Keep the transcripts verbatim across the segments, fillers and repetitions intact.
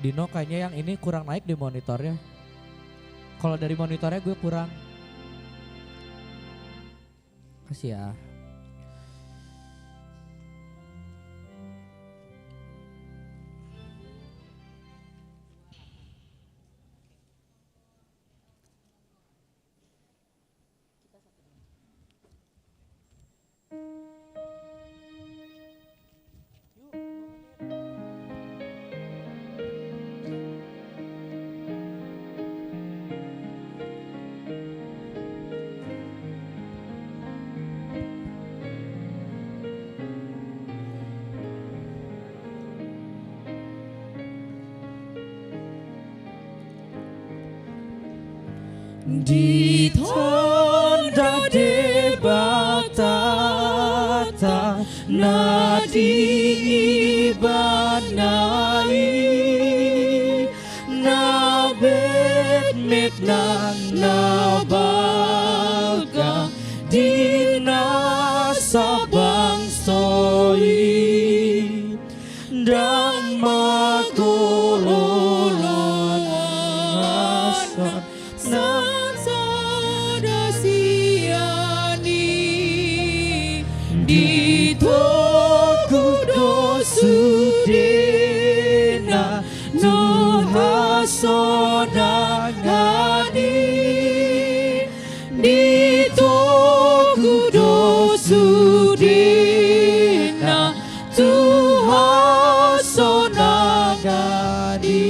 Dino, kayaknya yang ini kurang naik di monitornya. Kalau dari monitornya gue kurang. Kasih ya. Ditanda Debata na di ibana i, na metmet nang na balga di nasa bangso i. Ndang mangoloi na sada sian i. Ditogu do sudena tu hasonangan i. Ditogu do sudena tu hasonangan i.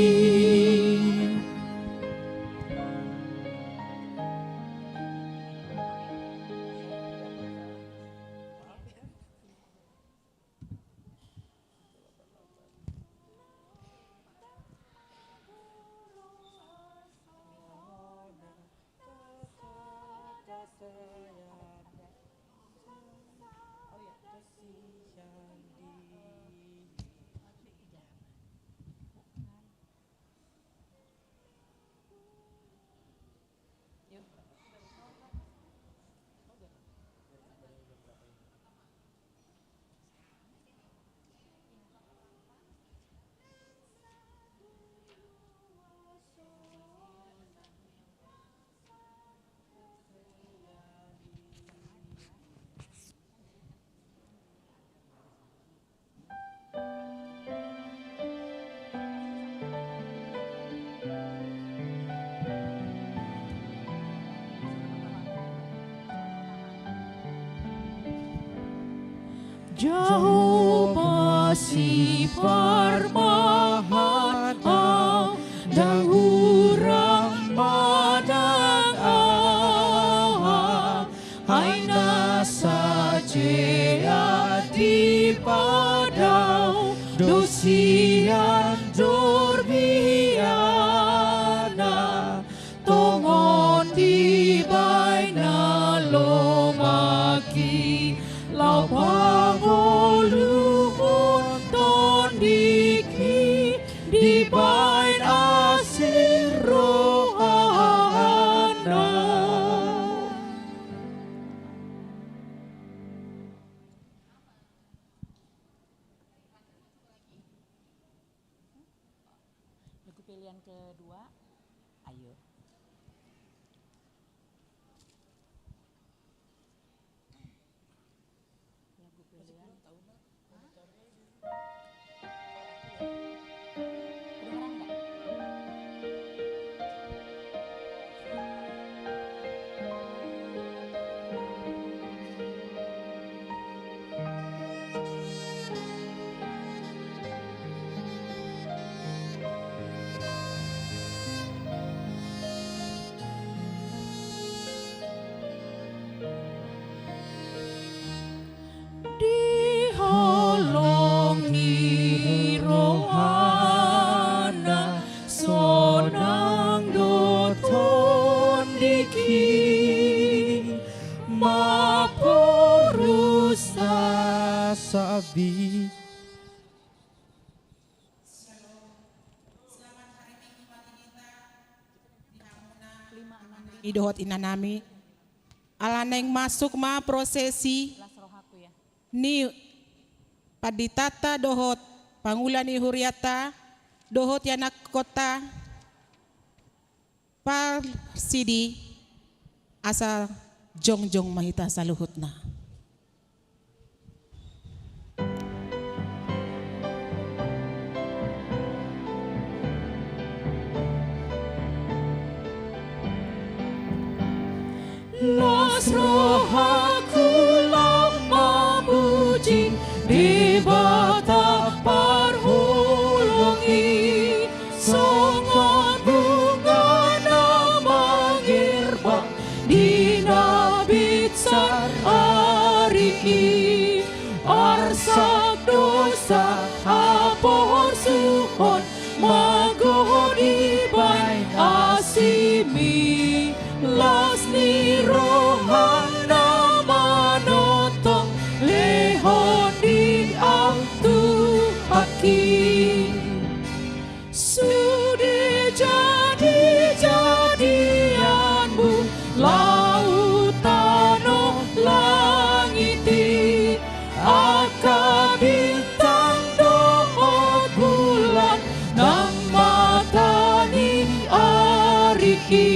Jahowa siparmahan au, ndang hurang manang aha. Ai na sadia dipadao do sian dormiana, tongon dibaen na lomak i, laho pangoluhon tondik i dibaen asi rohana. Lagu pilihan kedua, ayo. Lagu pilihan. Di holong ni rohana sonang do tondik i, mamporus sasabi. Selamat hari Minggu bagi kita. Di hamuna, amang nami dohot inang nami. Ala naeng masuk ma prosesi ni panditanta dohot pangula ni hurianta, dohot ianakhonta parsidi, asa jongjong ma hita saluhutna. Las rohangku laho mamuji Debata parholong i, songon bunga na mangerbang di na binsar ari i. Arsak dosa haporsuhon, mago dibaen asimi. Las ni roham na manongtong, lehon di ahu Tuhanki. Sude jadi-jadianmu laut tano langit i, angka bintang dohot bulan nang mata ni ari i.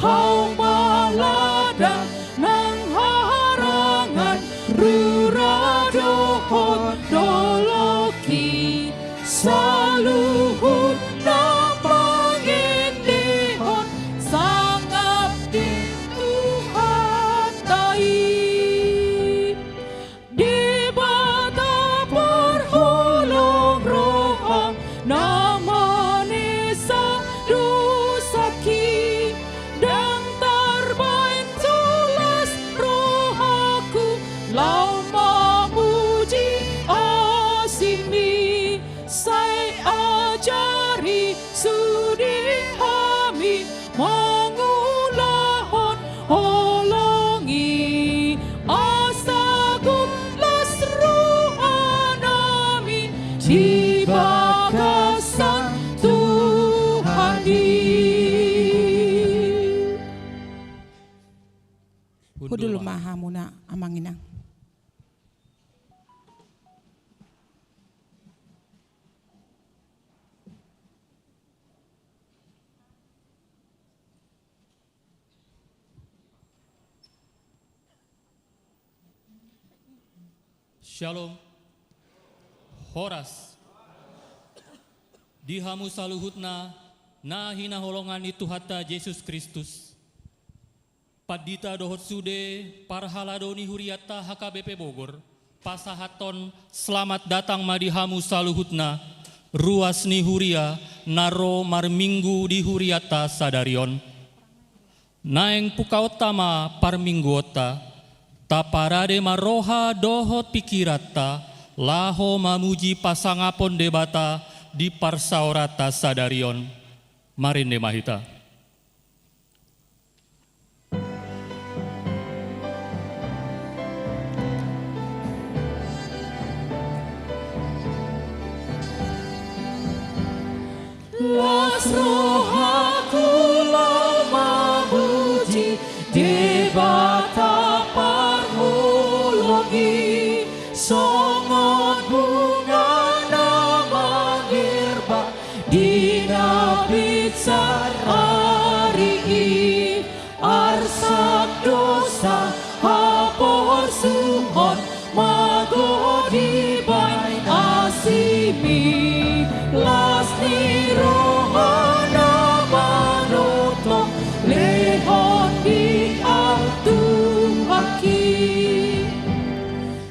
Hauma ladang nang haharangan, rura dohot dolok i, saluhutna mangendehon sangap di Tuhanta i. Debata parholong roha, na manesa dosangki, ndang tarbaen las rohangku laho mamuji asingmi. Sai ajari sude hami mangulahon holong i, asa gok las rohanami di bagasan Tuhan i. Hundul ma hamuna, amang inang. Syalom. Horas. Di hamu saluhutna na hinaholongan ni Tuhanta Jesus Kristus, pandita dohot sude parhalado ni hurianta H K B P Bogor, pasahathon selamat datang ma di hamu saluhutna, ruas ni huria na ro marminggu di hurianta sadari on. Naeng pungkaonta ma parmingguonta, taparade ma roha dohot pingkiranta laho mamuji pasangapon Debata di parsaoranta sadari on. Marende ma hita. Las rohangku laho mamuji Debata parholong i, songon bunga na mangerbang di na binsar ari i. Arsak dosa haporsuhon, mago dibaen asingmi. Las ni roha na manongtong, lehon di ahu Tuhanki.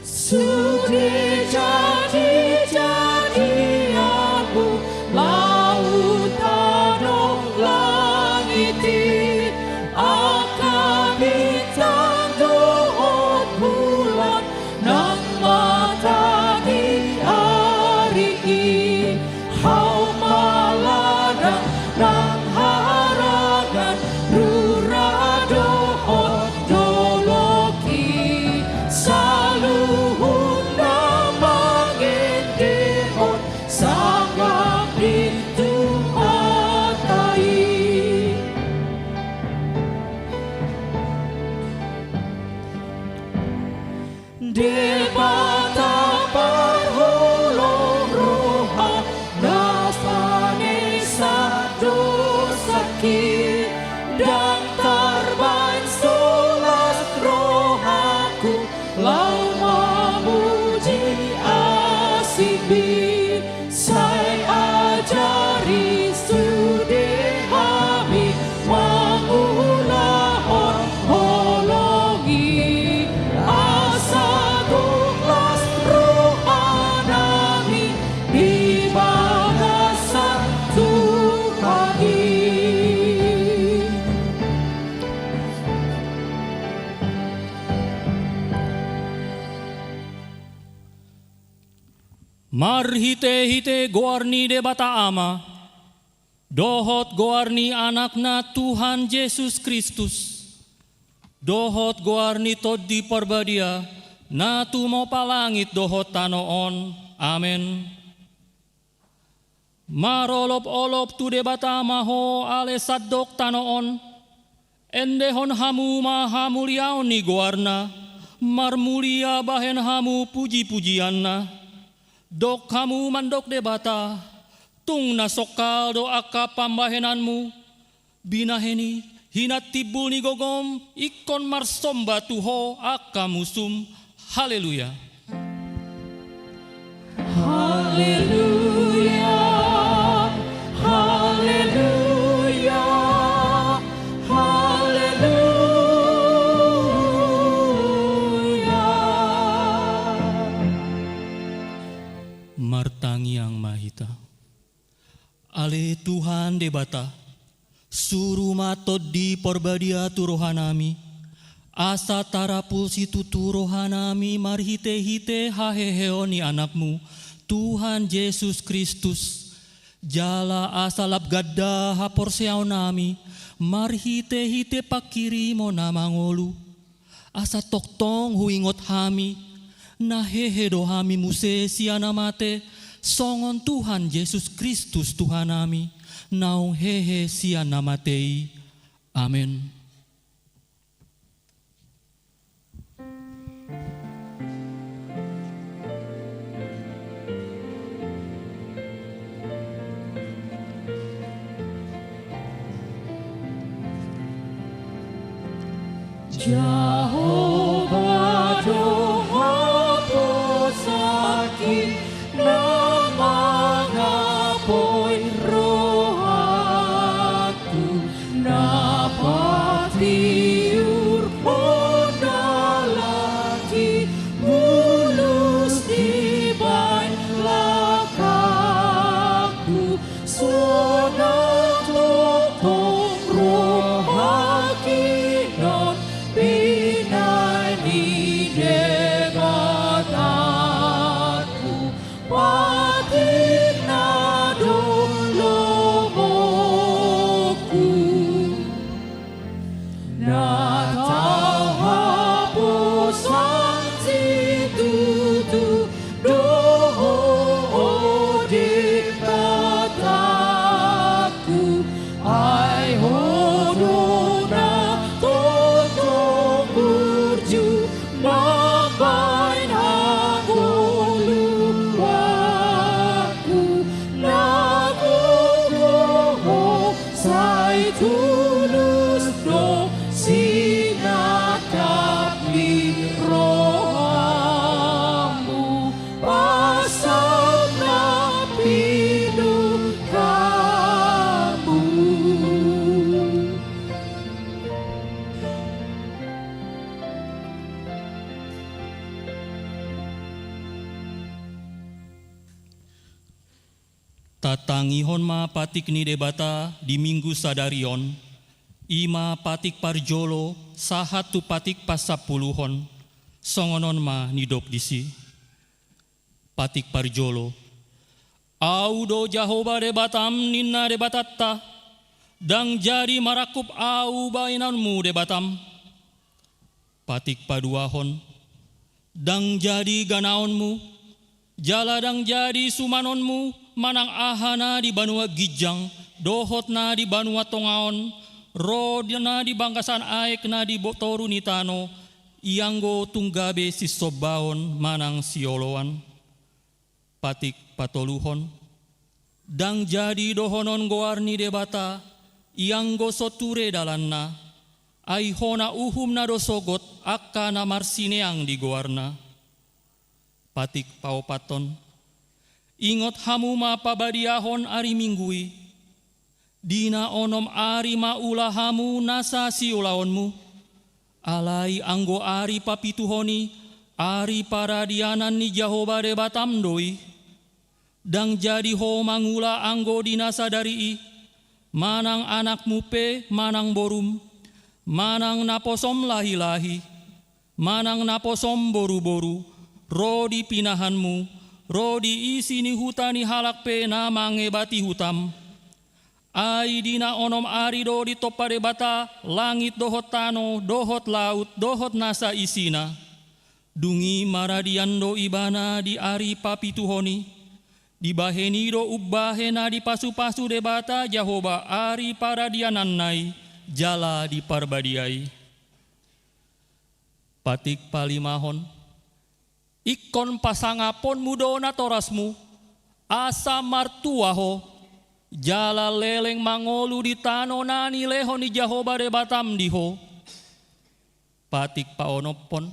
Sude jadi-jadianmu laut tano langit i, angka bintang dohot bulan nang mata ni ari i. Hauma ladang nang haharangan, rura dohot dolok i, saluhutna mangendehon sangap ni Tuhanta i. Debata parholong roha, na Marhite-hite goar ni Debata Ama, dohot goar ni Anakna Tuhan Jesus Kristus, dohot goar ni Tondi Parbadia, na tumompa langit dohot tano on. Amen. Marolop-olop tu Debata ma ho ale sandok tano on. Endehon hamu ma hamuliaon ni goarna, marmulia bahen hamu puji-pujianna. Dok hamu mandok Debata, tung na songkal do angka pambahenanmu, binahen i, hinan timbul ni gogom, ingkon marsomba tu ho angka musum. Haleluya. Haleluya. Haleluya. Haleluya. Martangiang ma hita. Ale Tuhan Debata, suru ma Tondi Parbadia tu rohanami, asa tarapul situtu rohanami marhite-hite haheheon ni Anakmu, Tuhan Jesus Kristus, jala asa lam ganda haporseaonnami marhite-hite panghirimon na mangolu. Asa tongtong huingot hami, na hehe do hami muse sian na mate, songon Tuhan Jesus Kristus Tuhanami, naung hehe sian na mate i. Amen. Jahowa do haposanki na mangapoi rohangku, na patiur hon na lati mulus dibaen langkangku, sonang tongtong rohangki non binahen ni Debatangku. Patik na do lomongku. Na tau haposan situtu do ho, o Debatangku. Ai ho do na tongtong burju mambaen hangoluanku, na gogo ho sai tulus do sinangkap ni rohamu. Pasahat ma pinungkamu. Tatangihon ma patik ni Debata di Minggu sadari on, i ma patik parjolo sahat tu patik pasampuluhon, songon on ma nidok disi. Patik parjolo. Ahu do Jahowa Debatam, ninna Debatanta, ndang jadi marangkup ahu baenonmu Debatam. Patik paduahon. Ndang jadi ganaonmu, jala ndang jadi sumanonmu, manang aha na di banua ginjang, dohot na di banua tonga on, ro di, na di bagasan aek na di bo-, toru ni tano, ianggo tung gabe sinsombaon manang sioloan. Patik patoluhon. Ndang jadi dohonon goar ni Debata, ianggo so ture dalanna, ai hona uhumna do sogot angka na marsineang di goarna. Patik paopathon. Ingot hamu ma pabadiahon ari Minggu i. Di na onom ari ma ula hamu nasa siulaonmu. Alai anggo ari papituhon i, ari paradianan ni Jahowa Debatam do i. Ndang jadi ho mangula anggo di na sadari i, manang anakmu pe manang borum, manang naposom lahi-lahi, manang naposom boru-boru, ro di pinahanmu, ro di isi ni huta ni halak pe na mangebati hutam. Ai di na onom ari do ditompa Debata langit dohot tano dohot laut dohot nasa isina. Dung i maradian do ibana di ari papituhon i. Dibahen i do umbahen na dipasupasu Debata Jahowa ari paradiananna i jala di parbadia i. Patik palimahon. Ingkon pasangaponmu do natorasmu, asa martua ho, jala leleng mangolu di tano na nilehon ni Jahowa Debatam di ho. Patik paonomhon.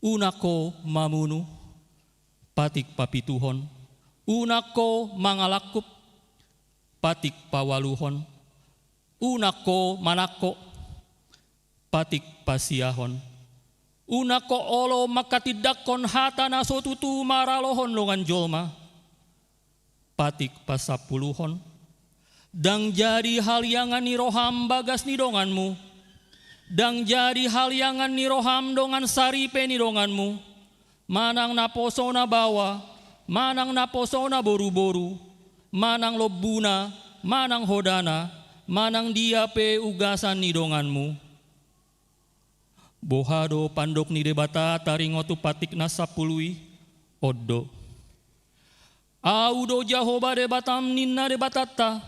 Unang ho mamunu. Patik papituhon. Unang ho mangalangkup. Patik paualuhon. Unang ho manangko. Patik pasiahon. Unang ho olo manghatindanghon hata na so tutu maralohon dongan jolma. Patik pasampuluhon. Ndang jadi haliangan ni roham bagas ni donganmu. Ndang jadi haliangan ni roham dongan saripe ni donganmu. Manang naposona baoa, manang naposona boruboru, manang lombuna, manang hodana, manang dia pe ugasan ni donganmu. Boha do pandok ni Debata taringot tu patik na sampulu i? On do. Ahu do Jahowa Debatam ninna Debatanta,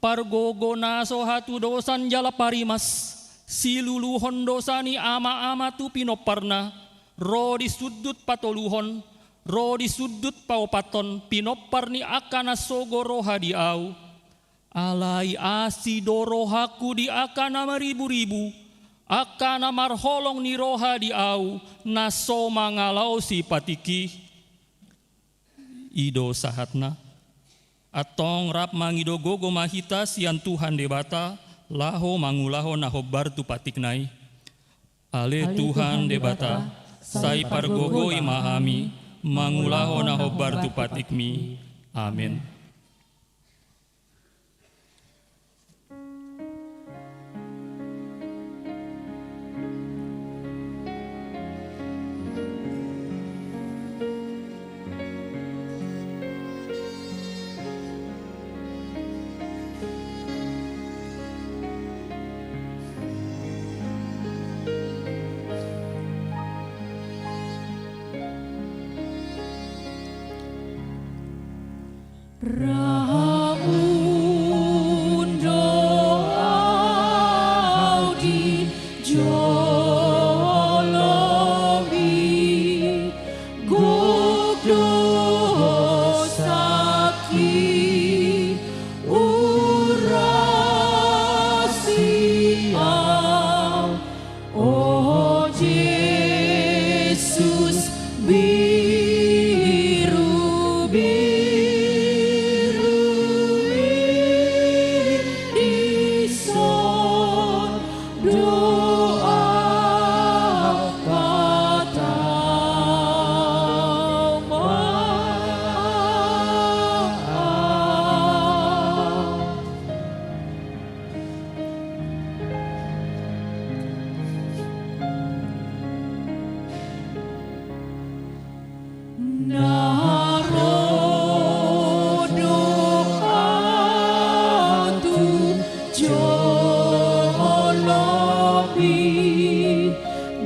pargogo na so hatudosan jala parimas, siluluhon dosa ni amaama tu pinomparna, ro di sundut patoluhon, ro di sundut paopathon pinompar ni angka na sogo roha di Ahu. Alai asi do rohangku di angka na mariburibu, angka na marholong ni roha di Ahu, na so mangalaosi patik i. I do sahatna. Antong rap mangido gogo ma hita sian Tuhan Debata, laho mangulahon na hombar tu patikna i. Ale Tuhan Debata, sai pargogoi ma hami, mangulahon na hombar tu patikmi. Amen. Ramun do au di jolomi, gok do sangki urasi au. O Jesus, birubiru i dison do au patau ma au. Na ro do au tu jolomi,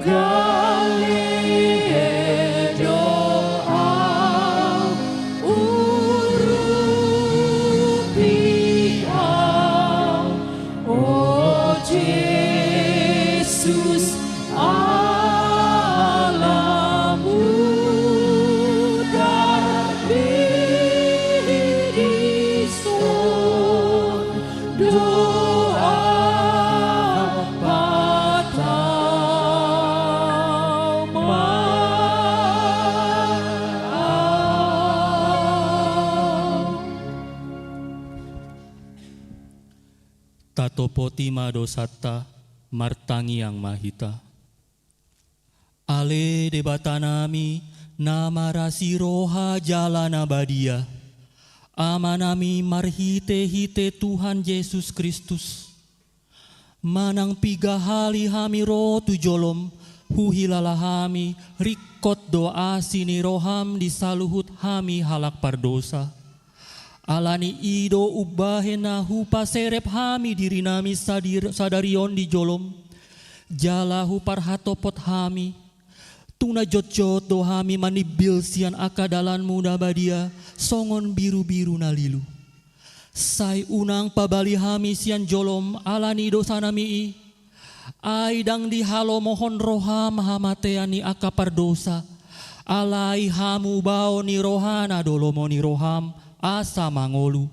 gale do au, urupi au, o Jesus, ala muda dison do au patau ma au. Tatopoti ma dosanta, martangiang ma hita. Ale Debatanami, na marasi roha jala na badia, Amanami marhitehite Tuhan Jesus Kristus, manang piga hali hami ro tu jolom, Huhilala hami, ringkot do asi ni roham di saluhut hami halak pardosa. Ala ni i do umbahen na hupaserep hami dirinami sadir-, sadari on di jolom, jala huparhatopot hami. Tung na jotjot do hami manimbil sian angka dalanmu na badia, songon birubiru na lilu. Sai unang pabali hami sian jolom ala ni dosanami i. Ai ndang dihalomohon roham hamatean ni angka pardosa. Alai hamubaon ni rohana do lomo ni roham, asa mangolu.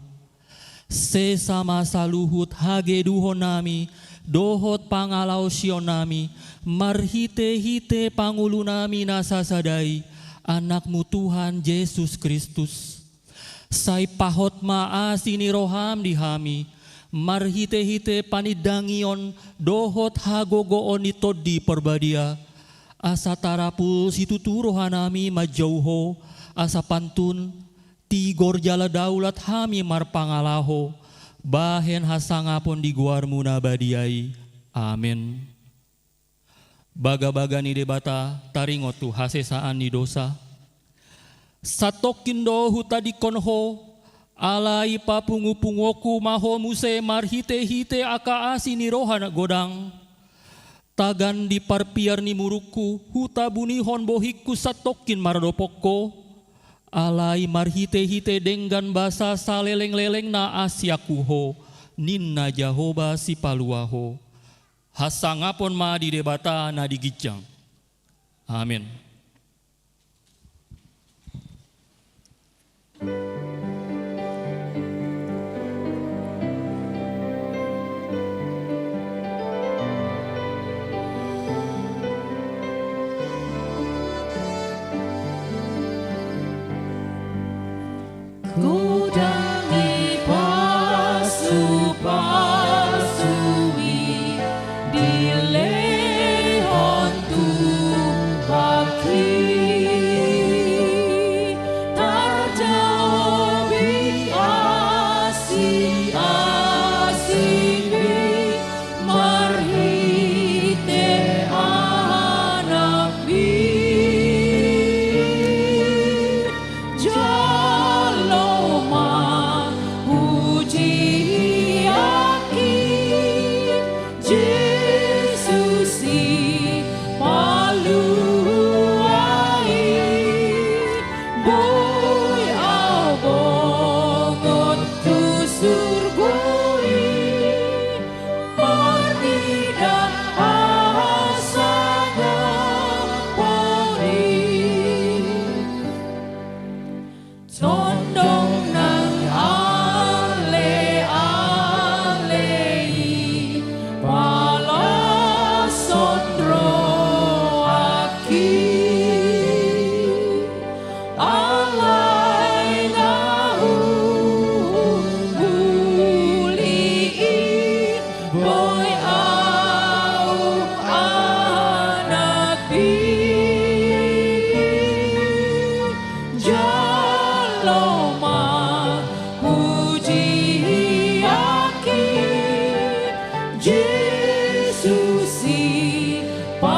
Sesa ma saluhut hageduhonnami, dohot pangalaosionnami, marhitehite pangulunami na sasada i, Anakmu Tuhan Jesus Kristus. Sai pahot ma asi ni roham di hami, marhitehite panindangion dohot hagogoon ni Tondi Parbadia, asa tarapul situtu rohanami manjou Ho, asa pantun, tigor jala daulat hami marpangalaho, bahen hasangapon di goarmu na badia i. Amen. Bagabaga ni Debata taringot tu hasesaan ni dosa. Satongkin do hutadingkon ho, alai papungupunguonku ma ho muse marhitehite angka asi ni roha na godang. Tagan di parpiar ni murukku, hutabunihon bohingku satongkin mardopok ho, alai marhitehite denggan basa salelenglelengna asianku ho, ninna Jahowa Sipalua ho. Hasangapon ma di Debata na di ginjang. Amen. Godang i pasupasumi dilehon Tuhanki, tardabi asiasimi marhite Anakmi. Jalo ma pujianki, Jesus Sipalua i, boi ahu bongot tu surgo i, marnida hasangapon i. Tondong nang aleale i palashon rohangki. Alai na huhut uli i, boi ahu Anakmi. Jalo ma pujianki, Jesus Sipalua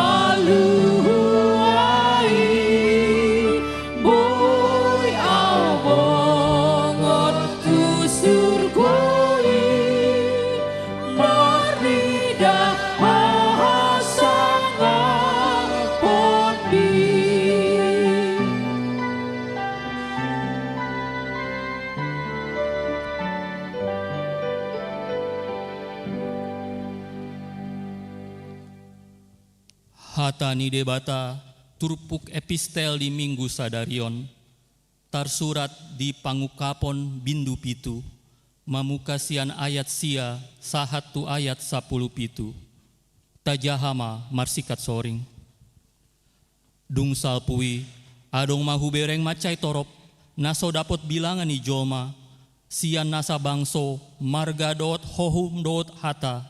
i, boi ahu bongot tu surgo i, marnida hasangapon i. Hata ni Debata, turpuk epistel di Minggu sadari on, tarsurat di Pangungkapon bindu pitu, mamungka sian ayat sia sahat tu ayat sampulu pitu. Tajaha ma marsikat soring. Dung salpu i, adong ma hubereng mansai torop, na so dapot bilangan ni jolma, sian nasa bangso, marga dohot hohum dohot hata,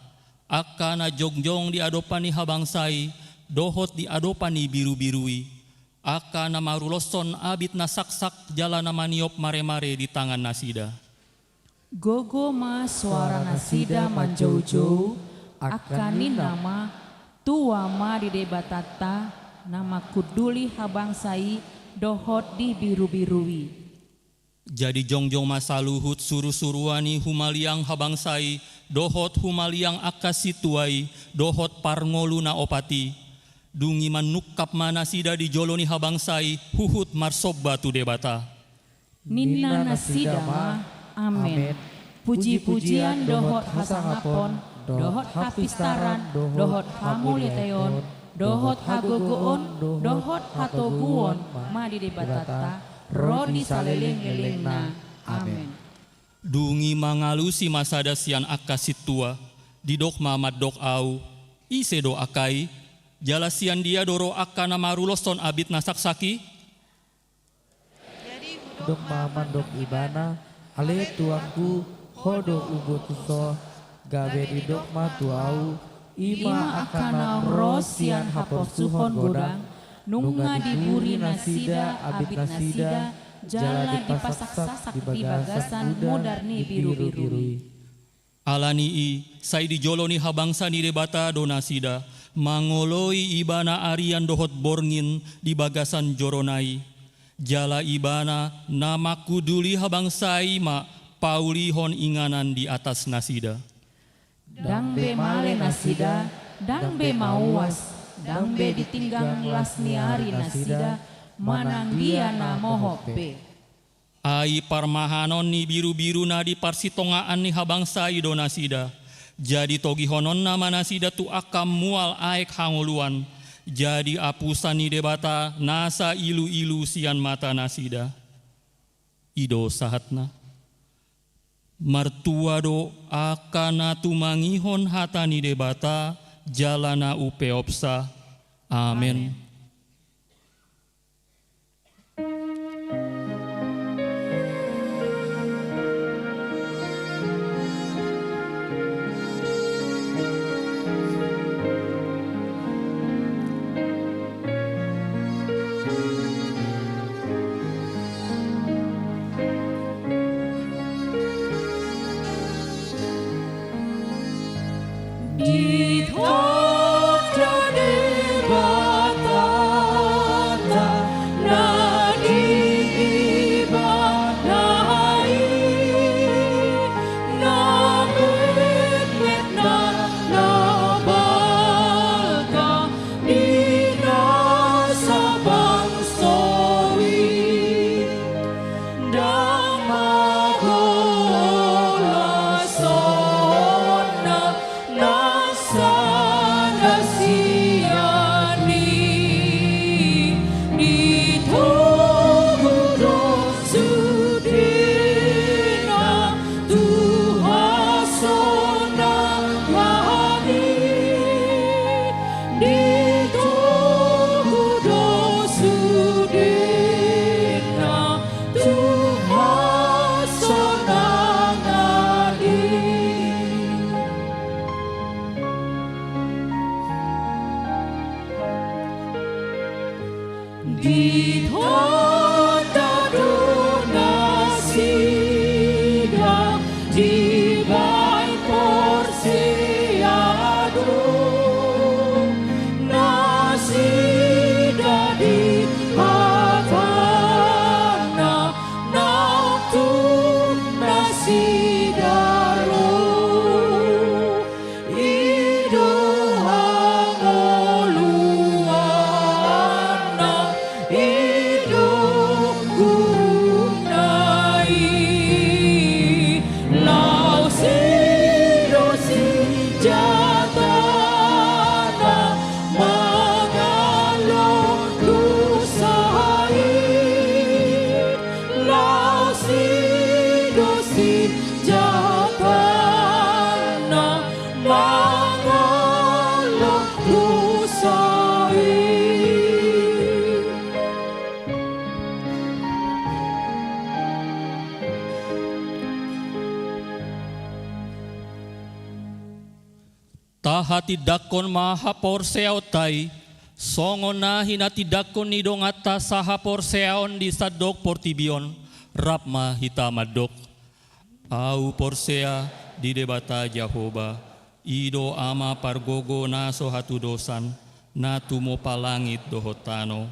angka na jongjong di adopan ni habangsa i, dohot di adopan ni birubiru i, angka na maruloshon abit na saksak jala na maniop maremare di tangan nasida. Gogo ma soara nasida manjoujou, angka ninna ma, Tua ma di Debatanta, na mangkunduli habangsa i dohot di birubiru i. Jadi jongjong ma saluhut surusuruan i humaliang habangsa i, dohot humaliang angka sintua i, dohot parngolu na opat i. Dung i manungkap ma nasida di jolo ni habangsa i, huhut marsomba tu Debata. Ninna nasida ma, Amen. Amen. Pujipujian dohot hasangapon, dohot hapistaran, dohot hamuliateon, dohot hagogoon, dohot hatoguon ma di Debatanta, ro di salelenglelengna. Amen. Dung i mangalusi ma sada sian angka sintua, didok ma mandok au, ise do angka i? Jala sian dia do ro angka na maruloshon abit na saksak i? Jadi hudok ma mandok ibana, ale tuanku, ho do hubotoshon. Gabe didok ma tu au, i ma angka naung ro sian haporsuhon godang, nunga diburi nasida abit nasida, jala dipasaksasak di bagasan mudar ni birubiru i. Alani i, sai di jolo ni habangsa ni Debata do nasida, mangoloi ibana arian dohot borngin di bagasan jorona i. Jala ibana na mangkunduli habangsa i ma paulihon inganan di atas nasida. Ndang be male nasida, ndang be mauas, ndang be ditinggang las ni ari nasida, manang dia na mohop be. Ai parmahanon ni birubiru na di parsitongaan ni habangsa i do nasida. Jadi togihononna ma nasida tu angka mual aek hangoluan. Jadi apusan ni Debata nasa iluilu sian mata nasida. I do sahatna. Martua do angka na tumangihon hata ni Debata, jala na umpeopsa. Amen. Amen. Di tongtong Debatanta na di ibana i, na metmet na, na balga di nasa bangso i. Ndang mago lasonna na sada sian i, ditogu do sudena tu hasonangan i. Ditogu do sudena tu hasonangan i. Ditanda do nasida dibaen porsea do nasida di hatana, nang tu nasida ro. I do hangoluanna, i do guruna i, laos i do sinjatana mangallang dosa i, laos i do sinjatana mangallang dosa i. Tahatindangkon ma haporseaonta i, songon na hinatindangkon ni donganta sahaporseaon di sandok portibi on. Rap ma hita mandok. Ahu porsea di Debata Jahowa, I do Ama pargogo na so hatudosan, na tumompa langit dohot tano.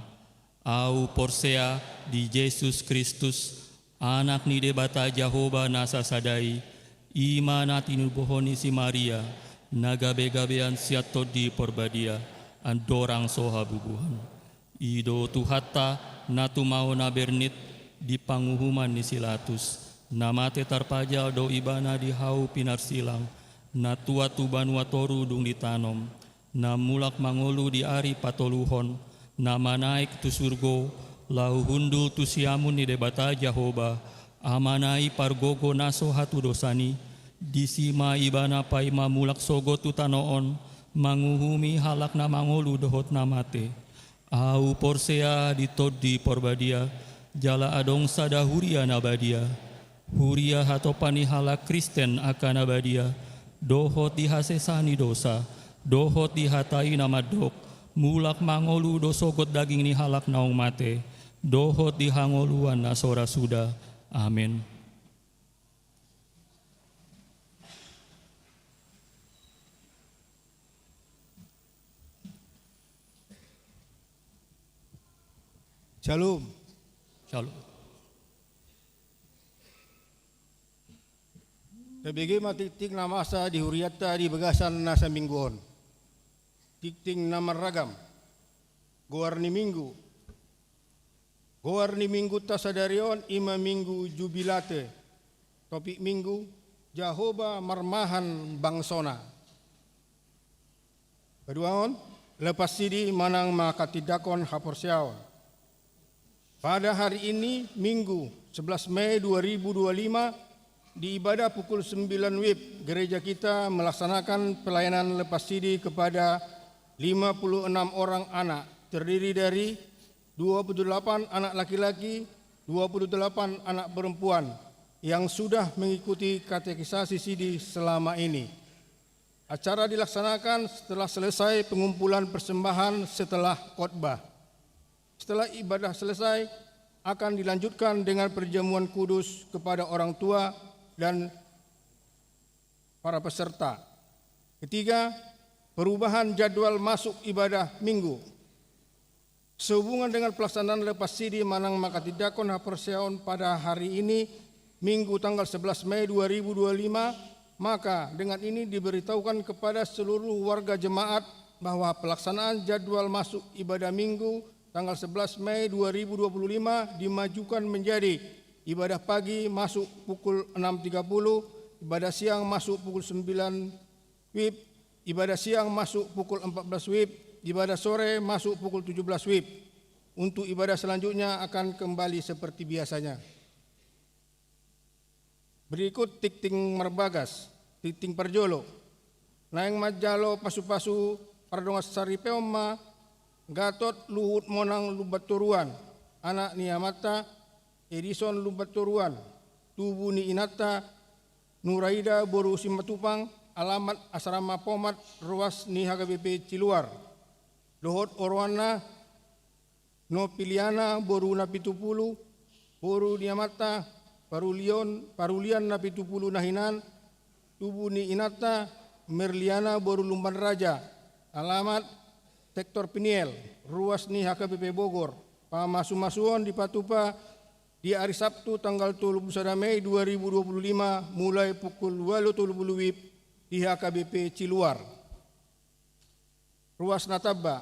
Ahu porsea di Jesus Kristus, Anak ni Debata Jahowa na sasada i, i ma na tinubuhon ni si Maria, na gabe-gabean sian Tondi Porbadia, andorang so habubuhan. I do Tuhanta, na tumaon na bernit di panguhuman ni si Latus, na mate tarpajal do ibana di hau pinarsilang, na tuat tu banua toru dung ditanom, na mulak mangolu di ari patoluhon, na manaek tu surgo, laho hundul tu siamun ni Debata Jahowa, Amana i pargogo na so hatudosan i, disi ma ibana paima mulak sogot tu tano on, manguhumi halak na mangolu dohot na mate. Ahu porsea di Tondi Porbadia, jala adong sada huria na badia. Huria hatopan ni halak Kristen angka na badia, dohot di hasesaan ni dosa, dohot di hata i na mandok, mulak mangolu do sogot daging ni halak naung mate, dohot di hangoluan na so ra suda. Amen. Shalom. Shalom. Tabege ma tingting na masa di hurianta di bagasan na saminggu on. Tingting na marragam. Goar ni minggu. Goar ni minggunta sadari on i ma minggu Jubilate. Topik minggu, Jahowa marmahan bangsoNa. Paduahon, lepas sidi manang manghatindanghon haporseaon. Pada hari ini, Minggu, sebelas Mei dua ribu dua puluh lima, di ibadah pukul sembilan wib, gereja kita melaksanakan pelayanan lepas sidi kepada lima puluh enam orang anak, terdiri dari dua puluh delapan anak laki-laki, dua puluh delapan anak perempuan yang sudah mengikuti katekisasi sidi selama ini. Acara dilaksanakan setelah selesai pengumpulan persembahan setelah khotbah. Setelah ibadah selesai, akan dilanjutkan dengan perjamuan kudus kepada orang tua dan para peserta. Ketiga, perubahan jadwal masuk ibadah minggu. Sehubungan dengan pelaksanaan lepas sidi manang manghatindanghon haporseaon pada hari ini, Minggu tanggal sebelas Mei dua ribu dua puluh lima, maka dengan ini diberitahukan kepada seluruh warga jemaat bahwa pelaksanaan jadwal masuk ibadah Minggu tanggal sebelas Mei dua ribu dua puluh lima dimajukan menjadi ibadah pagi masuk pukul enam tiga puluh, ibadah siang masuk pukul sembilan wib, ibadah siang masuk pukul empat belas wib, ibadah sore masuk pukul tujuh belas wib. Untuk ibadah selanjutnya akan kembali seperti biasanya. Berikut tingting marbagas, tingting parjolo. Naeng manjalo pasu-pasu pardongansaripeon ma Gatot Luhut Monang Lumbantoruan, anak ni amanta Edison Lumbantoruan, tubu ni inanta Nuraida boru Simatupang, alamat Asrama Pomat, ruas ni H K B P Ciluar. Dohot oroanna, Nopiliana boru Napitupulu, boru ni amanta Parulion, Parulian Napitupulu na hinan, tubu ni inanta Merliana boru Lumban Raja, alamat Sektor Piniel, ruas ni H K B P Bogor. Pamasu-masuon dipatupa di ari Sabtu tanggal tolu pulu sada Mei dua ribu dua pulu lima, mulai pukul ualu tolu pulu wib di H K B P Ciluar. Ruas na tamba.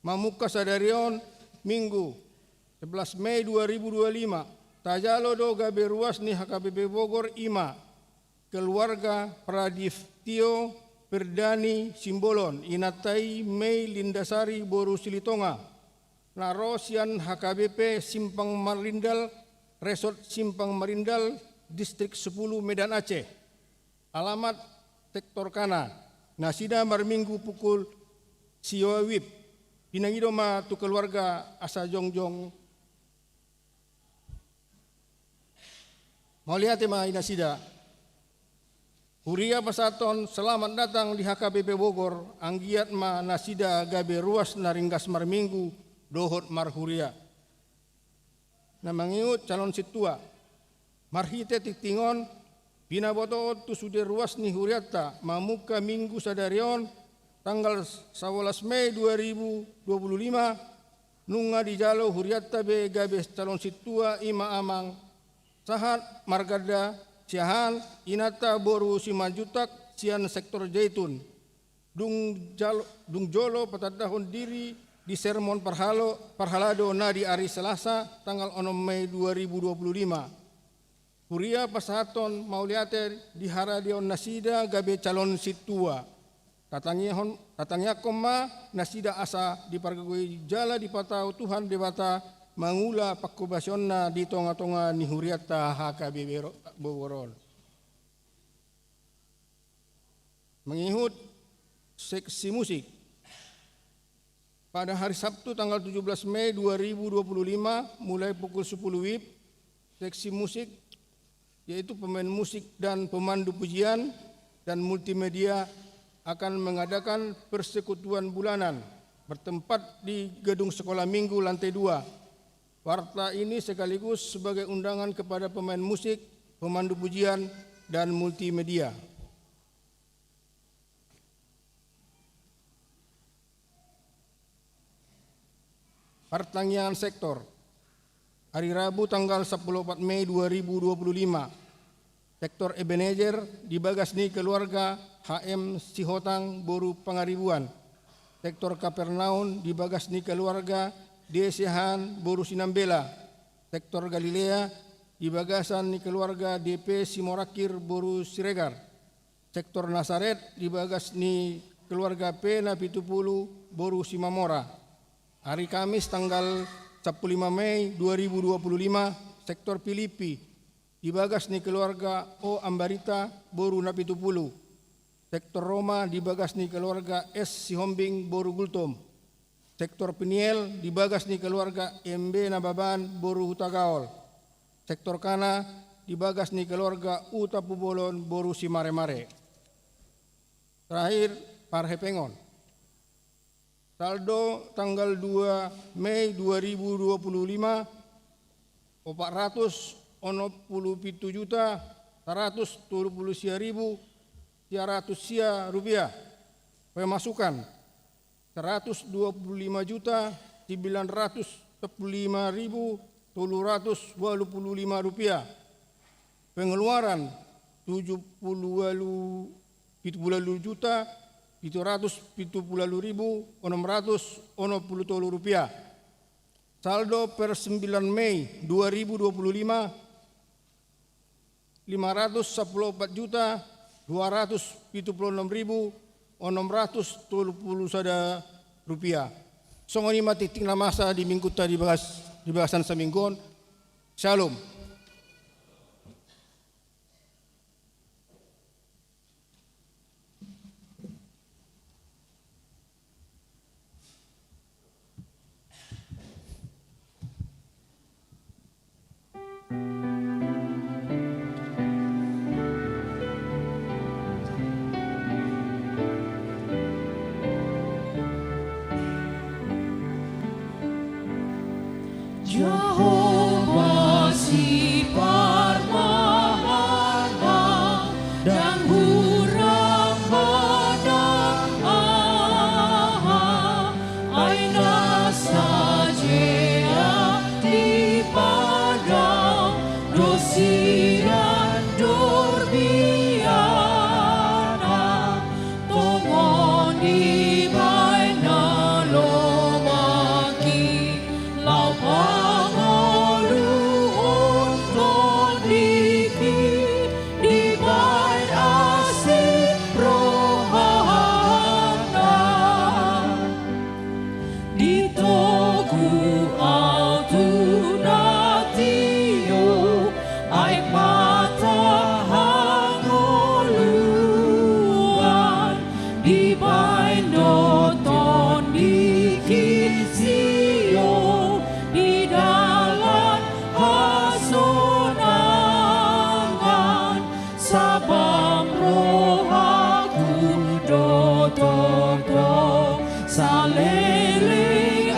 Mamungka sadari on, Minggu, sebelas Mei dua ribu dua lima, tajalo do gabe ruas ni H K B P Bogor, i ma keluarga Pradiftio Perdani Simbolon, inanta i Mei Lindasari boru Silitonga, na ro sian H K B P Simpang Marindal, Resort Simpang Marindal, Distrik Sepuluh, Medan Aceh. Alamat Sektor Kana. Nasida marminggu pukul sia wib. Pinangido ma tu keluarga asa jongjong. Mauliate ma di nasida. Huria pasahathon selamat datang di H K B P Bogor, anggiat ma nasida gabe ruas na ringgas marminggu dohot marhuria. Na mangihut calon sintua. Marhite tingting on, Pinabotohon tu sude ruas ni hurianta mamungka Minggu sadari on, tanggal sabolas Mei dua ribu dua puluh lima, nunga dijalo hurianta be gabe calon sintua, i ma Amang Sahat Marganda Siahaan, inanta boru Simanjuntak, sian sektor Jaitun. Dung jal-, dung jolo patandahon diri di sermon parhalo-, parhalado na di ari Selasa, tanggal onom Mei dua ribu dua puluh lima. Huria pasahathon mauliate di haradeon nasida gabe calon sintua. Tatangiahon-, tatangiangkon ma nasida asa dipargogoi jala dipatau Tuhan Debata mangula panghobasionNa di tonga-tonga ni hurianta H K B B Bogor on. Mangihut seksi musik. Pada hari Sabtu tanggal tujuh belas Mei dua ribu dua puluh lima, mulai pukul sepuluh W I B, seksi musik, yaitu pemain musik dan pemandu pujian dan multimedia, akan mengadakan persekutuan bulanan bertempat di Gedung Sekolah Minggu lantai dua. Warta ini sekaligus sebagai undangan kepada pemain musik, pemandu pujian, dan multimedia. Partangiangan sektor. Hari Rabu tanggal sepuluh opat Mei dua ribu dua puluh lima. Sektor Ebenezer di bagas ni keluarga H M Sihotang boru Pangaribuan. Sektor Kapernaum di bagas ni keluarga D Siahaan boru Sinambela. Sektor Galilea di bagasan ni keluarga D P Simorangkir boru Siregar. Sektor Nasaret di bagas ni keluarga P Napitupulu boru Simamora. Hari Kamis tanggal sampulu lima Mei dua ribu dua puluh lima, sektor Pilippi di bagas ni keluarga O Ambarita boru Napitupulu. Sektor Roma di bagas ni keluarga S Sihombing boru Gultom. Sektor Peniel di bagas ni keluarga M B Nababan boru Hutagaol. Sektor Kana di bagas ni keluarga U Tampubolon boru Simaremare. Terakhir, parhepengon. Saldo tanggal dua Mei dua ribu dua puluh lima, opat ratus onom pulu pitu juta saratus tolu pulu sia ribu sia ratus sia rupiah. Pemasukan, saratus dua pulu lima juta sembilan ratus sampulu lima ribu tolu ratus ualu pulu lima rupiah. Pengeluaran, tujuh pulu ualu, pitu pulu ualu juta pitu ratus pitu pulu ualu ribu onom ratus onom pulu tolu rupiah. Saldo per sembilan Mei dua ribu dua puluh lima, lima ratus sampulu opat juta dua ratus pitu pulu onom ribu onom ratus tolu pulu sada rupiah. Songon i ma tingting na masa di Minggunta di bagas-, di bagasan saminggu on. Syalom. Jahowa siparmahanna, ndang hurang badang aha, ai na sajea di padang do sian dorbiana. Tongon dibaen na lomak i laho pangoluhon tondingki, dibaen asi rohana. Ditogu au tu na tio, aek mata hangoluan, dibaen do tondingki sio di dalan hasonangan. Sabam rohaku do tongtong saleleng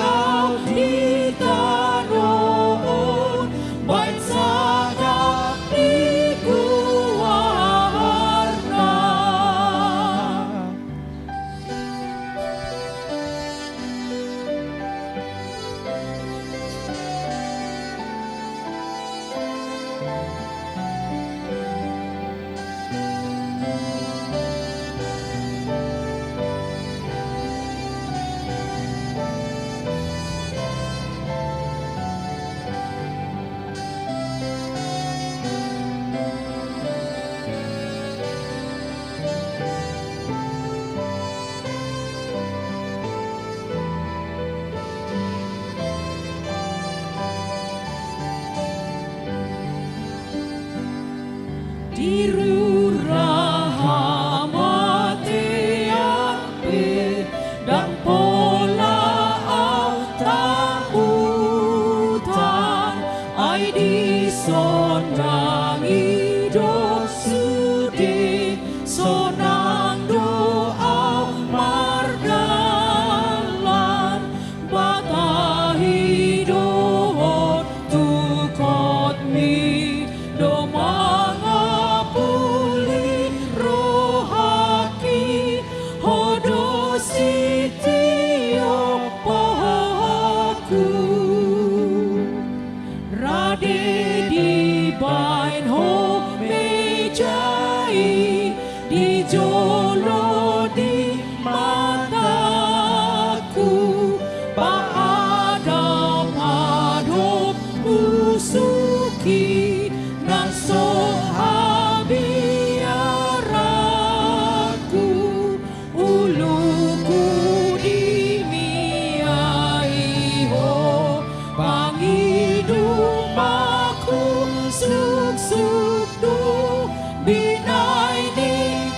Dirura hamatean pe ndang pola au tamutan, ai dison ndang i do sude, sonang do au mardalan. Batahi dohot tukotmi do mangapuli rohangki, ho do sitiop pohonku. Rade dibaen ho meja i di jolo di matangku, paadop-adop musungki, nang so habiaranku. Uluku dimiai ho, pangidoanku suksuk do binaen ni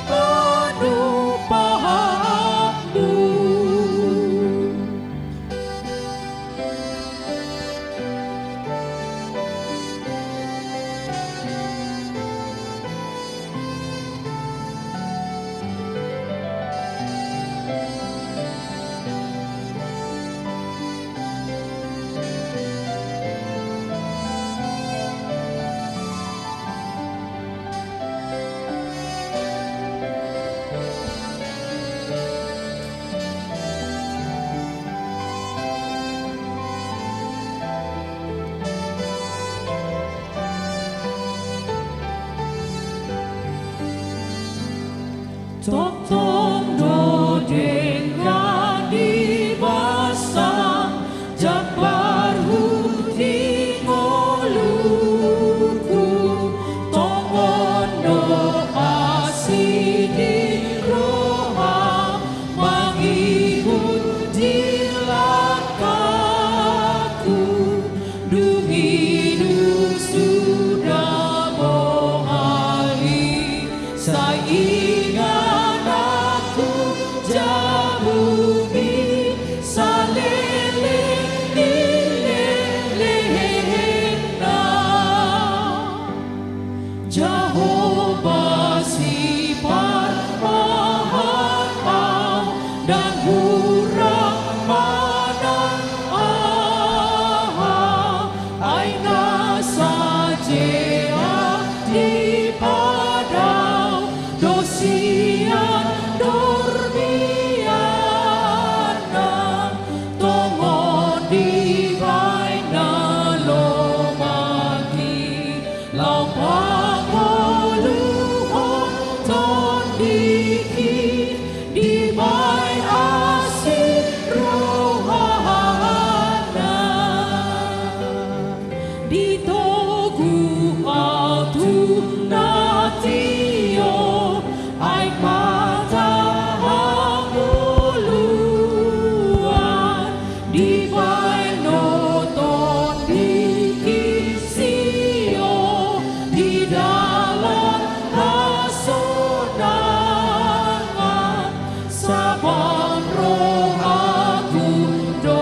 panumpahanmu. Tongtong do denggan dibasam jambar hu di ngoluku, tongon do asi di roha mangihut di langkangku. Dung i dung suda bohal i, sai inganan hu jabumi saleleng ni lelengna. Jahowa siparmahan au, ndang hurang manang aha, ai na sajeak dipadao do sian dormianna, tongon dibaen na lomak i laho pangoluhon tondingki, dibaen asi rohana. Ditogu au tu na tio, aek mata hangoluan, dibaen do tondingki sio di dalan hasonangan, sabam rohaku do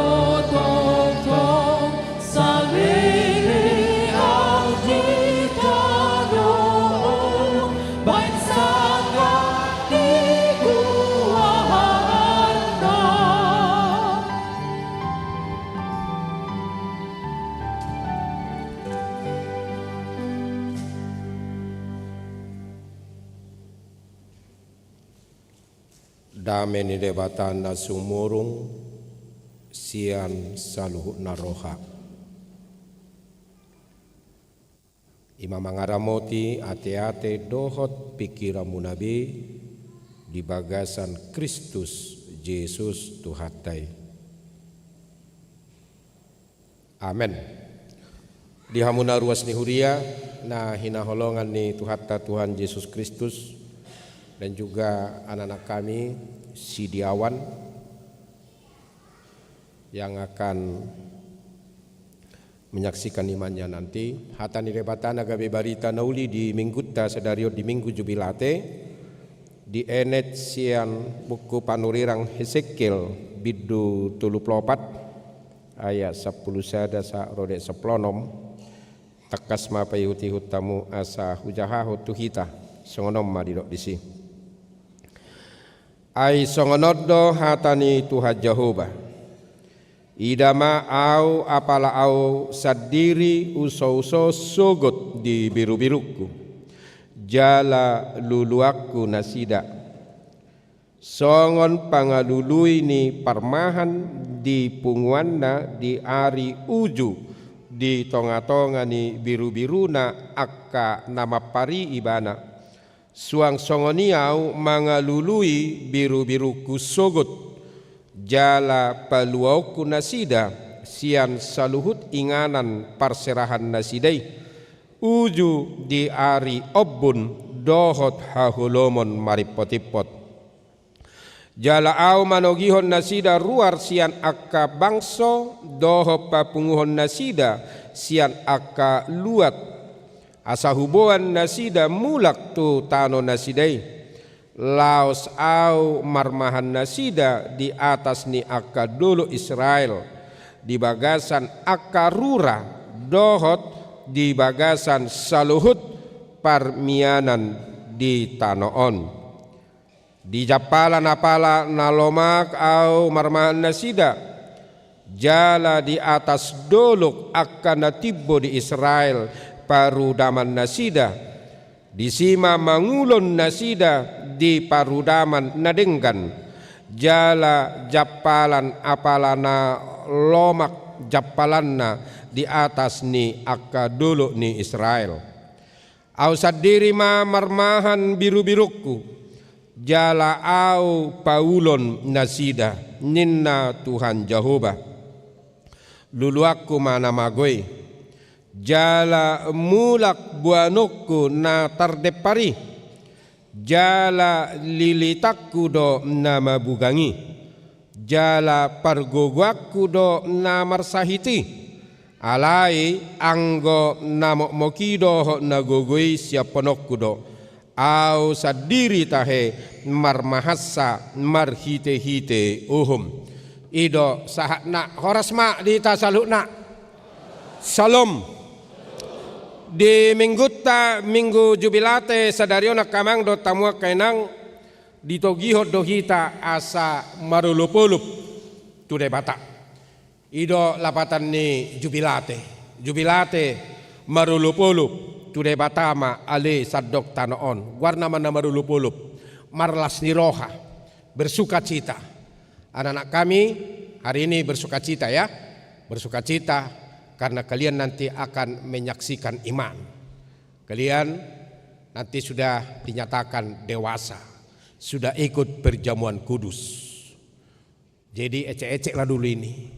tongtong saleleng au di tano on, baen sangap di goarna. Dame ni Debata na sumurung sian saluhutna roha, i ma mangaramoti ateate dohot pingkiranmuna be di bagasan Kristus Jesus Tuhanta i. Amen. Di hamu na ruas ni huria na hinaholongan ni Tuhanta Tuhan Jesus Kristus, dan juga anak-anak kami sidiawan yang akan menyaksikan imannya nanti. Hata ni Debata na gabe barita na uli di Minggunta sadari on, di Minggu Jubilate, dienet sian buku panurirang Hesekiel bindu tolu pulu opat, ayat sampulu sada sahat ro di sampulu onom. Tangkas ma paihutihut hamu asa hujahahon tu hita. Songon on ma didok disi. Ai songon on do hata ni Tuhan Jahowa: Ida ma, Ahu, apala Ahu sandiri husouso sogot di birubirungku, jala luluanku nasida, songon pangalului ni parmahan di punguanna di ari uju di tongatonga ni birubiruna angka na mampari ibana. Suang songon i Ahu mangalului birubirungku sogot, jala paluaonku nasida sian saluhut inganan parserahan nasida i, uju di ari ombun dohot haholomon marimpotimpot. Jala Ahu manogihon nasida ruar sian angka bangso, dohot papunguhon nasida sian angka luat, asa huboan nasida mulak tu tano nasida i. Laos Ahu marmahan nasida di atas ni angka dolok Israel, di bagasan angka rura, dohot di bagasan saluhut parmianan di tano on. Di jampalan apala na lomak Ahu marmahan nasida, jala di atas dolok angka na timbo di Israel parudaman nasida. Disi ma mangulon nasida di parudaman na denggan, jala jampalan apala na lomak jampalanna di atas ni angka dolok ni Israel. Ahu sandiri ma marmahan birubirungku, jala Ahu paulon nasida, ninna Tuhan Jahowa. Luluanku ma na mago i, jala mulak boanonku na tardempar i, jala lilitanku do na mabugang i, jala pargogoanku do na marsahit i. Alai anggo na mokmok i dohot na gogo i siampononku do. Ahu sandiri tahe marmahansa marhitehite uhum. I do sahatna. Horas ma di hita saluhutna. Syalom. Di Minggunta, Minggu Jubilate sadari on, angka amang dohot hamu angka inang, ditogihon do hita asa marolopolop tu Debata. I do lapatan ni Jubilate. Jubilate, marolopolop tu Debata ma ale sandok tano on. Goarna ma na marolopolop, marlas ni roha, bersukacita. Anak-anak kami hari ini bersukacita, ya. Bersukacita karena kalian nanti akan menyaksikan iman. Kalian nanti sudah dinyatakan dewasa, sudah ikut perjamuan kudus. Jadi ecek-eceklah dulu ini.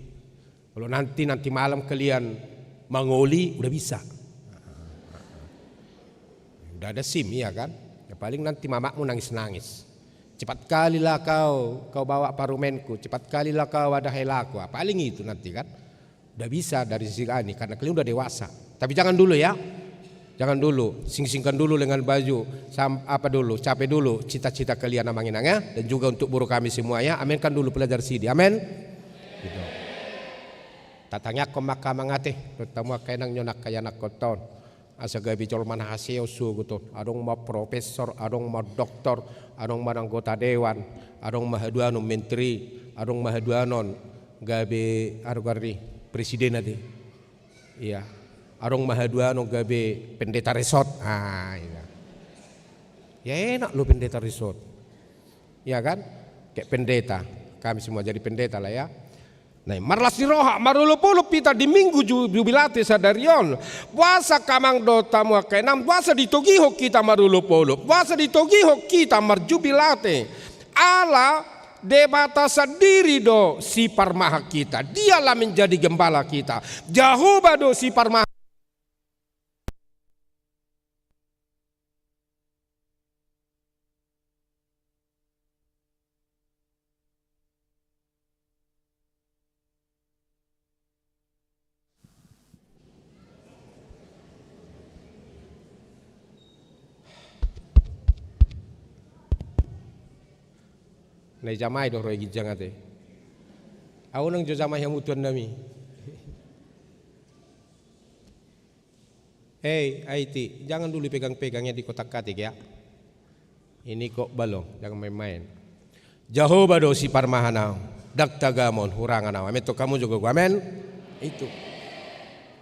Kalau nanti, nanti malam kalian mangoli, udah bisa. Udah ada SIM, iya kan? Ya, paling nanti mamakmu nangis-nangis. Cepat kali lah kau, kau bawa parumenku, cepat kali lah kau ada helaku. Ah, paling itu nanti kan. Udah bisa dari sisi ini, karena kalian udah dewasa. Tapi jangan dulu ya. Jangan dulu, singsingkan dulu lengan baju, sam-, apa dulu, capai dulu cita-cita kalian, amang inang, ya. Dan juga untuk boru kami semua, ya. Amin kan dulu pelajar sidi. Amin. Gitu. Tatangiangkon ma angka amang ate, dohot hamu angka inang, nunga angka ianakhonta on. Asa gabe jolma na hasea sogot on. Adong ma profesor, adong ma doktor, adong ma anggota dewan, adong ma haduanon menteri, adong ma haduanon gabe, aha do goarna i, presiden ate. Iya. Adong ma haduanon gabe pendeta resort. Ah, iya. Ya enak lo pendeta resort. Iya kan? Kayak pendeta. Kami semua jadi pendeta lah ya. Nah, marlas ni roha, marolopolop hita di Minggu Ju-, Jubilate sadari on. Boasa angka amang dohot hamu angka inang, boasa ditogihon hita marolopolop, boasa ditogihon hita marjubilate? Ala Debata sandiri do siparmahan hita. Dialah menjadi gembala kita. Jahowa do siparmahan. Na dijamai do ro i ginjang ate. Au nang jo jamai hamu tuan nami. Hei, Aiti, jangan dulu pegang-pegang ya di kotak katik ya. Ini kok balong, jangan main-main. Jahowa do siparmahan au, ndang tagamon hurangan au. Amen, tu hamu jo gogo, amen. Itu.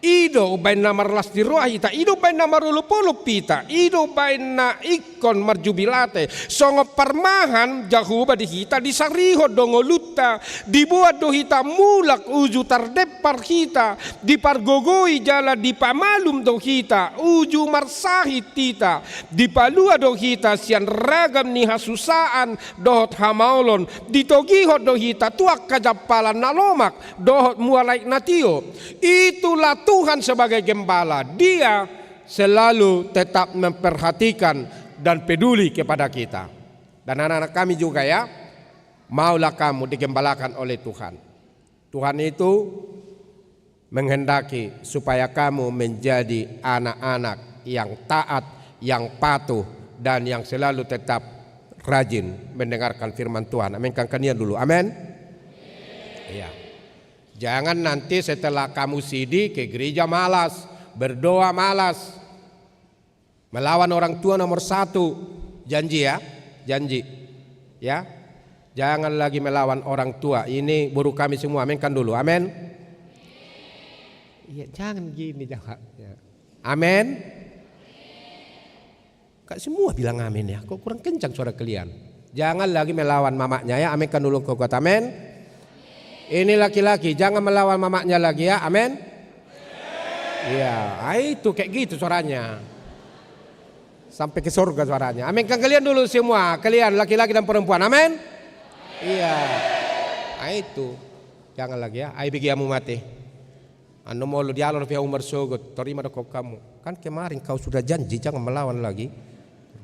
I do umbaen na marlas ni roha hita, i do umbaen na marolop-olop hita, i do umbaen na ingkon marjubilate. Songon parmahan Jahowa di hita, disarihon do ngolunta, diboan do hita mulak uju tardempar hita, dipargogoi jala dipamalum do hita, uju marsahit hita, dipalua do hita sian ragam ni hasusaan dohot hamaolon, ditogihon do hita tu angka jampalan na lomak dohot mualaik na tio. Itulah Tuhan sebagai gembala, Dia selalu tetap memperhatikan dan peduli kepada kita. Dan anak-anak kami juga ya, maulah kamu digembalakan oleh Tuhan. Tuhan itu menghendaki supaya kamu menjadi anak-anak yang taat, yang patuh, dan yang selalu tetap rajin mendengarkan firman Tuhan. Amin, kan kalian dulu. Amin. Iya. Jangan nanti setelah kamu sidi ke gereja malas, berdoa malas. Melawan orang tua nomor satu. Janji ya, janji. Ya. Jangan lagi melawan orang tua. Ini boru kami semua, amin kan dulu. Amin. Iya, jangan gini jawabnya. Amin. Kak semua bilang amin ya. Kok kurang kencang suara kalian? Jangan lagi melawan mamaknya ya. Amin kan dulu, kau kuat amin. Ini laki-laki, jangan melawan mamaknya lagi ya. Amin. Iya, ah, itu kayak gitu suaranya. Sampai ke surga suaranya. Amin kan kalian dulu semua, kalian laki-laki dan perempuan. Amin. Iya. Ah, itu. Jangan lagi ya. Ai begi hamu mate. Annon molo dialor pe hamu marsogot, tarima do hamu. Kan kemarin kau sudah janji jangan melawan lagi.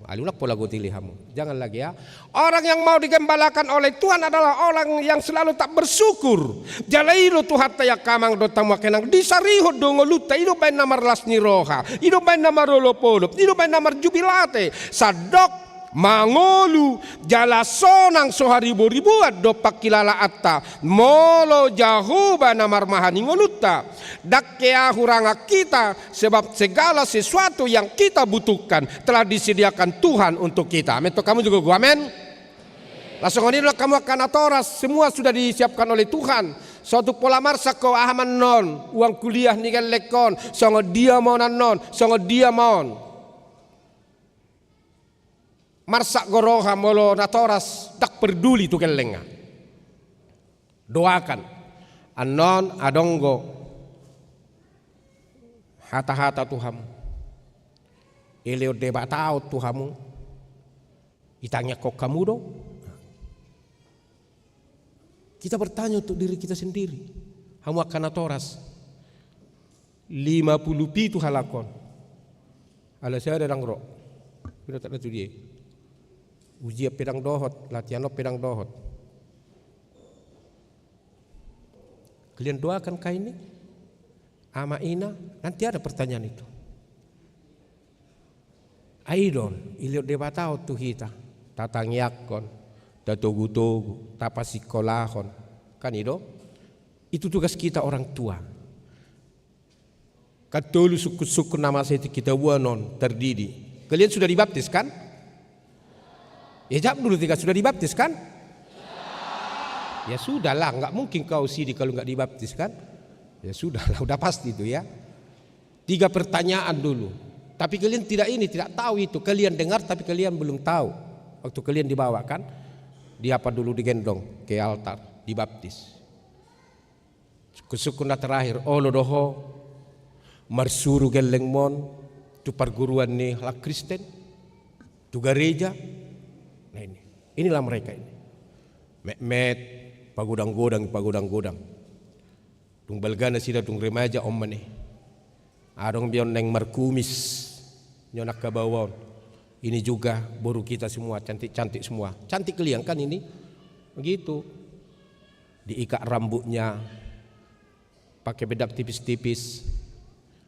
Alai unang pola gotili hamu. Jangan lagi ya. Orang yang mau digembalakan oleh Tuhan adalah orang yang selalu tak bersyukur. Jala i do Tuhanta, ia kamang do tamu akenang, disarihon do ngolunta, i do umbaen na marlas ni roha, i do umbaen na marolop-olop, i do umbaen na marjubilate. Sandok mangolu jala sonang so haribo-riboan do pangkilalaanta molo Jahowa na marmahan i ngolunta. Ndang hea hurangan hita, sebab segala sesuatu yang kita butuhkan telah disediakan Tuhan untuk kita. Amin tu hamu jo gogo, amin. Laos songon i do hamu angka natoras, semua sudah disiapkan oleh Tuhan. Songon pola marsak ho, aha ma annon uang kuliah ni gellengkon, songon dia ma on annon, songon dia ma on. Marsak do roha molo natoras ndang parduli tu gellengna. Doakan. Annon adong do hata-hata tu hamu. Dilehon Debata on tu hamu. Ditangiangkon hamu do. Kita bertanya untuk diri kita sendiri. Hamu angka natoras. Lima pulu pitu halak on. Ala sada ndang ro. Pinotak na tu dia. Ujian pe ndang dohot, latihan on pe ndang dohot. Kalian doakan kami ini? Ama ina, nanti ada pertanyaan itu. Ai do on, dilehon Debata on tu hita, tatangiangkon, tatogu-togu, tapasikolahon. Kan i do? Itu tugas kita orang tua. Kan tolu sungkun-sungkun na masa di hita on, terdidik. Kalian sudah dibaptis kan? Ya jawab dulu tiga, sudah dibaptis kan? Ya sudah lah, nggak mungkin kau sidi kalau nggak dibaptis kan? Ya sudah lah, udah pasti itu ya. Tiga pertanyaan dulu. Tapi kalian tidak ini, tidak tahu itu. Kalian dengar tapi kalian belum tahu. Waktu kalian dibawa kan, di apa dulu, digendong ke altar, dibaptis. Sungkun-sungkun na terakhir, olo do ho marsuru gellengmon tu parguruan ni halak Kristen, tu gareja. Nah ini, inilah mereka ini. Metmet, pagodang-godang, pagodang-godang. Dung balga nasida dung remaja on ma ne. Adong be on naeng markumis. Nion angka baoa on. Ini juga boru kita semua, cantik-cantik semua. Cantik kalian kan ini? Begitu. Diikat rambutnya. Pakai bedak tipis-tipis.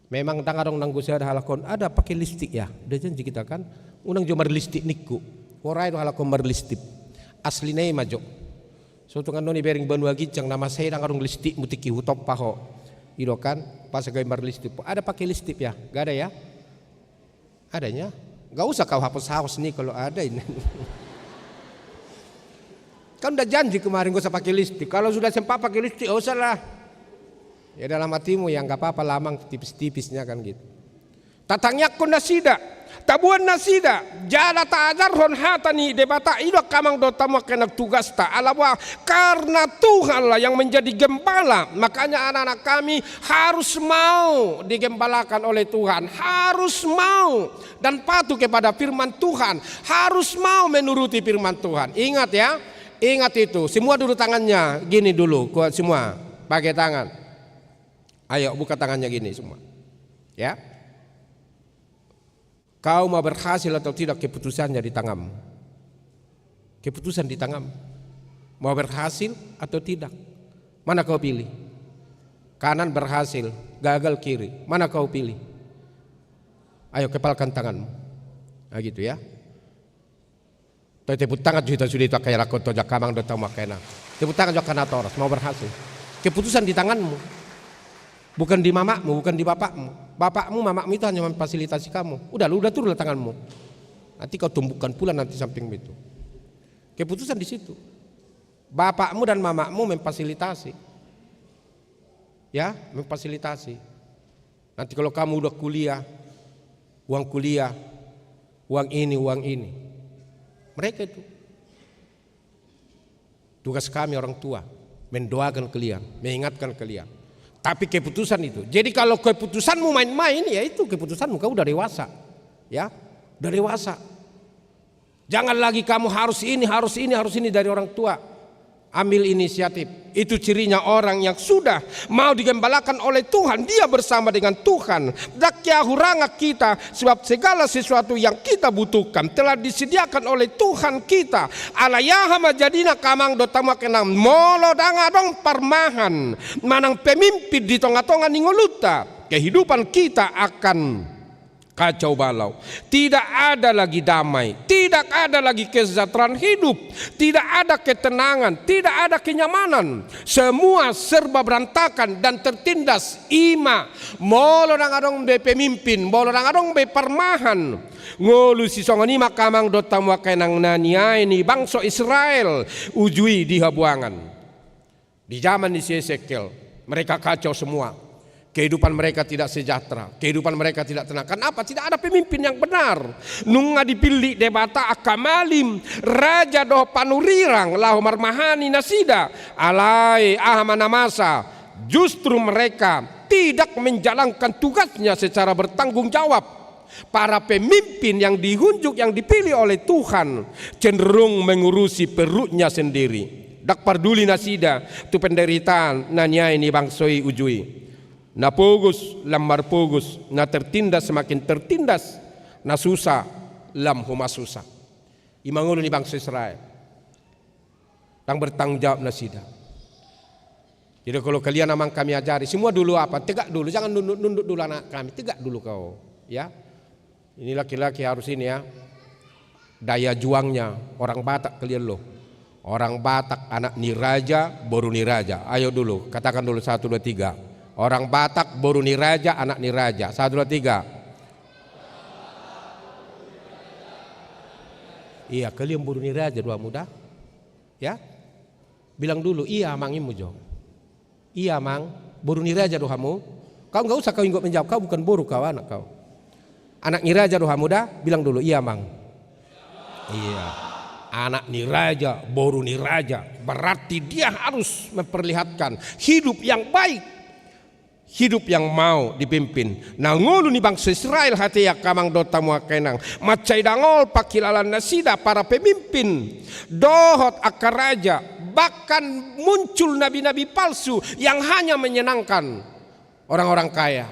Memang ndang adong nanggo sada halak on, ada pakai lipstik ya. Udah janji kita kan. Unang jo marlipstik ningku. Huroha do halak on marlipstik. Aslina i ma jo. So tung annon i bereng banua ginjang na masa i ndang adong listipmu tingki hutompa ho. I do kan, pas gabe marlistip. Ada pakai listip ya? Nggak ada ya? Adanya. Nggak usah kau hapus-hapus nih kalau ada ini. Kan udah janji kemarin nggak usah pakai listip. Kalau sudah sempat pakai listip, nggak usah lah. Ya dalam hatimu ya nggak apa-apa, lamang tipis-tipisnya kan gitu. Tatangiangkon nasida, taboan nasida, jala taajarhon hata ni Debata. I do angka amang dohot hamu angka inang tugasta. Ala boha? Karena Tuhanlah yang menjadi gembala. Makanya anak-anak kami harus mau digembalakan oleh Tuhan, harus mau dan patuh kepada firman Tuhan, harus mau menuruti firman Tuhan. Ingat ya, ingat itu. Semua dulu tangannya gini dulu, kuat semua, pakai tangan. Ayo buka tangannya gini semua. Ya. Kau mau berhasil atau tidak, keputusannya di tanganmu. Keputusan di tanganmu. Mau berhasil atau tidak? Mana kau pilih? Kanan berhasil, gagal kiri. Mana kau pilih? Ayo kepalkan tanganmu. Nah gitu ya. Tepuk tangan jo hita sude tu angka ianakhon, tu angka amang dohot hamu angka inang. Tepuk tangan jo angka natoras, mau berhasil. Keputusan di tanganmu. Bukan di mamakmu, bukan di bapakmu. Bapakmu, mamakmu itu hanya memfasilitasi kamu. Udah, lu udah turunlah tanganmu. Nanti kau tumbukkan pula nanti sampingmu itu. Keputusan di situ. Bapakmu dan mamakmu memfasilitasi. Ya, memfasilitasi. Nanti kalau kamu udah kuliah, uang kuliah, uang ini, uang ini. Mereka itu. Tugas kami orang tua, mendoakan kalian, mengingatkan kalian. Tapi keputusan itu. Jadi kalau keputusanmu main-main, ya itu keputusanmu, kau udah dewasa. Ya, udah dewasa. Jangan lagi kamu harus ini, harus ini, harus ini dari orang tua. Ambil inisiatif. Itu cirinya orang yang sudah mau digembalakan oleh Tuhan. Dia bersama dengan Tuhan. Ndang hea hurangan hita, sebab segala sesuatu yang kita butuhkan telah disediakan oleh Tuhan kita. Alai aha ma jadina angka amang dohot hamu angka inang, molo ndang adong parmahan manang pemimpin di tonga-tonga ni ngolunta, kehidupan kita akan kacau balau. Tidak ada lagi damai, tidak ada lagi kesejahteraan hidup, tidak ada ketenangan, tidak ada kenyamanan. Semua serba berantakan dan tertindas. I ma, molo ndang adong be pemimpin, molo ndang adong be parmahan. Ngolu sisongon i ma angka amang dohot hamu angka inang na niae ni bangso Israel uju i di habuangan. Di zaman ni si Hesekiel, mereka kacau semua. Kehidupan mereka tidak sejahtera, kehidupan mereka tidak tenang. Kenapa? Tidak ada pemimpin yang benar. Nunga dipillit Debata angka malim, raja dohot panurirang laho marmahani nasida. Alai aha ma na masa? Justru mereka tidak menjalankan tugasnya secara bertanggung jawab. Para pemimpin yang dihunjuk, yang dipilih oleh Tuhan, cenderung mengurusi perutnya sendiri. Ndang parduli nasida tu penderitaan na niae ni bangso i uju i. Na pogos lam marpogos, na tertindas semakin tertindas, na susa lam humasusa. I ma ngolu ni bangso Israel. Ndang bertanggung jawab nasida. Jadi kalau kalian amang kami ajari, semua dulu apa? Tegak dulu, jangan nunduk-nunduk dulu anak kami, tegak dulu kau. Ya. Ini laki-laki harus ini ya. Daya juangnya orang Batak kalian loh. Orang Batak anak ni raja, boru ni raja. Ayo dulu, katakan dulu satu, dua, tiga. Orang Batak, boru ni raja, anak ni raja. Satu, dua, tiga. Iya, kalian boru ni raja do hamu da. Ya. Bilang dulu, iya amang, imu jo. Iya amang, boru ni raja do hamu. Kau nggak usah kau inggot menjawab, kau bukan boru kau, anak kau. Anak ni raja do hamu da, bilang dulu, iya amang. Iya. Anak ni raja, boru ni raja. Berarti dia harus memperlihatkan hidup yang baik. Hidup yang mau dipimpin. Na ngolu ni bangso Israel hata i angka amang dohot hamu angka inang. Mansai dangol pangkilalaan nasida para pemimpin dohot angka raja. Bahkan muncul nabi-nabi palsu yang hanya menyenangkan orang-orang kaya.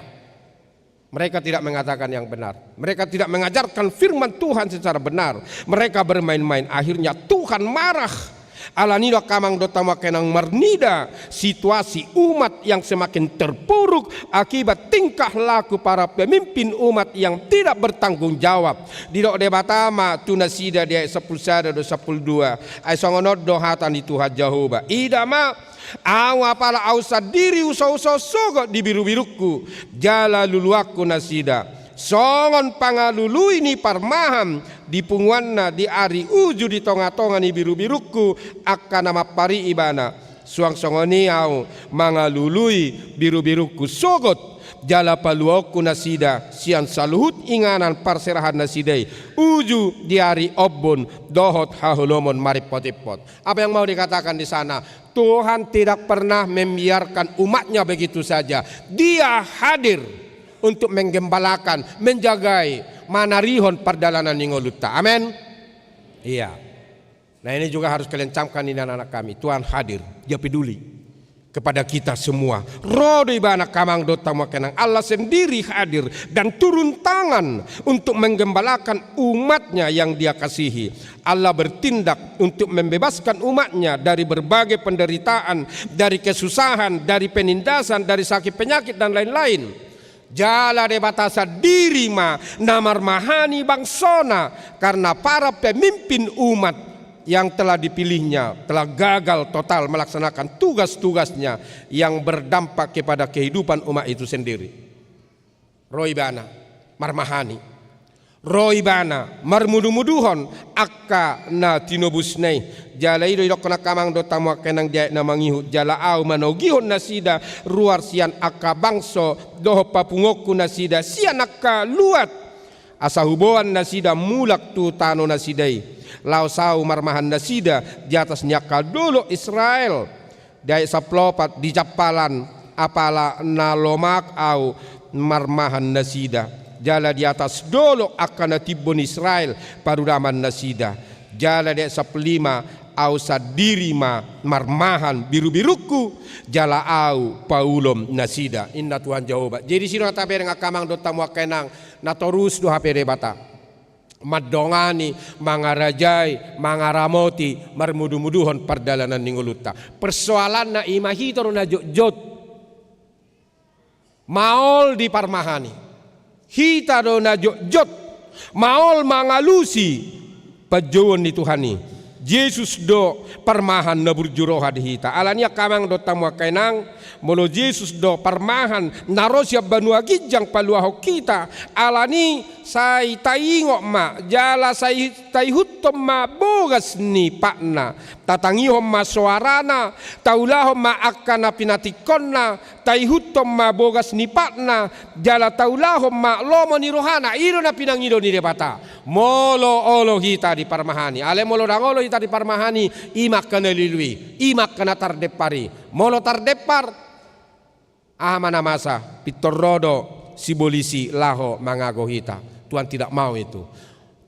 Mereka tidak mengatakan yang benar. Mereka tidak mengajarkan firman Tuhan secara benar. Mereka bermain-main. Akhirnya Tuhan marah. Alani do angka amang dohot hamu angka inang, marnida situasi umat yang semakin terpuruk akibat tingkah laku para pemimpin umat yang tidak bertanggung jawab. Didok Debata ma tu nasida di ayat sampulu sada dohot sampulu dua. Ai songon on do hata ni Tuhan Jahowa. Ida ma, Ahu apala Ahu sandiri husouso sogot di birubirungku, jala luluanku nasida songon pangalului ni parmahan di punguanna di ari uju di tongatonga ni birubirungku angka na mampari ibana. Suang songon i Ahu mangalului birubirungku sogot, jala paluaonku nasida sian saluhut inganan parserahan nasida i uju di ari ombun dohot haholomon marimpot-impot. Apa yang mau dikatakan di sana? Tuhan tidak pernah membiarkan umatnya begitu saja. Dia hadir untuk menggembalakan, menjagai, manarihon pardalanan ni ngolunta. Amin. Iya. Nah, ini juga harus kalian camkan ini anak-anak kami. Tuhan hadir, Dia peduli kepada kita semua. Ro do ibana angka amang dohot hamu angka inang, Allah sendiri hadir dan turun tangan untuk menggembalakan umatnya yang Dia kasihi. Allah bertindak untuk membebaskan umatnya dari berbagai penderitaan, dari kesusahan, dari penindasan, dari sakit penyakit dan lain-lain. Jala Debata sandiri ma na marmahani bangsona karena para pemimpin umat yang telah dipilihnya telah gagal total melaksanakan tugas-tugasnya yang berdampak kepada kehidupan umat itu sendiri. Ro ibana marmahani. Ro ibana marmudumuduhon angka na tinobusna i. Jala i do idokkon angka amang dohot hamu angka inang di ayat na mangihut, jala Ahu manogihon nasida ruar sian angka bangso dohot papunguonku nasida sian angka luat, asa huboan nasida mulak tu tano nasida i, laos Ahu marmahan nasida di atas ni angka dolok Israel. Di ayat sampulu opat, di jampalan apala na lomak Ahu marmahan nasida, jala di atas dolok angka na timbo ni Israel parudaman nasida. Jala di ayat sampulu lima, Ahu sandiri ma marmahan birubirungku, jala Ahu paulom nasida, ninna Tuhan Jahowa. Jadi disi do na tabereng angka amang dohot hamu angka inang, na torus do hape Debata mandongani, mangarajai, mangaramoti, marmudumuduhon pardalanan ni ngolunta. Persoalanna i ma hita do na jotjot maol di parmahan i. Hita do na jotjot maol mangalusi panjouon ni Tuhan i. Jesus do parmahan na burju roha di hita. Alani i angka amang dohot hamu angka inang, molo Jesus do parmahan na ro sian banua ginjang paluahon hita, alani i sai taingot ma, jala sai taihuthon ma bogas ni patna. Tatangihon ma soarana, taulahon ma angka na pinatingkonna, taihuthon ma bogas ni patna, jala taulahon ma lomo ni rohana. I do na pinangido ni Debata. Molo olo hita di parmahan i. Alai molo ndang olo hita di parmahan i, i ma angka na lilu i, i ma angka na tardempar i. Molo tardempar, aha ma na masa? Pintor ro do sibolis i laho mangago hita. Tuhan tidak mau itu.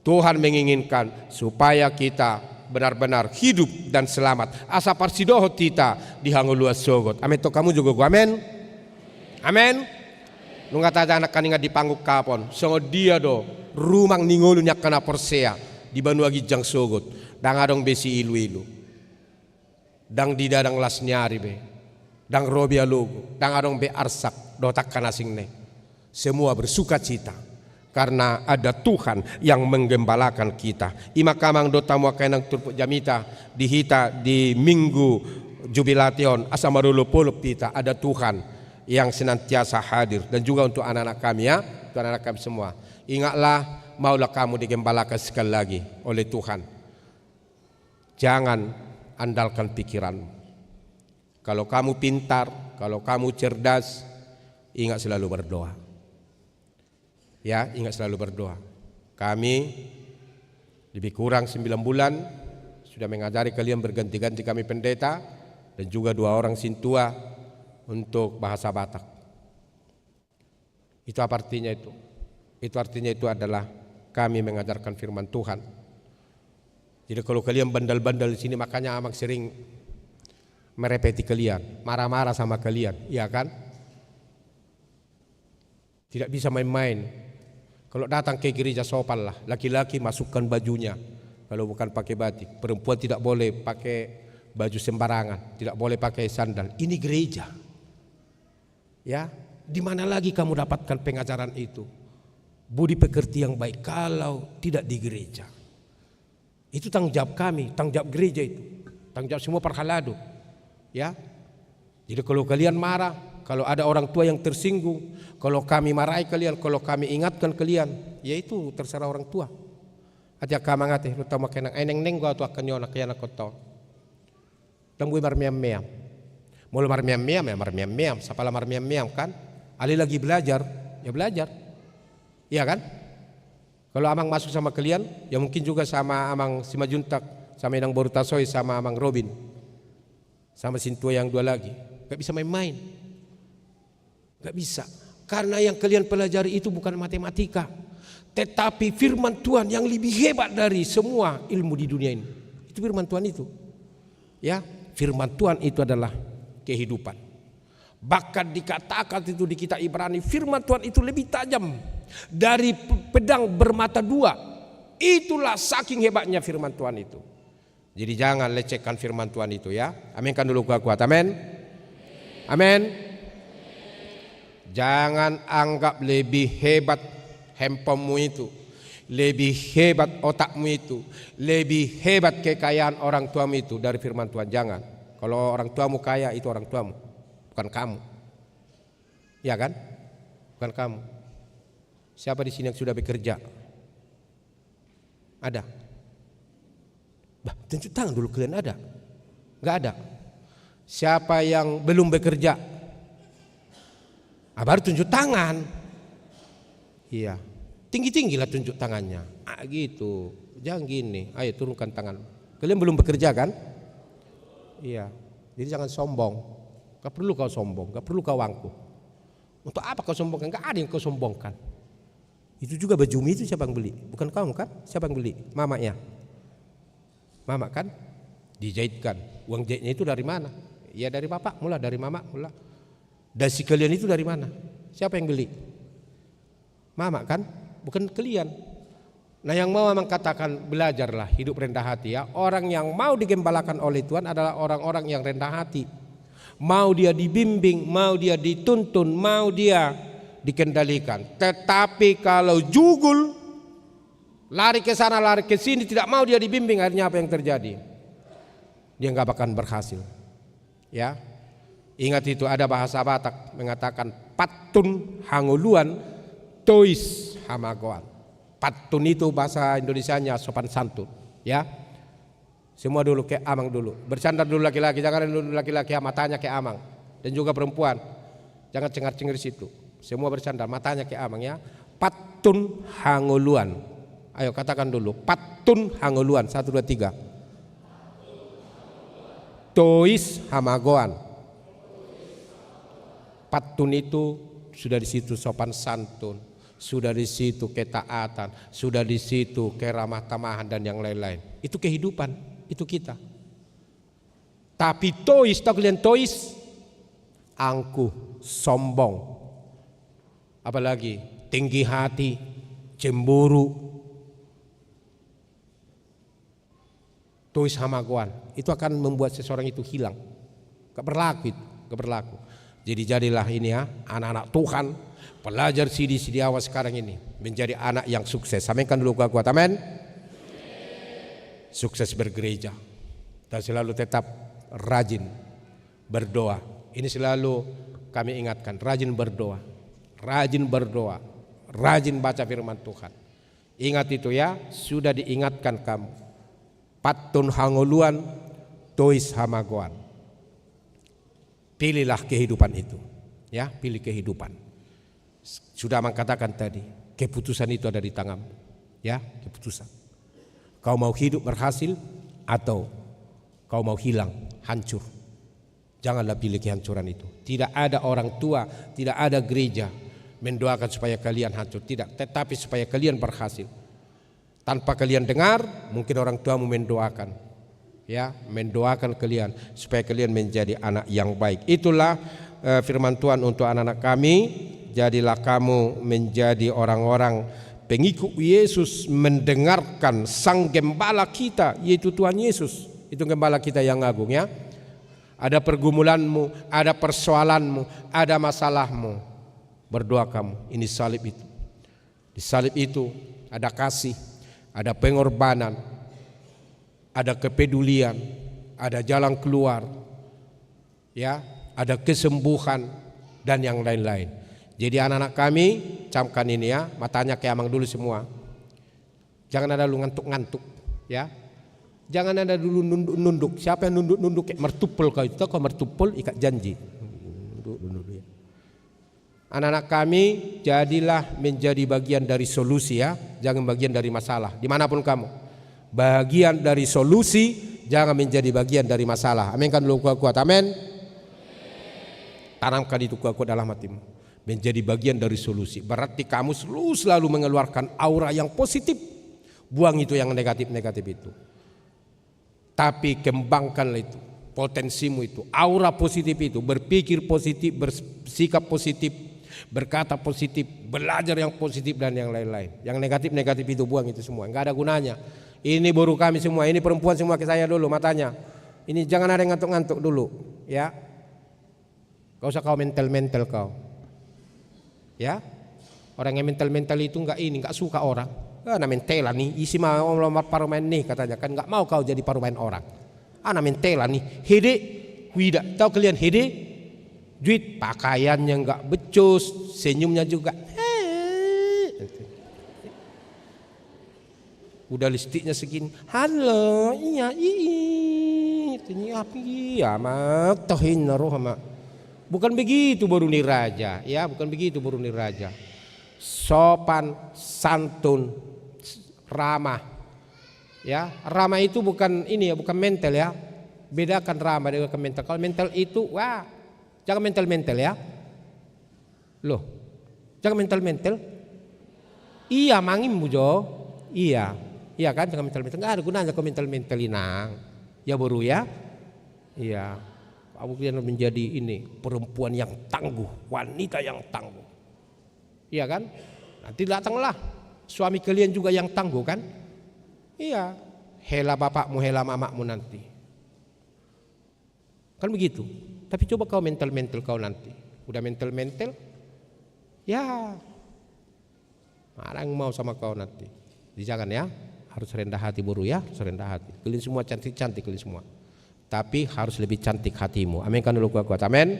Tuhan menginginkan supaya kita benar-benar hidup dan selamat. Asa parsidohot hita di hangoluan sogot. Amen, tong hamu jo gogo. Amen. Amen. Nunga tajaha nangkaningan di pangungkapon, songon dia do rumang ni ngolu ni angka na porsea di banua ginjang sogot. Ndang adong be siiluilu. Ndang didadang las ni ari be, ndang ro be alogo, ndang adong be arsak dohot angka na asing na i. Semua bersukacita karena ada Tuhan yang menggembalakan kita. I ma angka amang dohot hamu angka inang turpuk jamita di hita di Minggu Jubilate on, asa marolopolop hita ada Tuhan yang senantiasa hadir, dan juga untuk anak-anak kami, ya, untuk anak-anak kami semua. Ingatlah, maulah kamu digembalakan sekali lagi oleh Tuhan. Jangan andalkan pikiranmu. Kalau kamu pintar, kalau kamu cerdas, ingat selalu berdoa. Ya, ingat selalu berdoa. Kami lebih kurang sembilan bulan sudah mengajari kalian berganti-ganti, kami pendeta dan juga dua orang sintua, untuk bahasa Batak. Itu apa artinya itu? Itu artinya itu adalah kami mengajarkan firman Tuhan. Jadi kalau kalian bandal-bandal di sini, makanya Amang sering merepeti kalian, marah-marah sama kalian, iya kan? Tidak bisa main-main. Kalau datang ke gereja, sopanlah. Laki-laki masukkan bajunya, kalau bukan pakai batik. Perempuan tidak boleh pakai baju sembarangan, tidak boleh pakai sandal. Ini gereja. Ya, di mana lagi kamu dapatkan pengajaran itu? Budi pekerti yang baik kalau tidak di gereja. Itu tanggung jawab kami, tanggung jawab gereja itu. Tanggung jawab semua parhalado. Ya. Jadi kalau kalian marah, kalau ada orang tua yang tersinggung, kalau kami marahi kalian, kalau kami ingatkan kalian, ya itu terserah orang tua. Aja ka mangate, lu tahu makenang, eneng neng gua tu akan nyona, kiana kau tahu. Dang boi marmeam-meam. Molo marmeam-meam, ya marmeam-meam. Sapala marmeam-meam kan. Ale lagi belajar, ya belajar. Iya kan? Kalau amang masuk sama kalian, ya mungkin juga sama amang Simanjuntak, sama inang boru Tasoi, sama amang Robin. Sama sintua yang dua lagi. Gak bisa main-main. Gak bisa. Karena yang kalian pelajari itu bukan matematika. Tetapi firman Tuhan yang lebih hebat dari semua ilmu di dunia ini. Itu firman Tuhan itu. Ya, firman Tuhan itu adalah kehidupan. Bahkan dikatakan itu di kitab Ibrani, firman Tuhan itu lebih tajam dari pe-, pedang bermata dua. Itulah saking hebatnya firman Tuhan itu. Jadi jangan lecehkan firman Tuhan itu ya. Amin kan dulu kuat-kuat. Amin. Amin. Jangan anggap lebih hebat handphonemu itu, lebih hebat otakmu itu, lebih hebat kekayaan orang tuamu itu dari firman Tuhan. Jangan. Kalau orang tuamu kaya, itu orang tuamu, bukan kamu. Ya kan? Bukan kamu. Siapa di sini yang sudah bekerja? Ada? Bah, tunjuk tangan dulu kalian ada? Nggak ada. Siapa yang belum bekerja? Ah, baru tunjuk tangan. Iya. Tinggi-tinggilah tunjuk tangannya. Ah, gitu. Jangan gini. Ayo turunkan tangan. Kalian belum bekerja kan? Iya. Jadi jangan sombong. Gak perlu kau sombong, gak perlu kau angkuh. Untuk apa kau sombongkan? Gak ada yang kau sombongkan. Itu juga bajumu itu siapa yang beli? Bukan kamu kan? Siapa yang beli? Mama ya? Mama kan? Dijahitkan. Uang jahitnya itu dari mana? Ya dari bapak mula, dari mama mula. Dasi kalian itu dari mana? Siapa yang beli? Mama kan? Bukan kalian. Nah, yang mau amang katakan, belajarlah hidup rendah hati ya. Orang yang mau digembalakan oleh Tuhan adalah orang-orang yang rendah hati. Mau dia dibimbing, mau dia dituntun, mau dia dikendalikan. Tetapi kalau jugul, lari ke sana, lari ke sini, tidak mau dia dibimbing, akhirnya apa yang terjadi? Dia nggak akan berhasil. Ya. Ingat itu, ada bahasa Batak mengatakan pantun hangoluan, tois hamagoan. Pantun itu bahasa Indonesianya sopan santun, ya. Semua dulu ke amang dulu. Bersandar dulu laki-laki, jangan dulu laki-laki, matanya ke amang. Dan juga perempuan. Jangan cengar-cengir situ. Semua bersandar, matanya ke amang ya. Pantun hangoluan. Ayo katakan dulu, pantun hangoluan. Satu, dua, tiga. Tois hamagoan. Pantun itu sudah di situ sopan santun, sudah di situ ketaatan, sudah di situ keramah tamahan dan yang lain-lain. Itu kehidupan, itu kita. Tapi tois, tahu kalian tois? Angkuh, sombong. Apalagi tinggi hati, cemburu. Tois hamagoan. Itu akan membuat seseorang itu hilang. Gak berlaku itu, gak berlaku. Jadi jadilah ini ya, anak-anak Tuhan, pelajar sidi, sidi awal sekarang ini menjadi anak yang sukses. Amin kan dulu kuat-kuat. Amin. Sukses bergereja. Dan selalu tetap rajin berdoa. Ini selalu kami ingatkan, rajin berdoa. Rajin berdoa. Rajin baca firman Tuhan. Ingat itu ya, sudah diingatkan kamu. Pantun hangoluan, tois hamagoan. Pilihlah kehidupan itu. Ya, pilih kehidupan. Sudah amang katakan tadi, keputusan itu ada di tanganmu. Ya, keputusan. Kau mau hidup berhasil atau kau mau hilang, hancur. Janganlah pilih kehancuran itu. Tidak ada orang tua, tidak ada gereja mendoakan supaya kalian hancur. Tidak, tetapi supaya kalian berhasil. Tanpa kalian dengar, mungkin orang tuamu mendoakan. Ya, mendoakan kalian supaya kalian menjadi anak yang baik. Itulah, eh, firman Tuhan untuk anak-anak kami. Jadilah kamu menjadi orang-orang pengikut Yesus, mendengarkan Sang Gembala kita, yaitu Tuhan Yesus. Itu gembala kita yang agung, ya. Ada pergumulanmu, ada persoalanmu, ada masalahmu. Berdoa kamu, ini salib itu. Di salib itu ada kasih, ada pengorbanan, ada kepedulian, ada jalan keluar, ya, ada kesembuhan, dan yang lain-lain. Jadi anak-anak kami, camkan ini ya, matanya ke amang dulu semua. Jangan ada lu ngantuk-ngantuk, ya. Jangan ada dulu nunduk-nunduk. Siapa yang nunduk-nunduk, kayak mertupul kau itu, kau mertupul, ikat janji. Nunduk-nunduk, ya. Anak-anak kami, jadilah menjadi bagian dari solusi ya, jangan bagian dari masalah. Dimanapun kamu, bagian dari solusi, jangan menjadi bagian dari masalah. Amin kan dulu kuat-kuat, amin. Tanamkan itu kuat-kuat dalam hatimu. Menjadi bagian dari solusi. Berarti kamu selalu, selalu mengeluarkan aura yang positif. Buang itu yang negatif-negatif itu. Tapi kembangkanlah itu, potensimu itu, aura positif itu, berpikir positif, bersikap positif, berkata positif, belajar yang positif dan yang lain-lain. Yang negatif-negatif itu buang itu semua, nggak ada gunanya. Ini boru kami semua, ini perempuan semua ke saya dulu matanya. Ini jangan ada yang ngantuk-ngantuk dulu, ya. Gak usah kau mental-mental kau. Ya? Orang yang mental-mental itu nggak ini, nggak suka orang. Ah, na mentelan ni, isi ma om lomar parumaen ni katanya, kan nggak mau kau jadi parumaen orang. Ah, na mentelan ni, hede, huida, tau kalian hede? Juit, pakaiannya nggak becus, senyumnya juga. Udah listipnya segini. Halo, iya, ii. Ini apa? Iya, ma, toh ini roh, ma. Bukan begitu boru ni raja, ya, bukan begitu boru ni raja. Sopan, santun, ramah. Ya, ramah itu bukan ini ya, bukan mental ya. Bedakan ramah dengan mental. Kalau mental itu, wah, jangan mental-mental ya. Loh, jangan mental-mental. Iya, mangimmu jo. Iya. Iya kan, jangan mental-mental. Nggak ada gunanya kau mental-mental, inang. Ya, boru ya. Iya. Kamu biar menjadi ini, perempuan yang tangguh, wanita yang tangguh. Iya kan? Nanti datanglah suami kalian juga yang tangguh kan? Iya. Hela bapakmu, hela mamakmu nanti. Kan begitu. Tapi coba kau mental-mental kau nanti. Udah mental-mental, ya, mana yang mau sama kau nanti? Jadi jangan ya, harus rendah hati boru ya, harus rendah hati. Kalian semua cantik-cantik kalian semua. Tapi harus lebih cantik hatimu. Amin kan dulu kuat-kuat. Amin.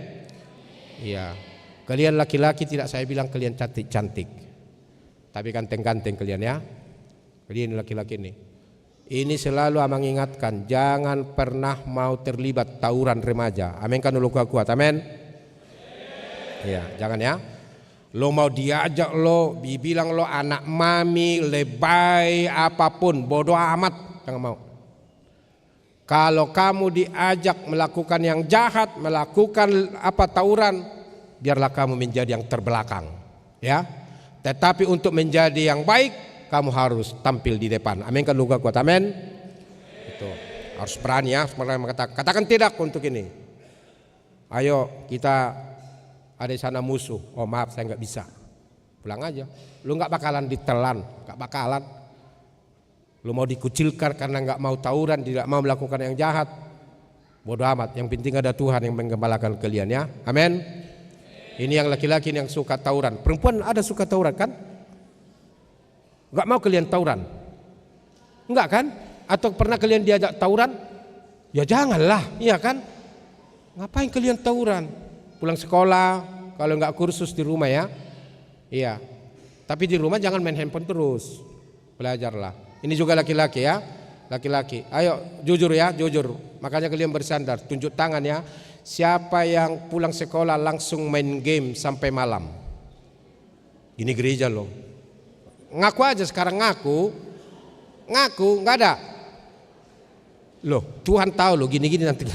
Iya. Kalian laki-laki tidak saya bilang kalian cantik-cantik. Tapi ganteng-ganteng kalian ya. Kalian laki-laki nih. Ini selalu amang ingatkan, jangan pernah mau terlibat tawuran remaja. Amin kan dulu kuat-kuat. Amin. Iya, jangan ya. Lo mau diajak lo, dibilang lo anak mami, lebay, apapun, bodoh amat, jangan mau. Kalau kamu diajak melakukan yang jahat, melakukan apa, tawuran, biarlah kamu menjadi yang terbelakang, ya. Tetapi untuk menjadi yang baik, kamu harus tampil di depan. Amin kan dulu kuat-kuat. Amin. Itu harus berani ya, harus berani mengatakan, katakan tidak untuk ini. Ayo kita ada di sana musuh. Oh, maaf, saya nggak bisa. Pulang aja. Lu nggak bakalan ditelan, nggak bakalan. Lu mau dikucilkan karena nggak mau tawuran, tidak mau melakukan yang jahat. Bodoh amat. Yang penting ada Tuhan yang menggembalakan kalian ya. Amin. Ini yang laki-laki ini yang suka tawuran. Perempuan ada suka tawuran kan? Nggak mau kalian tawuran? Nggak kan? Atau pernah kalian diajak tawuran? Ya janganlah, iya kan? Ngapain kalian tawuran? Pulang sekolah, kalau nggak kursus di rumah ya. Iya. Tapi di rumah jangan main handphone terus. Belajarlah. Ini juga laki-laki ya. Laki-laki. Ayo jujur ya, jujur. Makanya kalian bersandar, tunjuk tangan ya. Siapa yang pulang sekolah langsung main game sampai malam? Ini gereja loh. Ngaku aja sekarang, ngaku. Ngaku, nggak ada. Loh, Tuhan tahu loh, gini-gini nanti.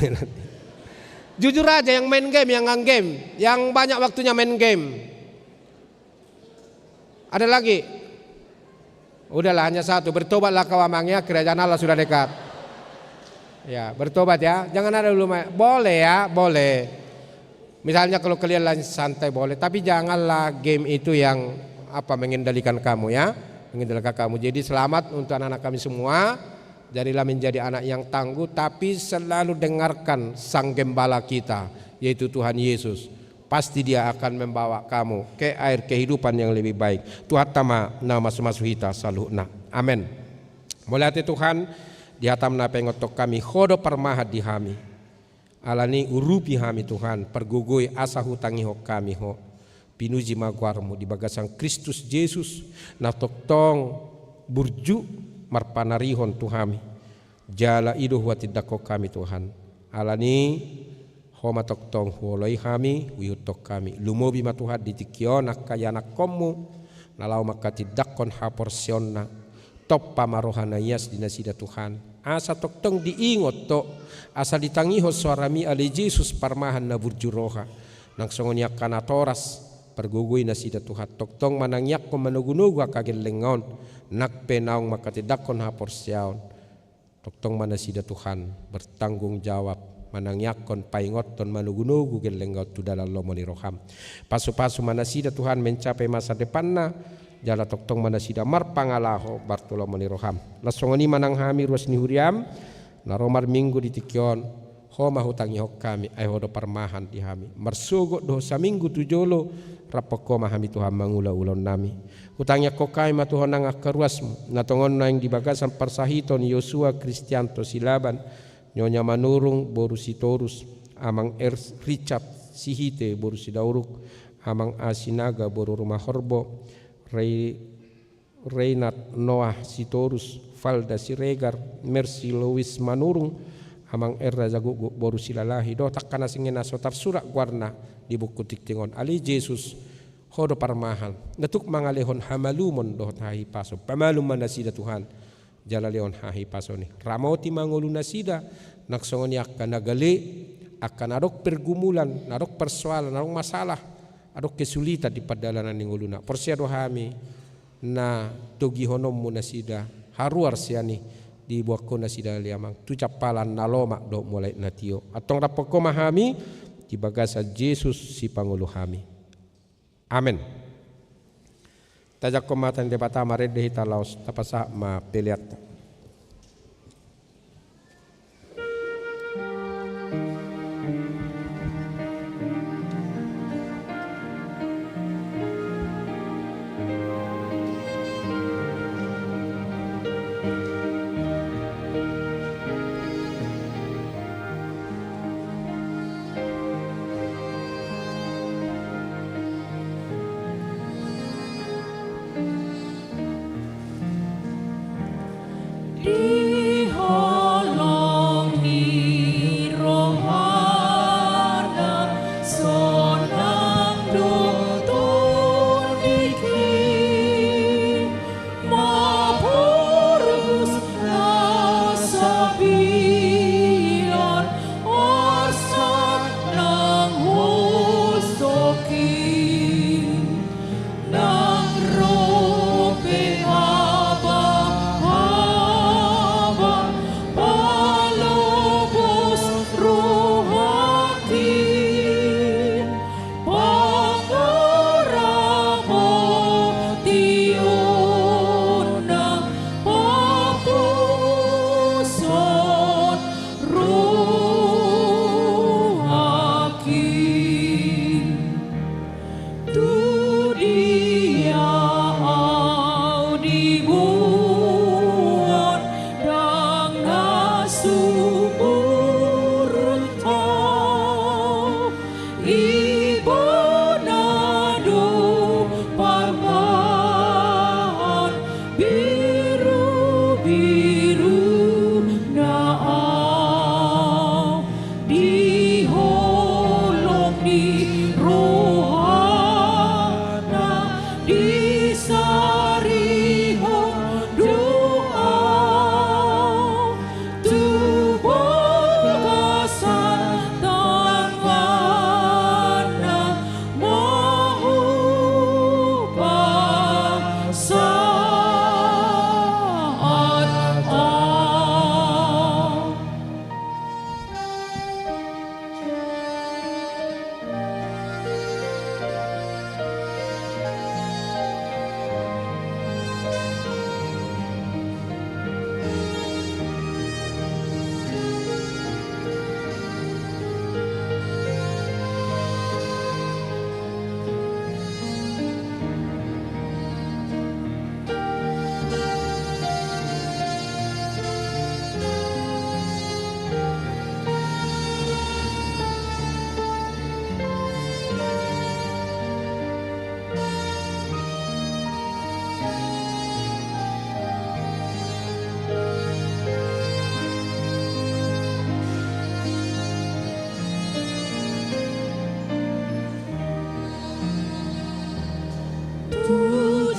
Jujur aja, yang main game, yang ngang game, yang banyak waktunya main game. Ada lagi? Udahlah, hanya satu. Bertobatlah kau, amang ya, kerajaan Allah sudah dekat. Ya, bertobat ya. Jangan ada dulu main. Boleh ya, boleh. Misalnya kalau kalian lagi santai boleh, tapi janganlah game itu yang apa, mengendalikan kamu ya, mengendalikan kamu. Jadi selamat untuk anak-anak kami semua. Jadilah menjadi anak yang tangguh, tapi selalu dengarkan Sang Gembala kita, yaitu Tuhan Yesus. Pasti Dia akan membawa kamu ke air kehidupan yang lebih baik. Tuhanta ma na mamasu-masu hita saluhutna. Amen. Mauliate Tuhan, di hataM na paingothon hami, Ho do parmahan di hami. Alani i urupi hami Tuhan, pargogoi asa hutangihon hami Ho. Pinuji ma goarMu di bagasan Kristus Jesus, na tongtong burju marpanarihon tu hami. Jala i do huhatindanghon hami Tuhan. Alani i Ho ma tongtong huoloi hami, huihuthon hami. Lumobi ma Tuhan di tingki on angka ianakhonMu, na laho manghatindanghon haporseaonna. Tompa ma roha na ias di nasida Tuhan. Asa tongtong diingot Ho, asa ditangihon soaraMi ale Jesus parmahan na burju roha. Nang songon i angka natoras, pargogoi nasida Tuhan. Tongtong manangianghon manogunogu angka gellengna on, nang pe naung manghatindanghon haporseaon. Tongtong ma nasida Tuhan, bertanggung jawab, manangianghon, paingothon, manogunogu gellengna on tu dalan lomo ni rohaM. Pasupasu ma nasida Tuhan mencapai masa depanna, jala tongtong ma nasida marpangalaho, bar tu lomo ni rohaM. Laos songon i ma nang hami ruas ni huriaM, na ro marminggu di tingki on, Ho ma hutangihon hami, ai Ho do parmahan di hami. Marsogot dohot saminggu tu jolo, raphon Ho ma hami Tuhan mangula ulaonnami. Hutangianghon hami ma tu Ho nang angka ruasMu, na tongon naeng di bagasan parsahiton Yosua Kristianto Silaban, Nyonya Manurung boru Sitorus, Amang Er Richard Sihite boru Sidauruk, Amang A Sinaga boru Rumahorbo, Rei-, Reinat Noah Sitorus, Valda Siregar, Mercy Lois Manurung, Amang Er Rajagukguk boru Silalahi, dohot angka na singena so tarsurat goarna di buku tingting on. Ale Jesus, Ho do parmahan, na tuk mangalehon hamalumon dohot hahipason. Pamalum ma nasida Tuhan, jala lehon hahipason i. Ramoti ma ngolu nasida, nang songon i angka na gale, angka na adong pergumulan, na adong persoalan, na adong masalah, adong kesulitan di pardalanan ni ngoluna. Porsea do hami, na togihononMu nasida, haruar sian i, diboan Ho nasida ale Amang, tu jampalan na lomak dohot mulaik na tio. Antong raphon Ho ma hami, di bagasan Jesus Sipangolu hami. Amen. Tajangkon ma hata ni Debata, marende hita laos tapasahat ma peleanta.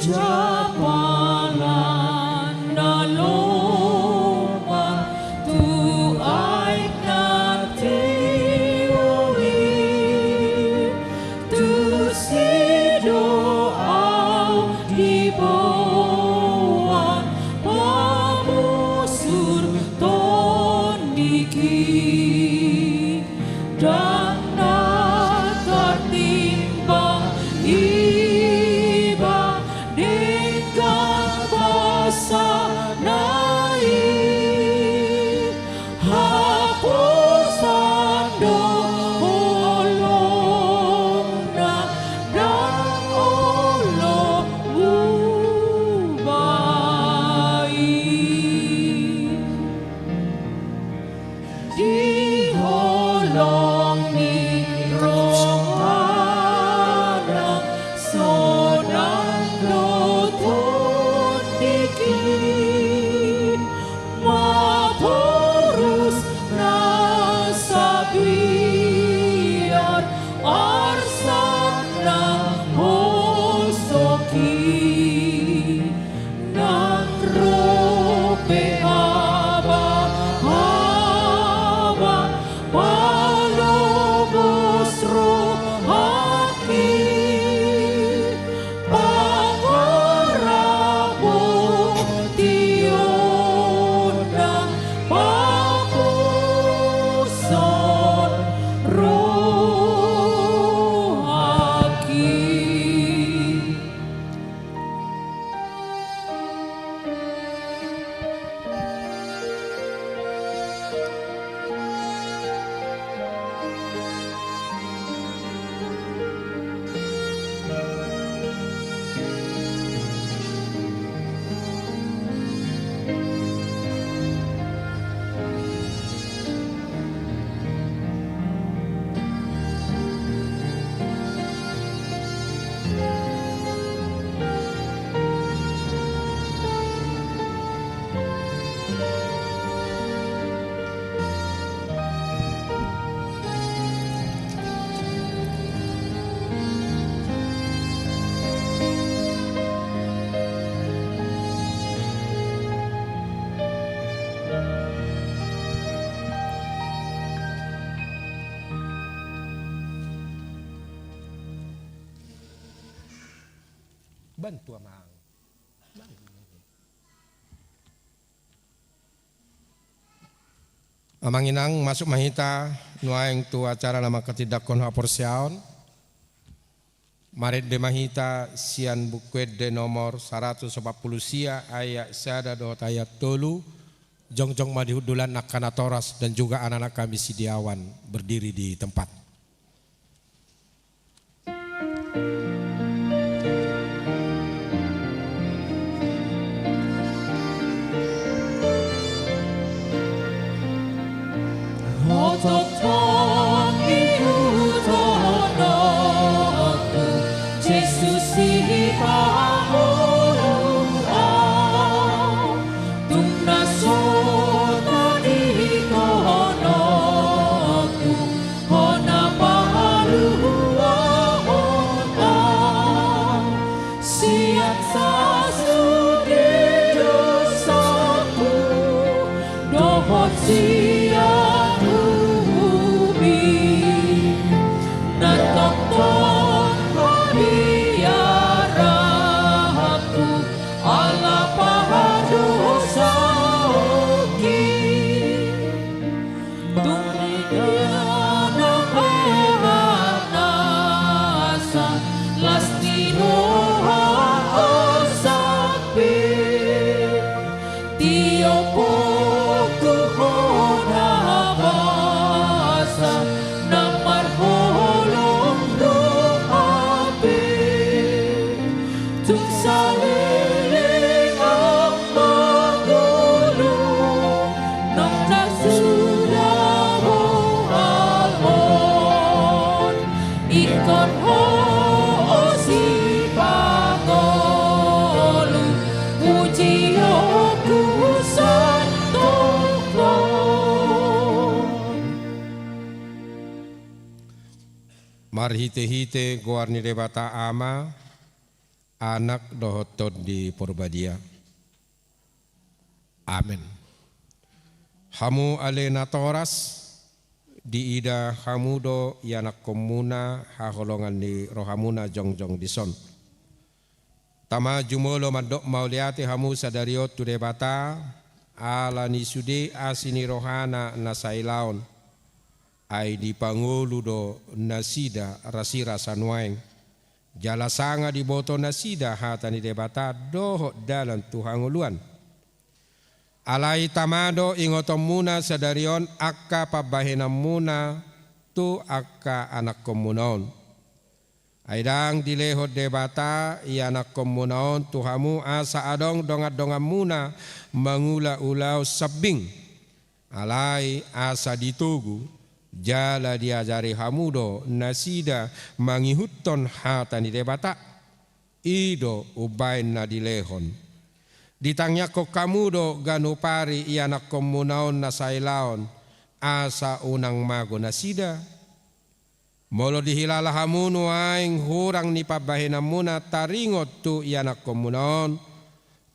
Japalan na lompa tu aek na tio i, tusi do au diboan pamusur tondingki. Ndang na tartimbang iba denggan basana i, haposan do holongna ndang olo muba i. Di holong ni rohana sonang do tondingki, maporus na sabiar arsak na hosok i. Nang ro pe habahaba palomos rohangki, pangarap botionna pamuson rohangki. Bantu amang. Amang inang, masuk ma hita nuaeng tu acara na manghatindanghon haporseaon. Marende ma hita sian Buku Ende nomor saratus opat pulu sia, ayat sada dohot ayat tolu. Jongjong ma di hundulan angka natoras dan juga anak-anak kami setiawan berdiri di tempat. Hotop tong ihuthononku, Jesus sipangolu au, tung na so tadingkononku, hona pahaluahon au. Sian sasude dosaku dohot sian ubi, na tongtong habiaranku ala pahadosaonki. Tung dia na penganasa las ni roha on sampe, tiop ho tu hona basa na marholong roha pe. Tung saleleng au mangolu, nang na suda bohahon, ingkon ho sipangolu, pujionku santongtong. Marhitehite goar ni Debata Ama, Anak dohot Tondi Porbadia. Amen. Hamu ale natoras, diida hamu do ianakkonmuna haholongan ni rohamuna jongjong dison. Tama jumolo mandok mauliate hamu sadari on tu Debata, ala ni sude asi ni rohana na sailaon. Ai dipangolu do nasida rasirasa nuaeng. Jala sanga diboto nasida hata ni Debata dohot dalan tu hangoluan. Alai tama do ingotonmuna sadari on angka pambahenanmuna tu angka anakkonmuna on. Ai ndang dilehon Debata ianakkonmuna on tu hamu asa adong dongandonganmuna mangulaulaon sambing. Alai asa ditogu, jala diajari hamu do nasida mangihuthon hata ni Debata. I do umbaen na dilehon. Ditangiangkon hamu do ganup ari ianakkonmuna on na sailaon, asa unang mago nasida. Molo dihilala hamu nuaeng hurang ni pambahenanmuna taringot tu ianakkonmuna on,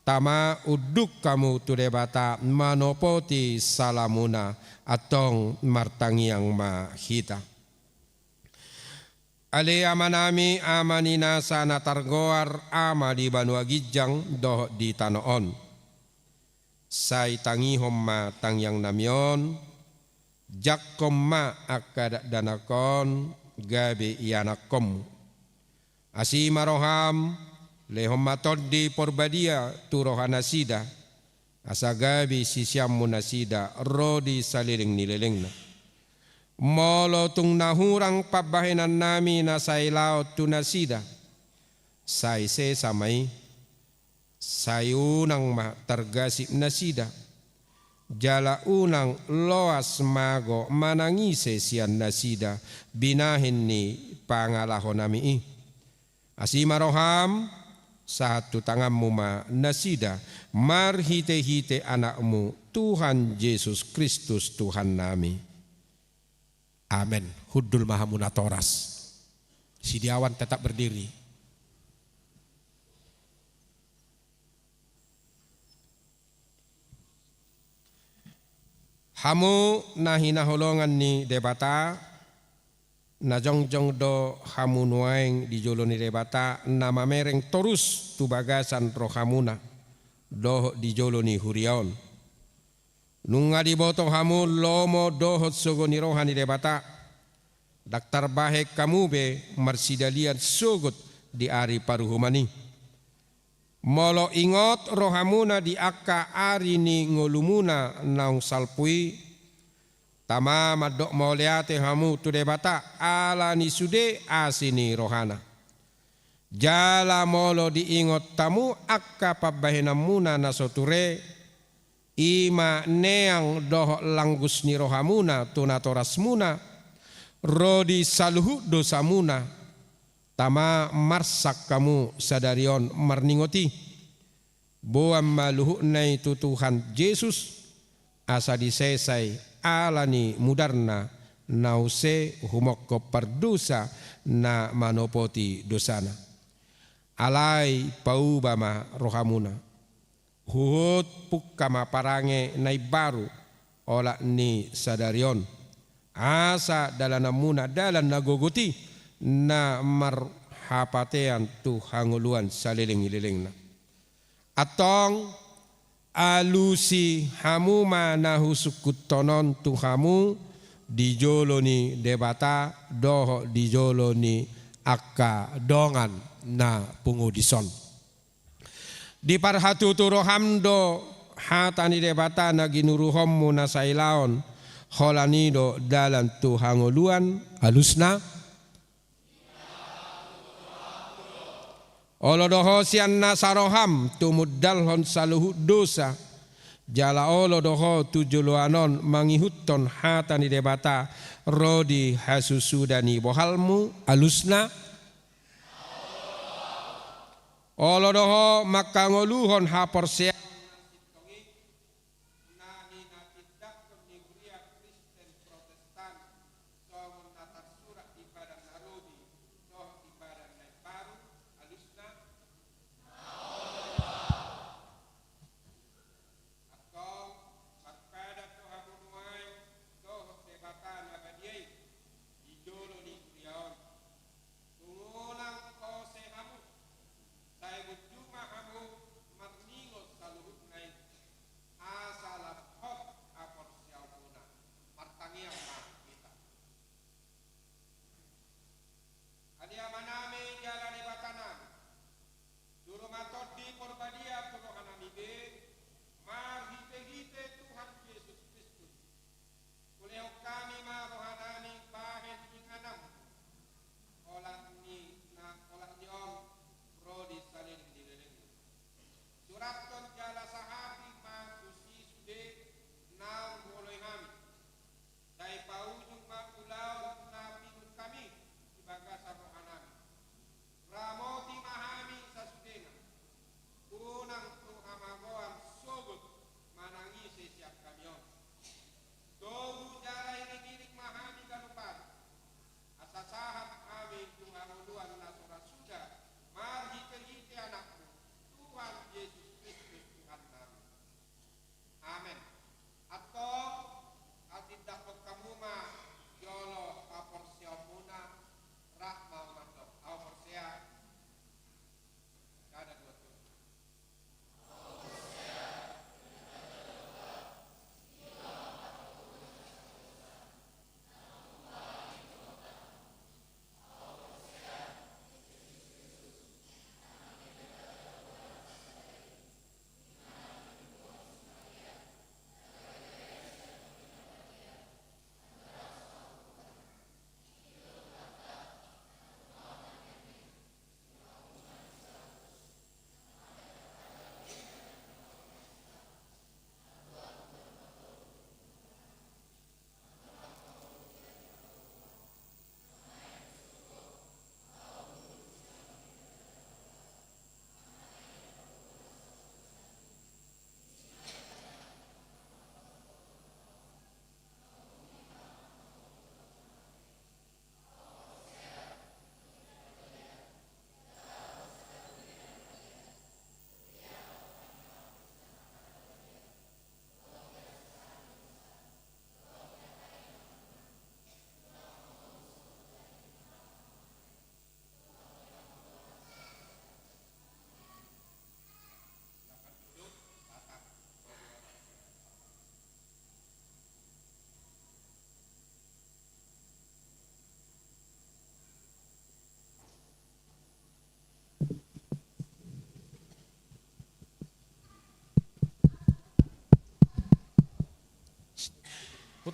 tama unduk hamu tu Debata manopoti salamuna. Antong martangiang ma hita. Ale Amanami, Ama ni nasa na targoar Ama di banua ginjang dohot di tano on. Sai tangihon ma tangiangnami on, jangkon ma angka dakdanak on gabe ianakkonmu. Asi ma roham, lehon ma Tondi Porbadia tu rohanasida, asa gabe siseanmu nasida ro di saleleng ni lelengna. Molo tung na hurang pambahenannami na sailaon tu nasida, sai sesa ma i. Sai unang ma targasip nasida, jala unang loas mago manang ise sian nasida binahen ni pangalahonami i. Asi ma roham, sahat tu tanganmu ma nasida, marhitehite Anakmu, Tuhan Jesus Kristus Tuhannami. Amen. Hundul ma hamu natoras. Sidiawan tetap berdiri. Hamu na hinaholongan ni Debata, na jongjong do hamu nuaeng di jolo ni Debata, na mamereng torus tu bagasan rohamuna dohot di jolo ni huria on. Nunga diboto hamu lomo dohot sogo ni roha ni Debata. Ndang tarbahen hamu be marsidalian sogot di ari paruhuman i. Molo ingot rohamuna di angka ari ni ngolumuna naung salpu i, tama mandok mauliate hamu tu Debata ala ni sude asi ni rohana. Jala molo diingot hamu angka pambahenanmuna na so ture, i ma neang dohot langgus ni rohamuna tu natorasmuna, ro di saluhut dosamuna, tama marsak hamu sadari on marningot i. Boan ma luhutna i tu Tuhan Jesus, asa disesa i ala ni mudarna na use humongkop pardosa na manopoti dosana. Alai pauba ma rohamuna. Huhut pungka ma parange na imbaru olat ni sadari on. Asa dalananmuna dalan na gogot i, na marhapatean tu hangoluan saleleng ni lelengna. Antong alusi hamu ma na husungkunhon on tu hamu di jolo ni Debata dohot di jolo ni angka dongan na pungu dison. Diparhatutu roham do hata ni Debata na ginuruhonmu na sailaon, holan i do dalan tu hangoluan, alusna. Olo do ho sian nasa roham tumundalhon saluhut dosa, jala olo do ho tu joloan on mangihuthon hata ni Debata ro di hasusuda ni bohalmu, alusna. Olo do ho manghangoluhon haporseaon na sintong i, na hinatindanghon ni huria Kristen Protestan, songon na tarsurat di Padan na Robi dohot di Padan na Imbaru, alusna.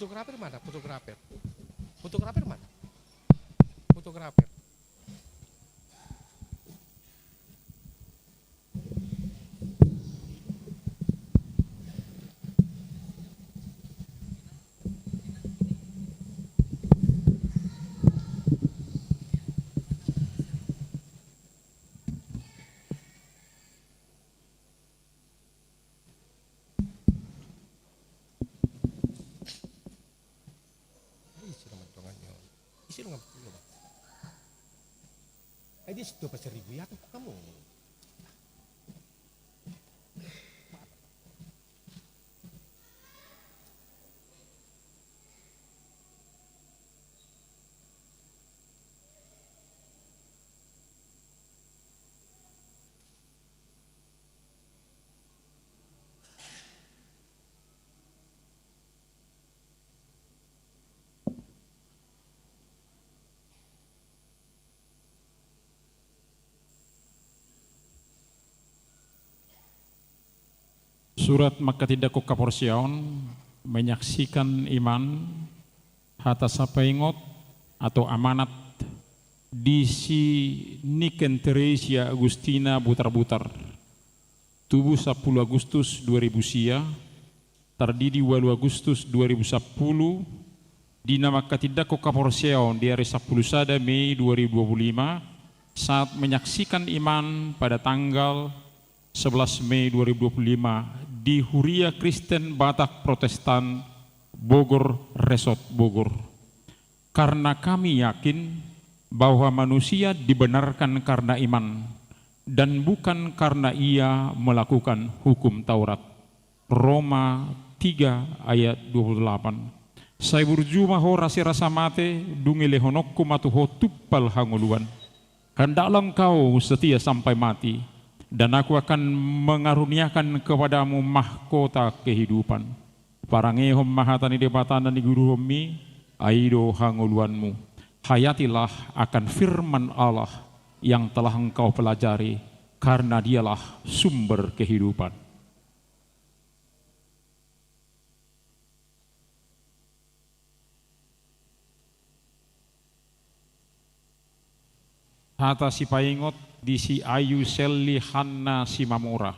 Fotografer mana? Fotografer. Fotografer mana? Fotografer. Ai isi do mantongan ni on. Isi do ngam pulo ba. Ai dia situ apa seribu ya tuh kamu. Surat manghatindanghon haporseaon, menyaksikan iman, hata sipaingot atau amanat, disi Niken Teresia Agustina Butarbutar. Tubuh sampulu Agustus dua ribu sia, tardidi ualu Agustus dua ribu sampulu, di na manghatindanghon haporseaon di ari sampulu sada Mei dua ribu dua puluh lima, saat menyaksikan iman pada tanggal sebelas Mei dua ribu dua puluh lima di Huria Kristen Batak Protestan Bogor, Resort Bogor. Karena kami yakin bahwa manusia dibenarkan karena iman dan bukan karena ia melakukan hukum Taurat. Roma tiga ayat dua puluh delapan. Sai burju ma ho rasirasa mate, dung dilehononku ma tu ho tumpal hangoluan. Hendaklah engkau setia sampai mati, dan Aku akan mengaruniakan kepadamu mahkota kehidupan. Parangehon ma hata ni Debata na niguruhonmi, ai i do hangoluanmu. Hayatilah akan firman Allah yang telah engkau pelajari, karena Dialah sumber kehidupan. Hata sipaingot di si Ayu Selly Hanna Simamora.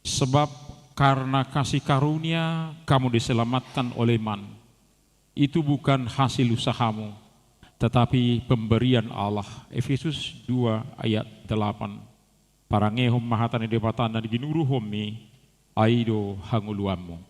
Sebab karena kasih karunia kamu diselamatkan oleh iman. Itu bukan hasil usahamu, tetapi pemberian Allah. Efesus dua ayat delapan. Parangehon ma hata ni Debata na ginuruhonmi, ai i do hangoluanmu.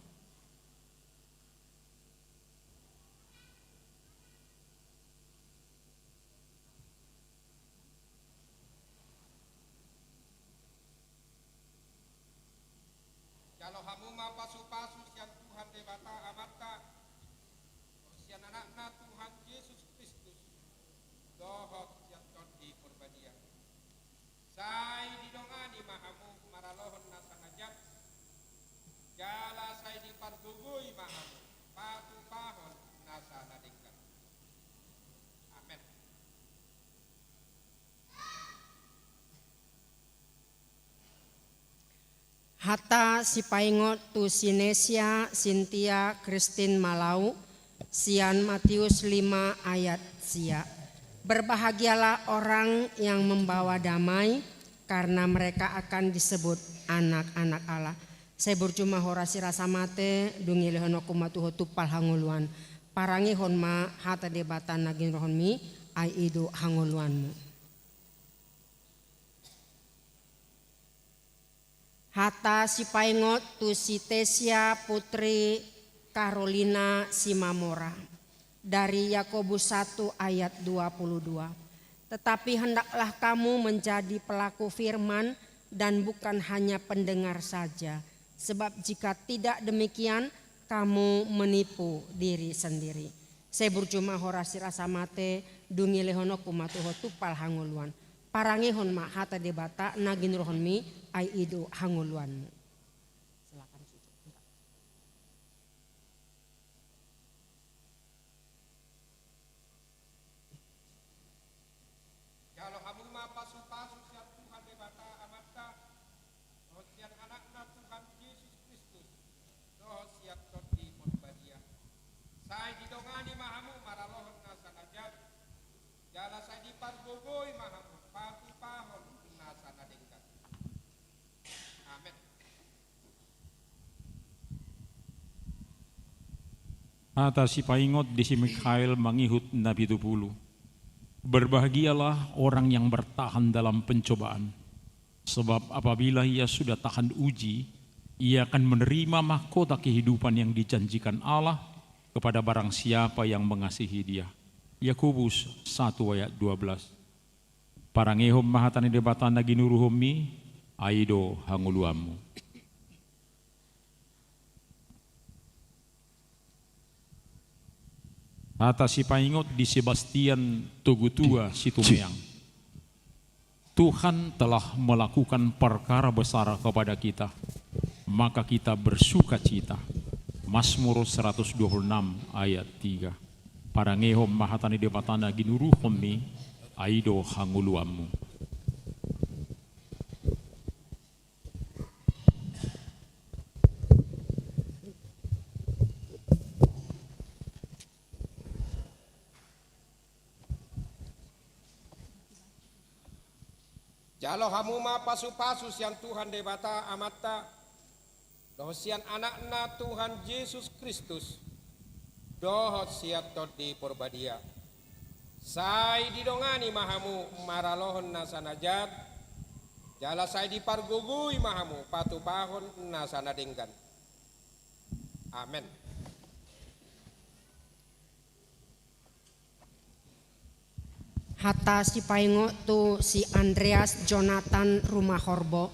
Jalo hamu ma pasupasu sian Tuhan Debata Amanta, dohot sian Anakna Tuhan Jesus Kristus, dohot sian Tondi Porbadia. Sai didongani ma hamu maralohon nasa na jat, jala sai diparbogoi ma hamu patupahon nasa na denggan. Amen. Hata sipaingot tu si Nesia Sintia Kristin Malau, sian Matius lima ayat sia. Berbahagialah orang yang membawa damai, karena mereka akan disebut anak-anak Allah. Sai burju ma ho rasirasa mate, dung dilehononku ma tu ho tumpal hangoluan. Parangehon ma hata Debata na ginuruhonmi, ai i do hangoluanmu. Hata sipaingot tu si Tesia Putri Karolina Simamora, dari Yakobus satu ayat dua puluh dua. Tetapi hendaklah kamu menjadi pelaku firman dan bukan hanya pendengar saja, sebab jika tidak demikian, kamu menipu diri sendiri. Sai burju ma ho rasirasa mate, dung dilehononku ma tu ho tumpal hangoluan. Parangehon ma hata Debata na ginuruhonmi, ai i do hangoluanmu. Silakan sujud. Jalo hamu ma pasupasu sian Tuhan Debata Amanta, dohot sian Anakna Tuhan Jesus Kristus, dohot sian Tondi Porbadia. Hata sipaingot di si Mikhael mangihut na pitu pulu. Berbahagialah orang yang bertahan dalam pencobaan. Sebab apabila ia sudah tahan uji, ia akan menerima mahkota kehidupan yang dijanjikan Allah kepada barang siapa yang mengasihi Dia. Yakobus satu ayat dua belas. Parangehon ma hata ni Debata na ginuruhonmi, ai do hangoluanmu. Hata sipaingot di Sebastian Togutua Situmeang. Tuhan telah melakukan perkara besar kepada kita, maka kita bersukacita. Mazmur seratus dua puluh enam ayat tiga. Parangehon ma hata ni Debata na ginuruhonmi, ai do hangoluanmu. Jalo hamu ma pasupasu sian Tuhan Debata Amanta, dohot sian Anakna Tuhan Jesus Kristus, dohot sian Tondi Porbadia. Sai didongani ma hamu maralohon nasa na jat, jala sai dipargogoi ma hamu patupahon nasa na denggan. Amen. Hata sipaingot tu si Andreas Jonathan Rumahorbo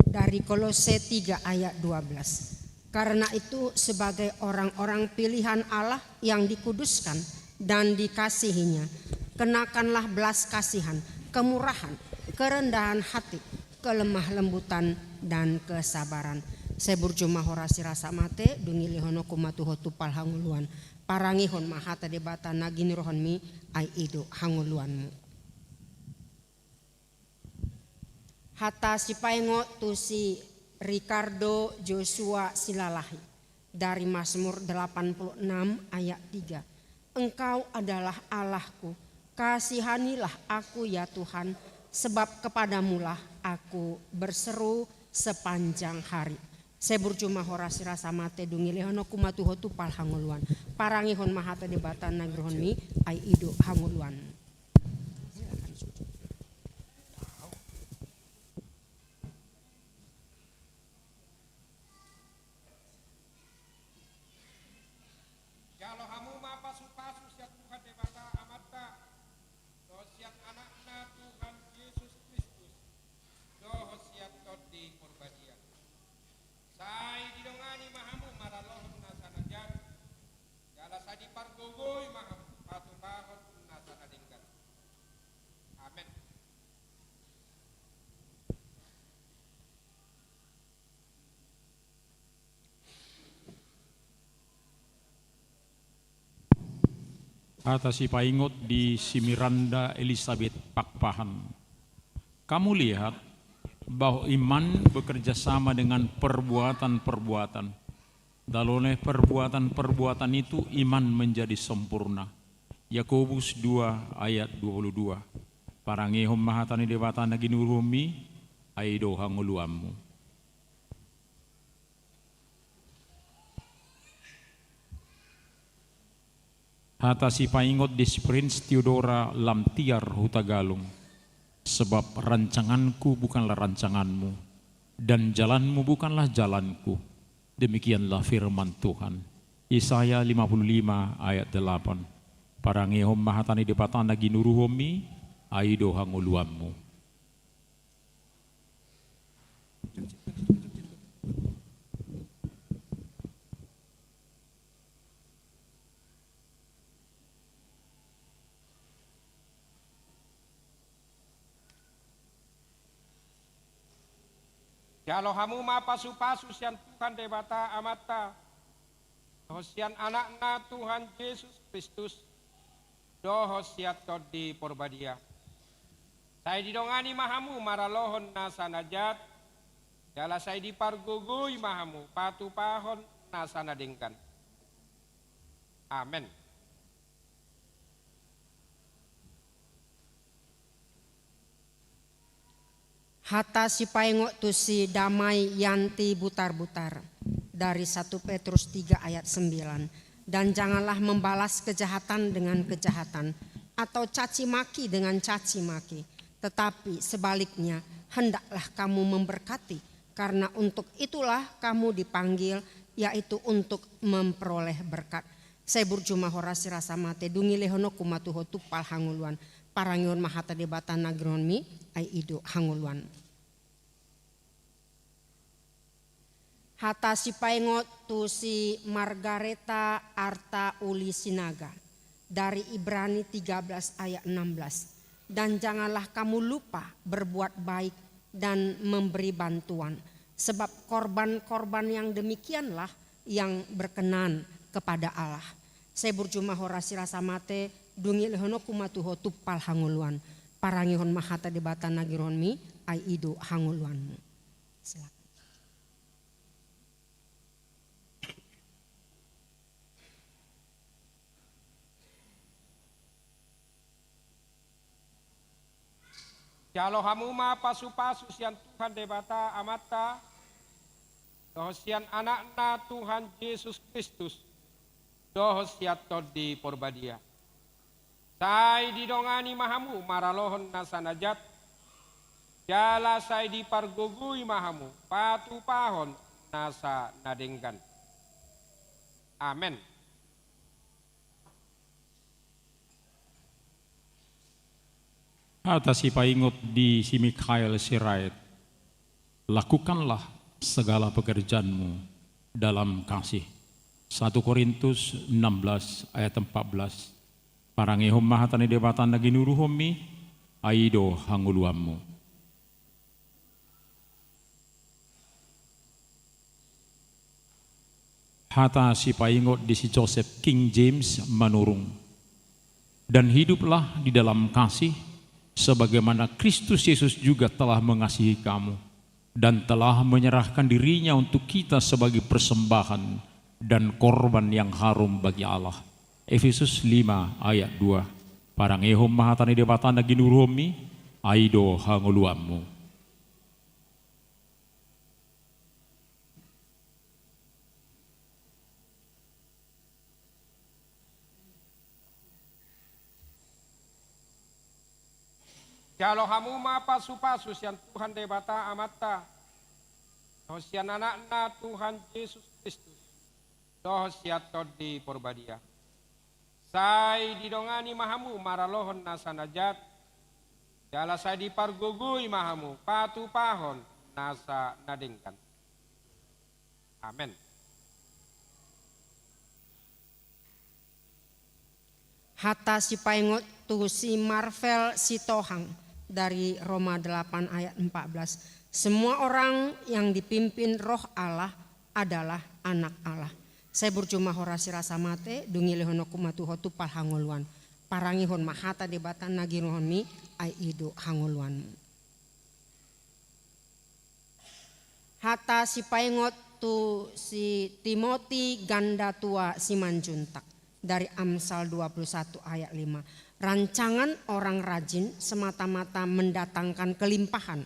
dari Kolose tiga ayat dua belas. Karena itu, sebagai orang-orang pilihan Allah yang dikuduskan dan dikasihinya, kenakanlah belas kasihan, kemurahan, kerendahan hati, kelemah lembutan, dan kesabaran. Sai burju ma hora sirasa mate, dung i lehononku ma tu ho tumpal hangoluan. Parangehon ma hata Debata na ginuruhonmi, ai i do hangoluanmu. Hata sipaingot tu si Ricardo Joshua Silalahi dari Mazmur delapan puluh enam ayat tiga. Engkau adalah Allahku, kasihanilah aku ya Tuhan, sebab kepadamulah aku berseru sepanjang hari. Sai burju ma hora sirasa mate, dung i lehononku ma tu ho tumpal hangoluan. Parangehon ma hata Debata na ginuruhonmi, ai i do hangoluan. Jalo hamu ma pasupasu sian Tuhan Debata Amanta, dohot sian Anakna Tuhan Jesus Kristus, dohot sian Tondi Porbadia. Sai didongani ma hamu maralohon nasa na jat, jala sai dipargogoi ma hamu patupahon nasa na denggan. Amen. Hata sipaingot di si Miranda Elizabeth Pakpahan. Kamu lihat bahwa iman bekerja sama dengan perbuatan-perbuatan. Dalam perbuatan-perbuatan itu iman menjadi sempurna. Yakobus dua ayat dua puluh dua. Parangehon ma hata ni Debata na ginuruhonmi, ai do hangoluanmu. Hata sipaingot di si Prince Theodora Lamtiar Hutagalung. Sebab rancanganku bukanlah rancanganmu, dan jalanmu bukanlah jalanku. Demikianlah firman Tuhan. Yesaya lima puluh lima ayat delapan. Parangehon ma hata ni Debata na ginuruhonmi, ai do hangoluanmu. Jalo hamu ma pasupasu sian Tuhan Debata Amanta, dohot sian Anakna Tuhan Jesus Kristus, dohot sian Tondi Porbadia. Sai didongani ma hamu maralohon nasa na jat, jala sai dipargogoi ma hamu patupahon nasa na denggan. Amen. Hata sipaingot tu si Damai Yanti Butarbutar dari satu Petrus tiga ayat sembilan. Dan janganlah membalas kejahatan dengan kejahatan, atau caci maki dengan caci maki, tetapi sebaliknya, hendaklah kamu memberkati, karena untuk itulah kamu dipanggil, yaitu untuk memperoleh berkat. Sai burju ma ho ras i rasa mate, dung i lehononku ma tu ho tumpal hangoluan. Parangehon ma hata Debata na ginoronmi, ai i do hangoluan. Hata sipaingot tu si Margareta Arta Uli Sinaga, dari Ibrani tiga belas ayat enam belas. Dan janganlah kamu lupa berbuat baik dan memberi bantuan, sebab korban-korban yang demikianlah yang berkenan kepada Allah. Sai burju ma ho ras i rasa mate, dung i lehononku ma tu ho tumpal hangoluan. Parangehon ma hata Debata na ginoronmi, ai i do hangoluanmu. Silakan. Jalo hamu ma pasupasu sian Tuhan Debata Amanta, dohot sian Anakna Tuhan Jesus Kristus, dohot sian Tondi Porbadia. Sai didongani ma hamu maralohon nasa na jat, jala sai dipargogoi ma hamu patupahon nasa na denggan. Amen. Hata sipaingot di si Mikhail Sirait. Lakukanlah segala pekerjaanmu dalam kasih. Satu Korintus enam belas ayat empat belas. Parangehon ma hata ni Debata na ginuruhonmi, ai i do hangoluanmu. Hata sipaingot di si Joseph King James Manurung. Dan hiduplah di dalam kasih, sebagaimana Kristus Yesus juga telah mengasihi kamu dan telah menyerahkan dirinya untuk kita sebagai persembahan dan korban yang harum bagi Allah. Efesus lima ayat dua. Parangehon ma hata ni Debata na ginuruhonmi, ai i do hangoluanmu. Jalo hamu ma pasupasu sian Tuhan Debata Amanta, dohot sian Anakna Tuhan Jesus Kristus, dohot sian Tondi Porbadia. Sai didongani ma hamu maralohon nasa na jat, jala sai dipargogoi ma hamu patupahon nasa na denggan. Amen. Hata sipaingot tu si Marvel Sitohang dari Roma delapan ayat empat belas. Semua orang yang dipimpin Roh Allah adalah anak Allah. Sai burju ma ho ras i rasa mate, dung i lehononku ma tu ho tumpal hangoluan. Parangehon ma hata Debata na ginuruhonmi, ai i do hangoluanmu. Hata sipaingot tu si Timoti Gandatua Simanjuntak dari Amsal dua puluh satu ayat lima. Rancangan orang rajin semata-mata mendatangkan kelimpahan,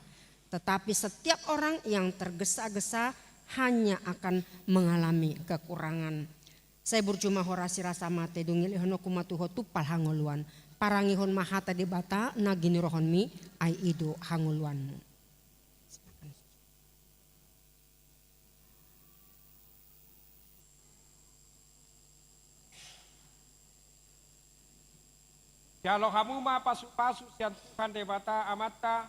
tetapi setiap orang yang tergesa-gesa hanya akan mengalami kekurangan. Sai burju ma ho ras i rasa mate, dung i lehononku ma tu ho tumpal hangoluan. Parangehon ma hata Debata na ginuruhonmi, ai i do hangoluanmu. Jalo hamu ma pasupasu sian Tuhan Debata Amanta,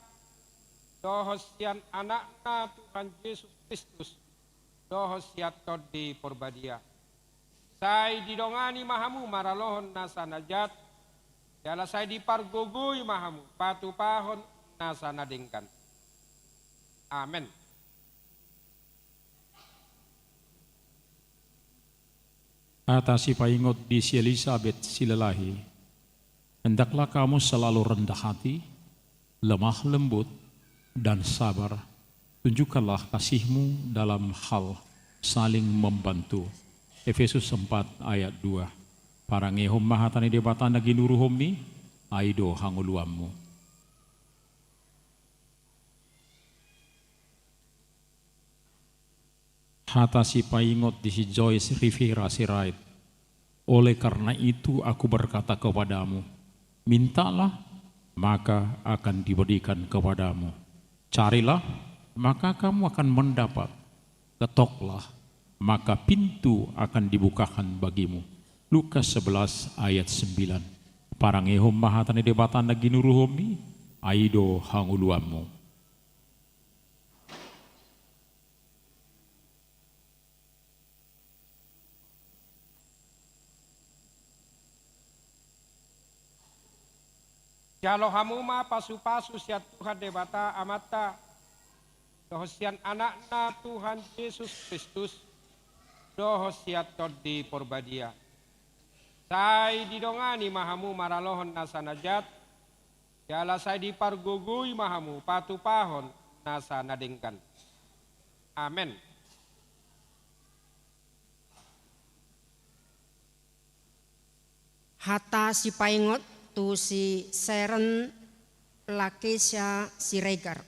dohot sian Anakna Tuhan Jesus Kristus, dohot sian Tondi Porbadia. Sai didongani ma hamu maralohon nasa na jat, jala sai dipargogoi ma hamu patupahon nasa na denggan. Amen. Hata sipaingot di si Elisabet Silalahi. Hendaklah kamu selalu rendah hati, lemah lembut, dan sabar. Tunjukkanlah kasihmu dalam hal saling membantu. Efesus empat ayat dua. Parangehon ma hata ni Debata na ginuruhonmi, ai do hangoluanmu. Hata sipaingot di si Joyce Rivera Sirait. Oleh karena itu aku berkata kepadamu, mintalah, maka akan diberikan kepadamu. Carilah, maka kamu akan mendapat. Ketoklah, maka pintu akan dibukakan bagimu. Lukas sebelas ayat sembilan. Parangehon ma hata ni Debata na ginuruhonmi, ai do hangoluanmu. Jalo hamu ma pasu-pasu sian Tuhan Debata Amanta, dohot sian Anakna Tuhan Jesus Kristus, dohot sian Tondi Porbadia. Sai didongani ma hamu maralohon nasa na jat, jala sai dipargogoi ma hamu patupahon nasa na denggan. Amen. Hata sipaingot tu si Sharon Lakesia Siregar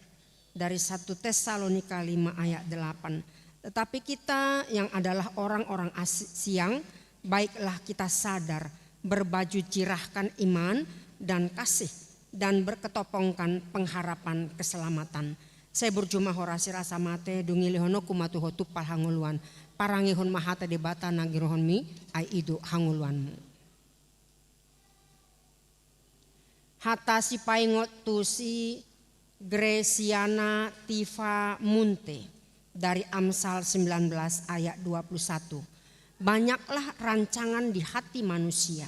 dari satu Tesalonika lima ayat delapan. Tetapi kita yang adalah orang-orang asi-, siang, baiklah kita sadar, berbaju jirahkan iman dan kasih, dan berketopongkan pengharapan keselamatan. Sai burju ma ho rasi rasa mate, dung i lehononku ma tu ho tumpal hangoluan. Parangehon ma hata Debata na ginuruhonmi, ai i do hangoluanmu. Hata sipaingot tu si Gresiana Tifa Munte dari Amsal sembilan belas ayat dua puluh satu. Banyaklah rancangan di hati manusia,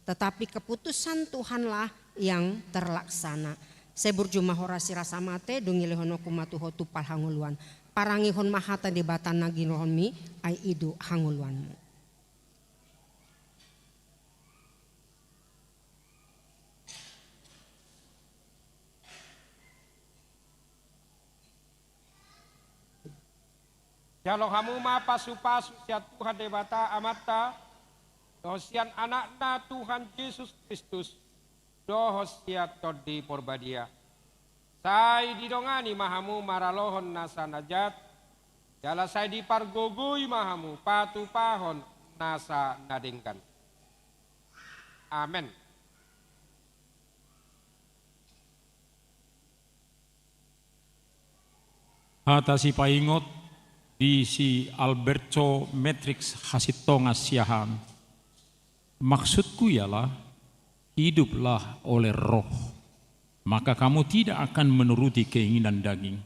tetapi keputusan Tuhanlah yang terlaksana. Sai burju ma ho rasi rasa mate, dung i lehononku ma tu ho tumpal hangoluan. Parangehon ma hata Debata na ginuruhonmi, ai i do hangoluanmu. Jalo hamu ma pasu-pasu sian Tuhan Debata Amanta, dohot sian Anakna Tuhan Jesus Kristus, dohot sian Tondi Porbadia. Sai didongani ma hamu maralohon nasa na jat, jala sai dipargogoi ma hamu patupahon nasa na denggan. Amen. Hata sipaingot di si Alberto Matrix Hasintonga Siahaan. Maksudku ialah, hiduplah oleh Roh, maka kamu tidak akan menuruti keinginan daging.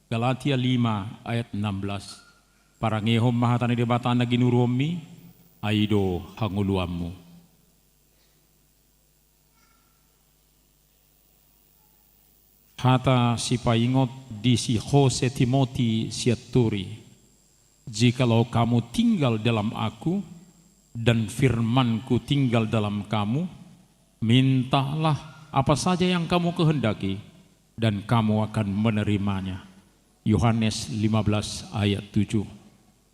Galatia lima ayat enam belas. Parangehon ma hata ni Debata na ginuruhonmi, ai do hangoluanmu. Hata sipaingot di si Jose Timothy Sianturi. Jikalau kamu tinggal dalam Aku, dan firman-Ku tinggal dalam kamu, mintalah apa saja yang kamu kehendaki, dan kamu akan menerimanya. Yohanes lima belas ayat tujuh.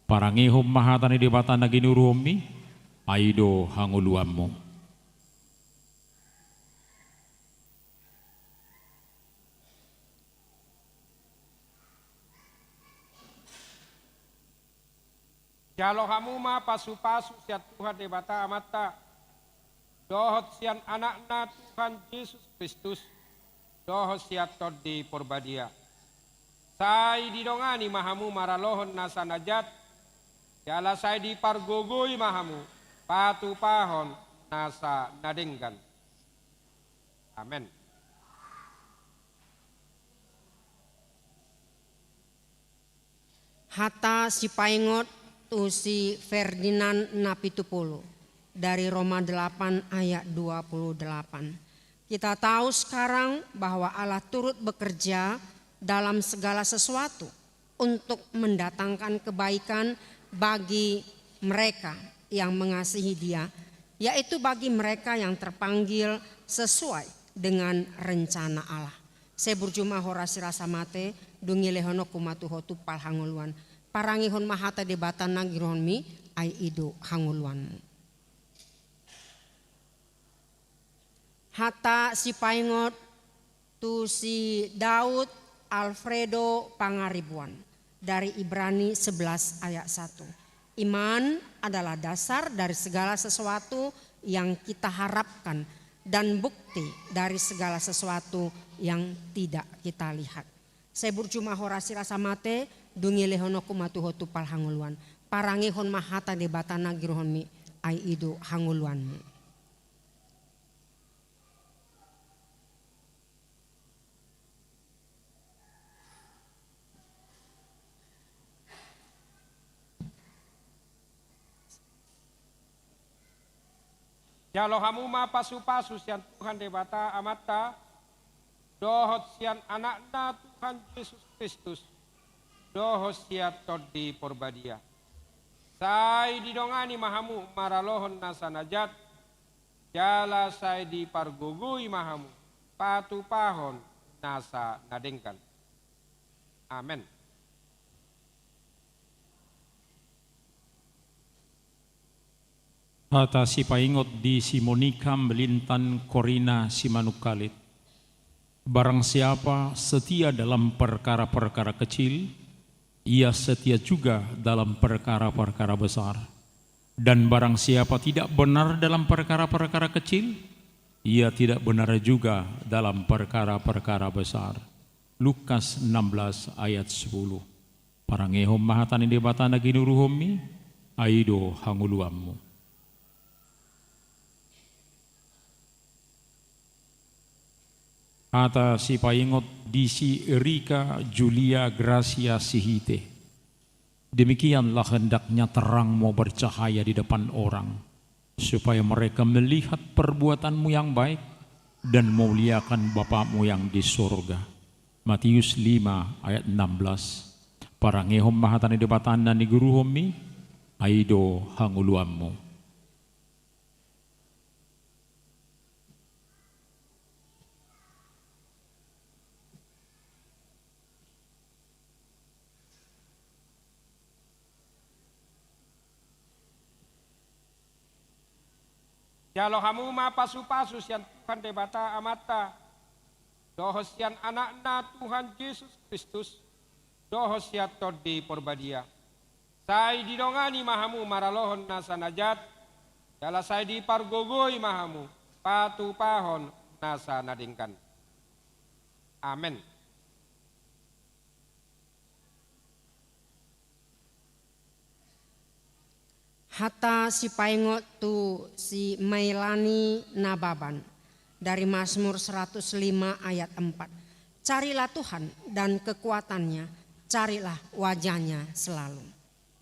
Parangehon ma hata ni Debata na ginuruhonmi, ai do hangoluanmu. Jalo hamu ma pasu-pasu sian Tuhan Debata Amanta, dohot sian Anakna Tuhan Jesus Kristus, dohot sian Tondi Porbadia. Sai didongani ma hamu maralohon nasa na jat, jala sai dipargogoi ma hamu patupahon nasa na denggan. Amen. Hata sipaingot tu si Ferdinand Napitupulu dari Roma delapan ayat dua puluh delapan. Kita tahu sekarang bahwa Allah turut bekerja dalam segala sesuatu untuk mendatangkan kebaikan bagi mereka yang mengasihi Dia, yaitu bagi mereka yang terpanggil sesuai dengan rencana Allah. Sai burju ma ho rasi rasa mate, dung i lehononku ma tu ho tumpal hangoluan. Parangehon ma hata Debata na ginuruhonmi, ai i do hangoluanmu. Hata sipaingot tu si Daud Alfredo Pangaribuan dari Ibrani sebelas ayat satu. Iman adalah dasar dari segala sesuatu yang kita harapkan dan bukti dari segala sesuatu yang tidak kita lihat. Sai burju ma hora sirasa mate, dung i lehononku ma tu ho tumpal hangoluan. Parangehon ma hata ni Debata na ginoronmi, ai i do hangoluanmu. Jalo hamu ma pasupasu sian Tuhan Debata Amanta, dohot sian Anakna Tuhan Jesus Kristus, dohot sian Tondi Porbadia. Sai didongani ma hamu maralohon nasa na jat, jala sai dipargogoi ma hamu patupahon nasa na denggan. Amen. Hata sipaingot di si Monika Melintan Korina Simanungkalit. Barang siapa setia dalam perkara-perkara kecil, ia setia juga dalam perkara-perkara besar. Dan barang siapa tidak benar dalam perkara-perkara kecil, ia tidak benar juga dalam perkara-perkara besar. Lukas enam belas ayat sepuluh. Parangehon ma hata ni Debata na ginuruhonmi, ai i do hangoluanmu. Hata sipaingot di si Erika Julia Gracia Sihite. Demikianlah hendaknya terangmu bercahaya di depan orang, supaya mereka melihat perbuatanmu yang baik dan memuliakan Bapamu yang di surga. Matius lima ayat enam belas. Parangehon ma hata ni Debata na ginuruhonmi, ai i do hangoluanmu. Jalo hamu ma pasupasu sian Tuhan Debata Amanta, dohot sian Anakna Tuhan Jesus Kristus, dohot sian Tondi Porbadia. Sai didongani ma hamu maralohon nasa na jat, jala sai dipargogoi ma hamu patupahon nasa na denggan. Amen. Hata sipaingot tu si Mailani Nababan, dari Mazmur seratus lima ayat empat. Carilah Tuhan dan kekuatannya, carilah wajahnya selalu.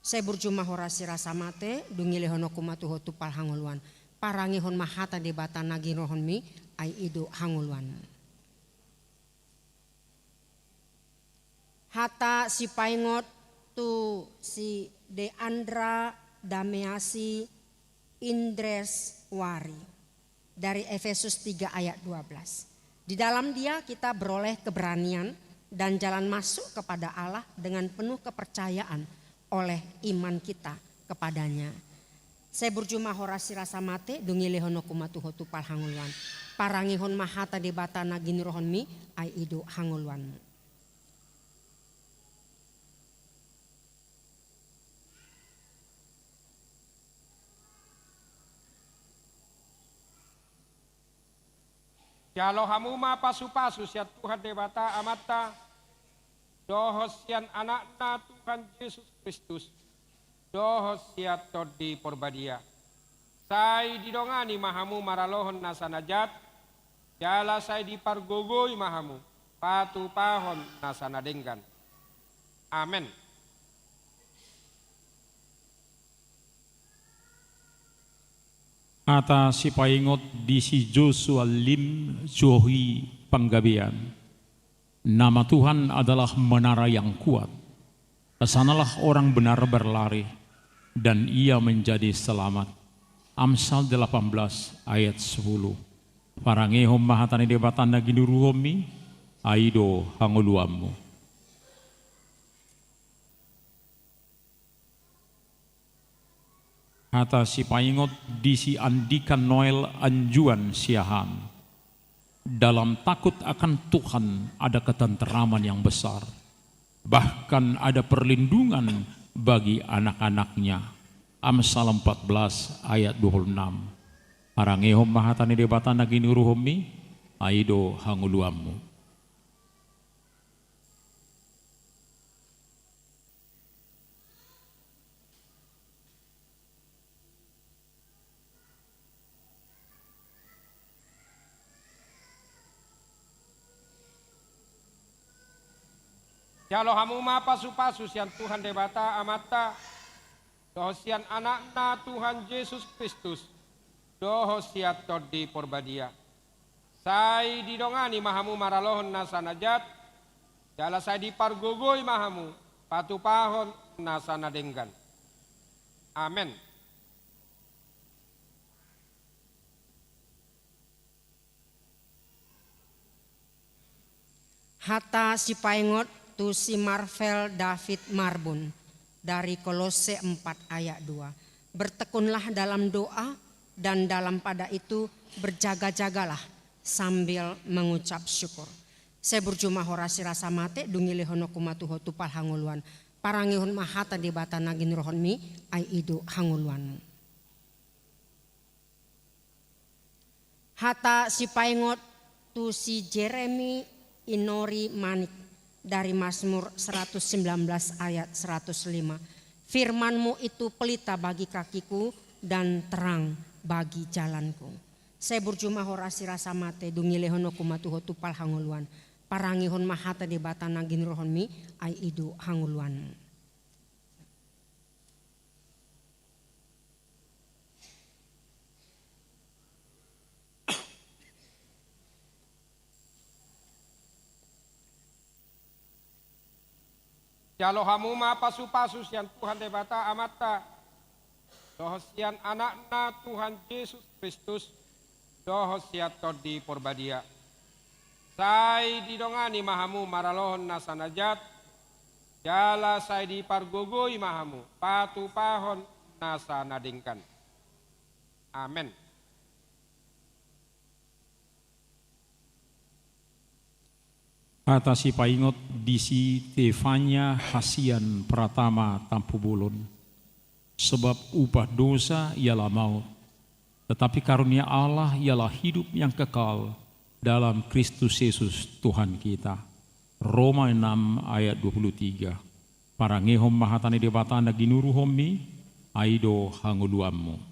Sai burju ma hora sirasa mate, dung i lehononku ma tu ho tumpal hangoluan. Parangehon ma hata ni Debata na ginuruhonmi, ai i do hangoluanmu. Hata sipaingot tu si Deandra Dameasi Indreswari, dari Efesus tiga ayat dua belas. Di dalam Dia kita beroleh keberanian dan jalan masuk kepada Allah dengan penuh kepercayaan oleh iman kita kepada-Nya. Sai burju ma hora sirasa mate, dung i lehononku ma tu ho tumpal hangoluan. Parangehon ma hata ni Debata na ginuruhonmi, ai i do hangoluanmu. Jalo hamu ma pasupasu sian Tuhan Debata Amanta, dohot sian Anakna Tuhan Jesus Kristus, dohot sian Tondi Porbadia. Sai didongani ma hamu maralohon nasa na jat, jala sai dipargogoi ma hamu patupahon nasa na denggan. Amen. Hata sipaingot di si Joshua Lim Johi Panggabean. Nama Tuhan adalah menara yang kuat. Ke sanalah orang benar berlari, dan ia menjadi selamat. Amsal delapan belas ayat sepuluh. Parangehon ma hata ni Debata na ginuruhonmi, ai i do hangoluanmu. Hata sipaingot di si Andika Noel Anjuan Siahaan. Dalam takut akan Tuhan ada ketenteraman yang besar. Bahkan ada perlindungan bagi anak-anaknya. Amsal empat belas ayat dua puluh enam. Parangehon ma hata ni Debata na ginuruhonmi, ai i do hangoluanmu. Jalo hamu ma pasu-pasu sian Tuhan Debata Amanta, dohot sian Anakna Tuhan Jesus Kristus, dohot sian Tondi Porbadia. Sai didongani ma hamu maralohon nasa na jat, jala sai dipargogoi ma hamu patupahon nasa na denggan. Amen. Hata sipaingot tu si Marvel David Marbun dari Kolosse empat ayat dua. Bertekunlah dalam doa, dan dalam pada itu berjaga-jagalah sambil mengucap syukur. Sai burju ma hora sirasa mate, dung i lehononku ma tu ho tumpal hangoluan. Parangehon ma hata Debata na ginuruhonmi, ai i do hangoluanmu. Hata sipaingot tu si Jeremy Inori Manik dari Mazmur seratus sembilan belas ayat seratus lima. Firman-Mu itu pelita bagi kakiku dan terang bagi jalanku. Sai burju ma hora sirasa mate, dung i lehononku ma tu ho tumpal hangoluan. Parangehon ma hata Debata na ginuruhonmi, ai i do hangoluanmu. Jalo hamu ma pasu-pasu sian Tuhan Debata Amanta, dohot sian Anakna Tuhan Jesus Kristus, dohot sian Tondi Porbadia. Sai didongani ma hamu maralohon nasa na jat, jala sai dipargogoi ma hamu patupahon nasa na denggan. Amen. Hata sipaingot di si Tefanya Hasian Pratama Tampubolon. Sebab upah dosa ialah maut, tetapi karunia Allah ialah hidup yang kekal dalam Kristus Yesus Tuhan kita. Roma enam ayat dua puluh tiga. Parangehon ma hata ni Debata na ginuruhonmi, ai i do hangoluanmu.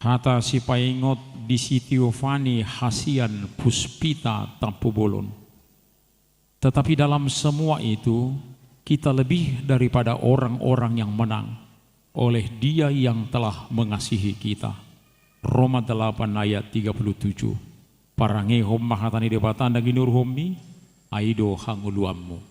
Hata sipaingot di si Teofani Hasian Puspita Tampubolon. Tetapi dalam semua itu, kita lebih daripada orang-orang yang menang oleh Dia yang telah mengasihi kita. Roma delapan ayat tiga puluh tujuh. Parangehon ma hata ni Debata na ginuruhonmi, ai i do hangoluanmu.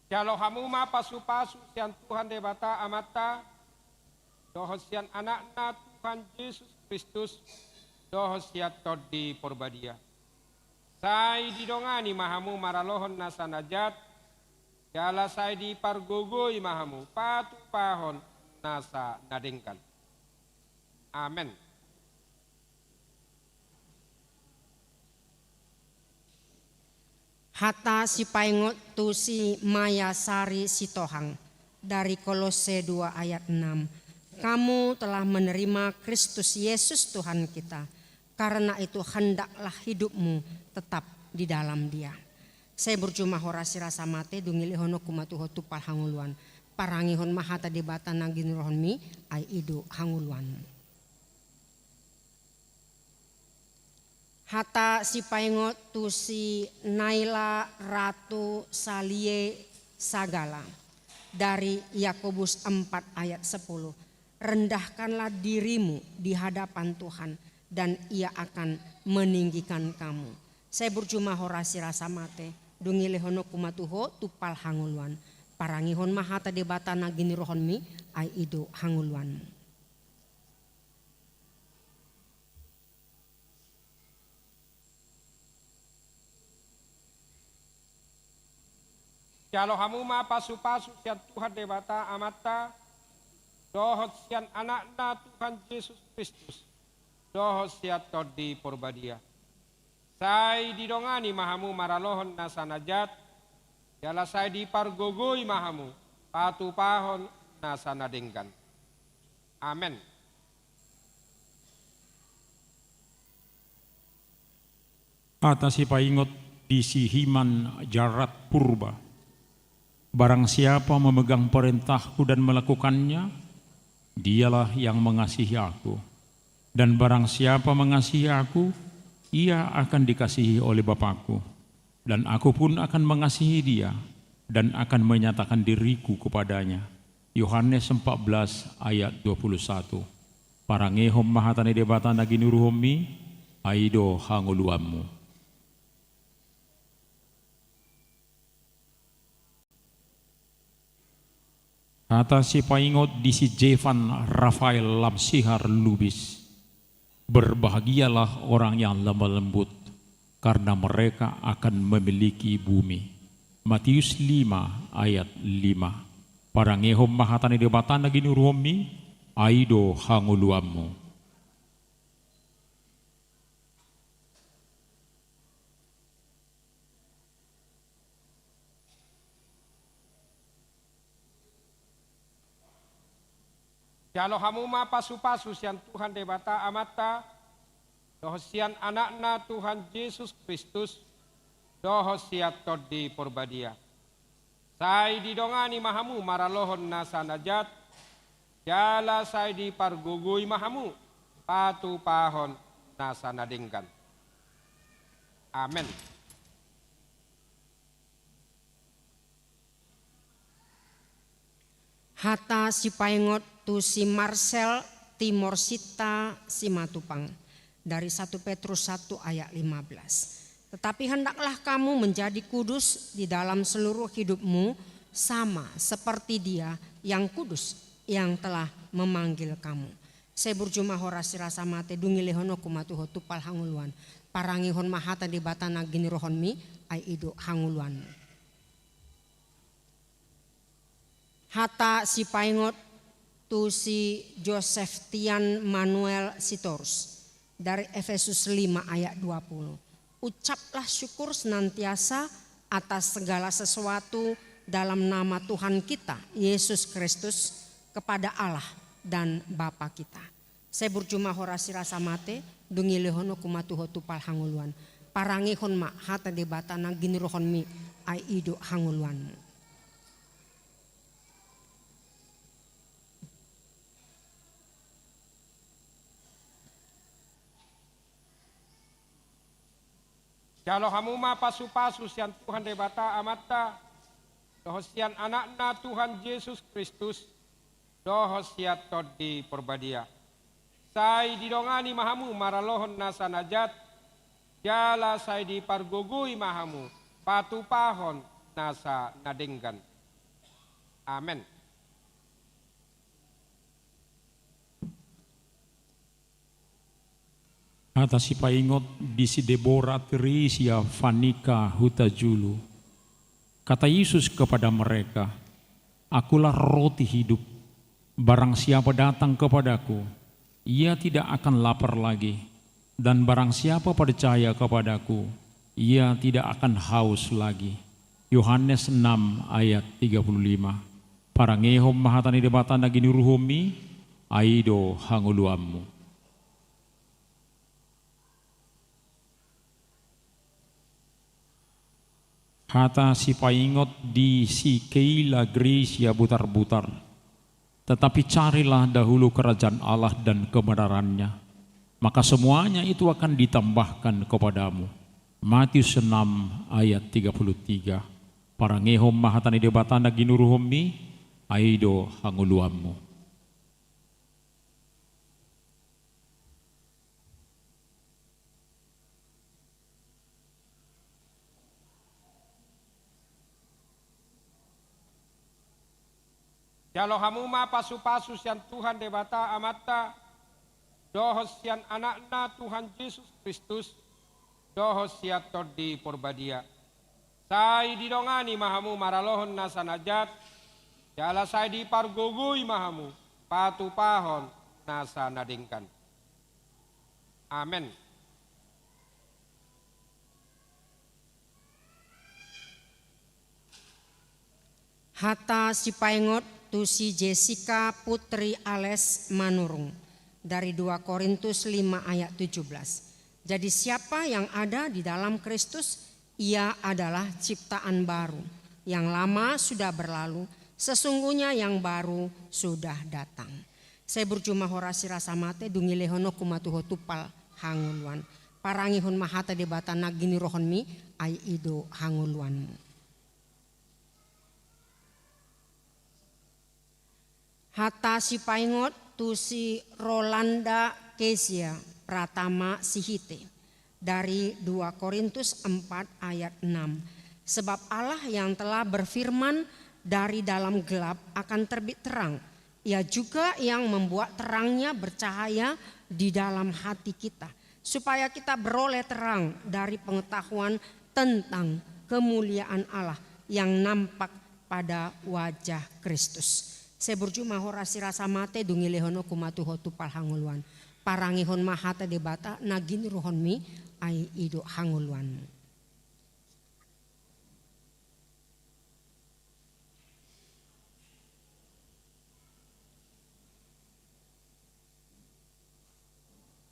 Jalo hamu ma pasu-pasu sian Tuhan Debata Amanta, dohot sian Anakna Tuhan Jesus Kristus, dohot sian Tondi Porbadia. Sai didongani ma hamu maralohon nasa na jat, jala sai dipargogoi ma hamu patupahon nasa na denggan. Amen. Hata sipaingot tu si Maya Sari Sitohang dari Kolosse dua ayat enam. Kamu telah menerima Kristus Yesus Tuhan kita. Karena itu, hendaklah hidupmu tetap di dalam Dia. Sai burju ma hora sirasa mate, dung i lehononku ma tu ho tumpal hangoluan. Parangehon ma hata Debata na ginuruhonmi, ai i do hangoluanmu. Hata sipaingot tu si Naila Ratu Salie Sagala dari Yakobus empat ayat sepuluh. Rendahkanlah dirimu di hadapan Tuhan, dan Ia akan meninggikan kamu. Sai burju ma hora sirasa mate, dung i lehononku ma tu ho tumpal hangoluan. Parangehon ma hata Debata na ginuruhonmi, ai i do hangoluanmu. Jalo hamu ma pasu-pasu sian Tuhan Debata Amanta, dohot sian Anakna Tuhan Jesus Kristus, dohot sian Tondi Porbadia. Sai didongani ma hamu maralohon nasa na jat, jala sai dipargogoi ma hamu patupahon nasa na denggan. Amen. Hata sipaingot di si Himan Jarat Purba. Barang siapa memegang perintahku dan melakukannya, dialah yang mengasihi aku. Dan barang siapa mengasihi aku, ia akan dikasihi oleh Bapakku. Dan aku pun akan mengasihi dia, dan akan menyatakan diriku kepadanya. Yohanes empat belas ayat dua puluh satu. Parangehon ma hata ni Debata na ginuruhonmi, ai do hangoluanmu. Hata sipaingot di si Jevan Rafael Lamsihar Lubis. Berbahagialah orang yang lemah lembut, karena mereka akan memiliki bumi. Matius lima ayat lima. Parangehon ma hata ni Debata na ginuruhonmi, ai do hangoluanmu. Jalo hamu ma pasupasu sian Tuhan Debata Amanta, dohot sian Anakna Tuhan Jesus Kristus, dohot sian Tondi Porbadia. Sai didongani ma hamu maralohon nasa na jat, jala sai dipargogoi ma hamu patupahon nasa na denggan. Amen. Hata sipaingot tu si Marcel Timor Sinta Simatupang, dari satu Petrus satu ayat lima belas. Tetapi hendaklah kamu menjadi kudus di dalam seluruh hidupmu, sama seperti Dia yang kudus, yang telah memanggil kamu. Sai burju ma ho ras ni rasa mate, dung i lehononku ma tu ho tumpal hangoluan. Parangehon ma hata ni Debata na ginuruhonmi, ai i do hangoluanmu. Hata sipaingot tu si Joseph Tian Manuel Sitorus, dari Efesus lima ayat dua puluh. Ucaplah syukur senantiasa atas segala sesuatu dalam nama Tuhan kita, Yesus Kristus, kepada Allah dan Bapa kita. Sai burju ma ho ras ni rasa mate, dung i lehononku ma tu ho tumpal hangoluan. Parangehon ma hata ni Debata na ginuruhonmi, ai i do hangoluanmu. Jalo hamu ma pasupasu sian Tuhan Debata Amanta, dohot sian Anakna Tuhan Jesus Kristus, dohot sian Tondi Porbadia. Sai didongani ma hamu maralohon nasa na jat, jala sai dipargogoi ma hamu patupahon nasa na denggan. Amen. Hata sipaingot di si Debora Trisia Fanika Hutajulu. Kata Yesus kepada mereka, "Akulah roti hidup. Barang siapa datang kepadaku, ia tidak akan lapar lagi. Dan barang siapa percaya kepadaku, ia tidak akan haus lagi." Yohanes enam ayat tiga puluh lima. Parangehon ma hata ni Debata na ginuruhonmi, ai do hangoluanmu. Hata sipaingot di si Keila Gracia Butarbutar. Tetapi carilah dahulu kerajaan Allah dan kebenarannya, maka semuanya itu akan ditambahkan kepadamu. Matius enam ayat tiga puluh tiga. Parangehon ma hata ni Debata na ginuruhonmi, ai do hangoluanmu. Jalo hamu ma pasupasu sian Tuhan Debata Amanta, dohot sian Anakna Tuhan Jesus Kristus, dohot sian Tondi Porbadia. Sai didongani ma hamu maralohon nasa na jat, jala sai dipargogoi ma hamu patupahon nasa na denggan. Amen. Hata sipaingot tu si Jessica Putri alias Manurung, dari dua Korintus lima ayat tujuh belas. Jadi siapa yang ada di dalam Kristus, ia adalah ciptaan baru. Yang lama sudah berlalu, sesungguhnya yang baru sudah datang. Sai burju ma ho ras ni rasa mate, dung i lehononku ma tu ho tumpal hangoluan. Parangehon ma hata Debata na giniruhonmi, ai i do hangoluanmu. Hata sipaingot tu si Rolanda Kezia Pratama Sihite, dari dua Korintus empat ayat enam. Sebab Allah yang telah berfirman, "Dari dalam gelap akan terbit terang," Ia juga yang membuat terangnya bercahaya di dalam hati kita, supaya kita beroleh terang dari pengetahuan tentang kemuliaan Allah yang nampak pada wajah Kristus. Sai burju ma ho ras ni rasa mate, dung i lehononku ma tu ho tumpal hangoluan. Parangehon ma hata Debata na giniruhonmi, ai i do hangoluanmu.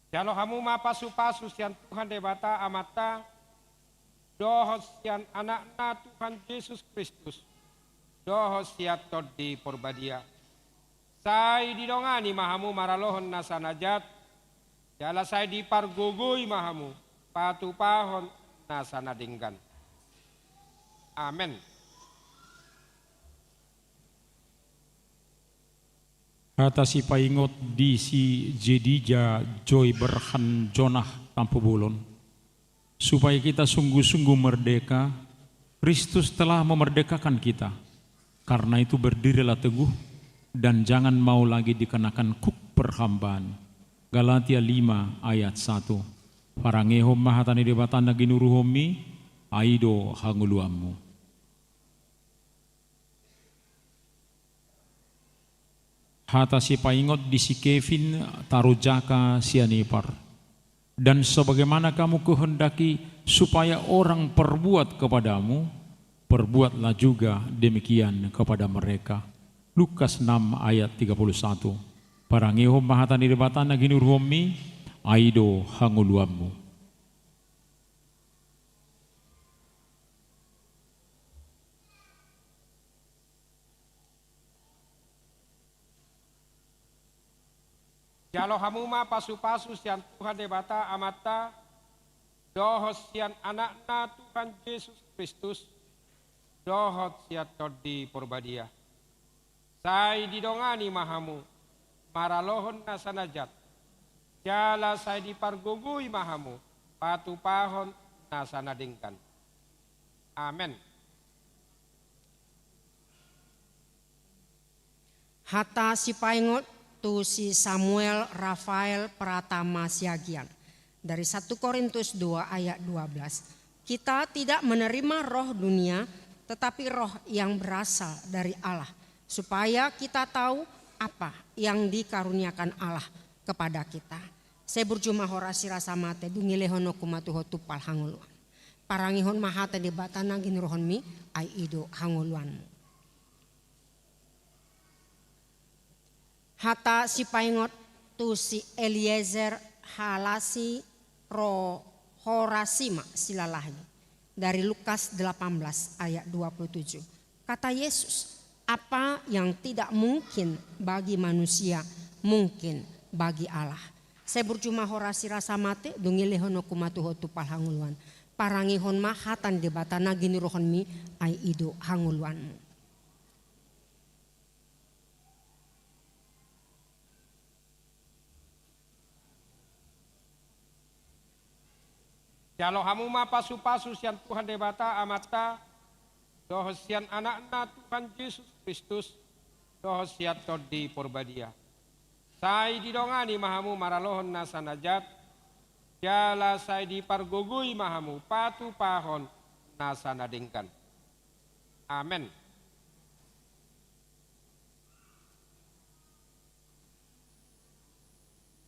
Jalo hamu ma pasupasu sian Tuhan Debata Amanta, dohot sian Anakna Tuhan Jesus Kristus, dohot sian Tondi Porbadia. Sai didongani ma hamu maralohon nasa na jat, jala sai dipargogoi ma hamu patupahon nasa na denggan. Amen. Hata sipaingot di si Jedija Joy Berhan Jonah Tampubolon. Supaya kita sungguh-sungguh merdeka, Kristus telah memerdekakan kita. Karena itu berdirilah teguh, dan jangan mau lagi dikenakan kuk perhambaan. Galatia lima ayat satu. Parangehon ma hata ni Debata na ginuruhonmi, ai do hangoluanmu. Hata sipaingot di si Kevin Tarujaka Sianipar. Dan sebagaimana kamu kehendaki supaya orang perbuat kepadamu, perbuatlah juga demikian kepada mereka. Lukas enam ayat tiga puluh satu. Parangehon ma hata ni Debata na ginuruhonmi, ai do hangoluanmu. Jalo hamu ma pasupasu sian Tuhan Debata Amanta, dohot sian Anakna Tuhan Jesus Kristus, dohot sian Tondi Porbadia. Sai didongani ma hamu maralohon nasa na jat, jala sai dipargogoi ma hamu patupahon nasa na denggan. Amen. Hata sipaingot tu si Samuel Rafael Pratama Siagian, dari satu Korintus dua ayat dua belas. Kita tidak menerima roh dunia, tetapi roh yang berasal dari Allah, supaya kita tahu apa yang dikaruniakan Allah kepada kita. Sai burju ma ho ras ni rasa mate, dung i lehononku ma tu ho tumpal hangoluan. Parangehon ma hata Debata na ginuruhonmi, ai i do hangoluanmu. Hata sipaingot tu si Eliezer Halasi Ro Horasima Silalahi, dari Lukas delapan belas ayat dua puluh tujuh. Kata Yesus, "Apa yang tidak mungkin bagi manusia, mungkin bagi Allah." Sai burju ma ho ras ni rasa mate, dung i lehononku ma tu ho tumpal hangoluan. Parangehon ma hata ni Debata na ginuruhonmi, ai i do hangoluanmu. Jalo hamu ma pasupasu sian Tuhan Debata Amanta, dohot sian Anakna Tuhan Jesus Kristus, dohot sian Tondi Porbadia. Sai didongani ma hamu maralohon nasa na jat, jala sai dipargogoi ma hamu patupahon nasa na denggan. Amen.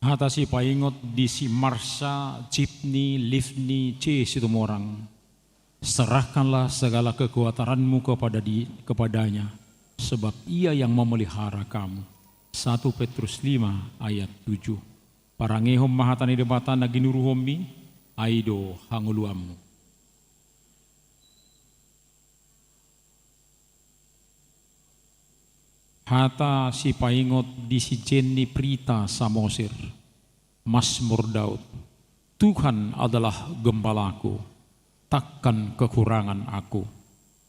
Hata sipaingot di si Marsha, Cipni, Livni, C Situmorang. Serahkanlah segala kekuataranmu kepada di, kepadanya, sebab ia yang memelihara kamu. Satu Petrus lima ayat tujuh. Parangehon ma hata ni Debata na ginuruhonmi, ai do hangoluanmu. Hata sipaingot di si Jenny Prita Samosir. Mazmur Daud. Tuhan adalah gembalaku, takkan kekurangan aku.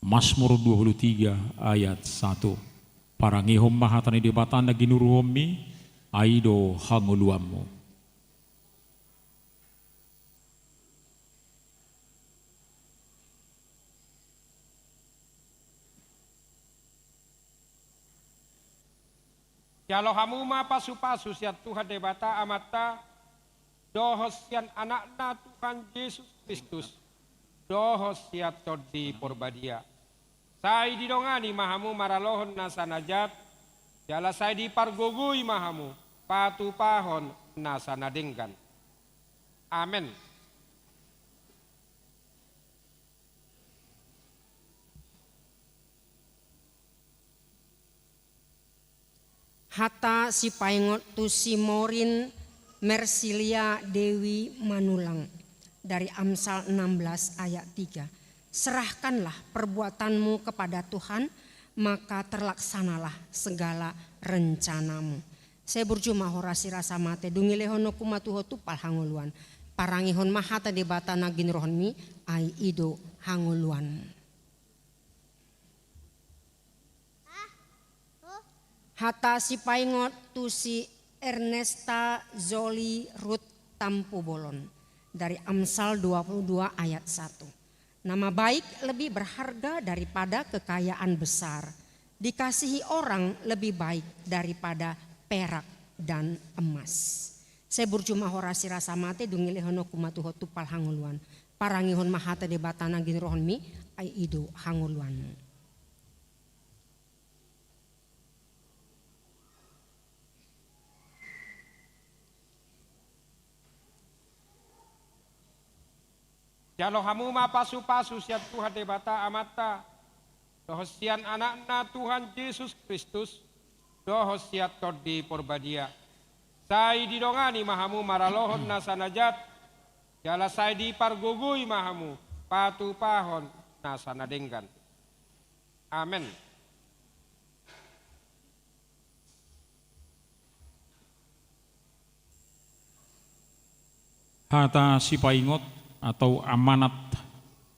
Mazmur dua puluh tiga ayat satu. Parangehon ma hata ni Debata na ginuruhonmi, ai do hangoluanmu. Jalo hamu ma pasupasu sian Tuhan Debata Amanta, dohot sian Anakna Tuhan Jesus Kristus, dohot sian Tondi Porbadia. Sai didongani ma hamu maralohon nasa na jat, jala sai dipargogoi ma hamu patupahon nasa na denggan. Amen. Hata sipaingot tu si Morin Mersilia Dewi Manulang, dari Amsal enam belas ayat tiga. Serahkanlah perbuatanmu kepada Tuhan, maka terlaksanalah segala rencanamu. Sai burju ma horasi rasa mate, dung i lehononku ma tu ho tumpal hangoluan. Parangehon ma hata Debata na ginuruhonmi, ai i do hangoluanmu. Hata sipaingot tu si Ernesta Zoli Ruth Tampubolon, dari Amsal dua puluh dua ayat satu. Nama baik lebih berharga daripada kekayaan besar, dikasihi orang lebih baik daripada perak dan emas. Sai burju ma horasi rasa mate, dung i lehononku ma tu ho tumpal hangoluan. Parangehon ma hata Debata na ginuruhonmi, ai i do hangoluanmu. Jalo hamu ma pasupasu sian Tuhan Debata Amanta, dohot sian Anakna Tuhan Jesus Kristus, dohot sian Tondi Porbadia. Sai didongani ma hamu maralohon nasa na jat, jala sai dipargogoi ma hamu patupahon nasa na denggan. Amen. Hata sipaingot atau amanat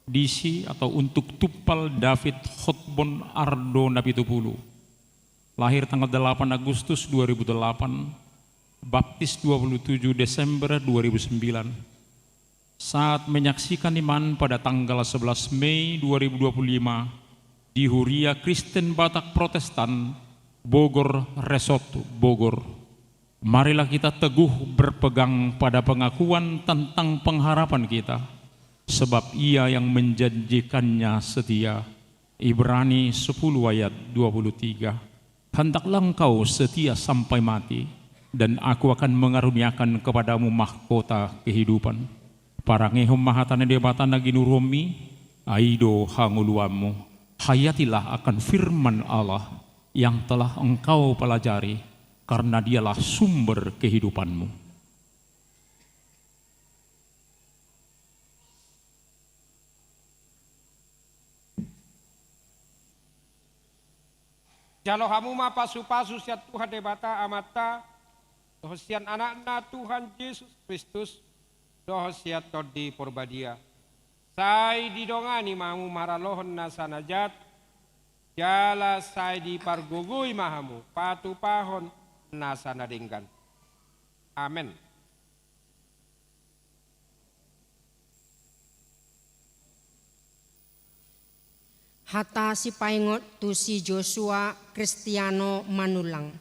disi atau untuk tumpal David Hotbon Ardo Napitupulu. Lahir tanggal delapan Agustus dua ribu delapan, baptis dua puluh tujuh Desember dua ribu sembilan. Saat menyaksikan iman pada tanggal sebelas Mei dua ribu dua puluh lima di Huria Kristen Batak Protestan, Bogor Resort, Bogor. Marilah kita teguh berpegang pada pengakuan tentang pengharapan kita, sebab Ia yang menjanjikannya setia. Ibrani sepuluh ayat dua puluh tiga. Hendaklah engkau setia sampai mati, dan Aku akan mengaruniakan kepadamu mahkota kehidupan. Parangehon ma hata ni Debata na ginuruhonmi, ai do hangoluanmu. Hayatilah akan firman Allah yang telah engkau pelajari, karena Dialah sumber kehidupanmu. Jalo hamu ma pasupasu sian Tuhan Debata Amanta, dohot sian Anakna Tuhan Jesus Kristus, dohot sian Tondi Porbadia. Sai didongani ma hamu maralohon nasa na jat, jala sai dipargogoi ma hamu patupahon nasa na denggan. Amen. Hata sipaingot tu si Joshua Kristiano Manulang,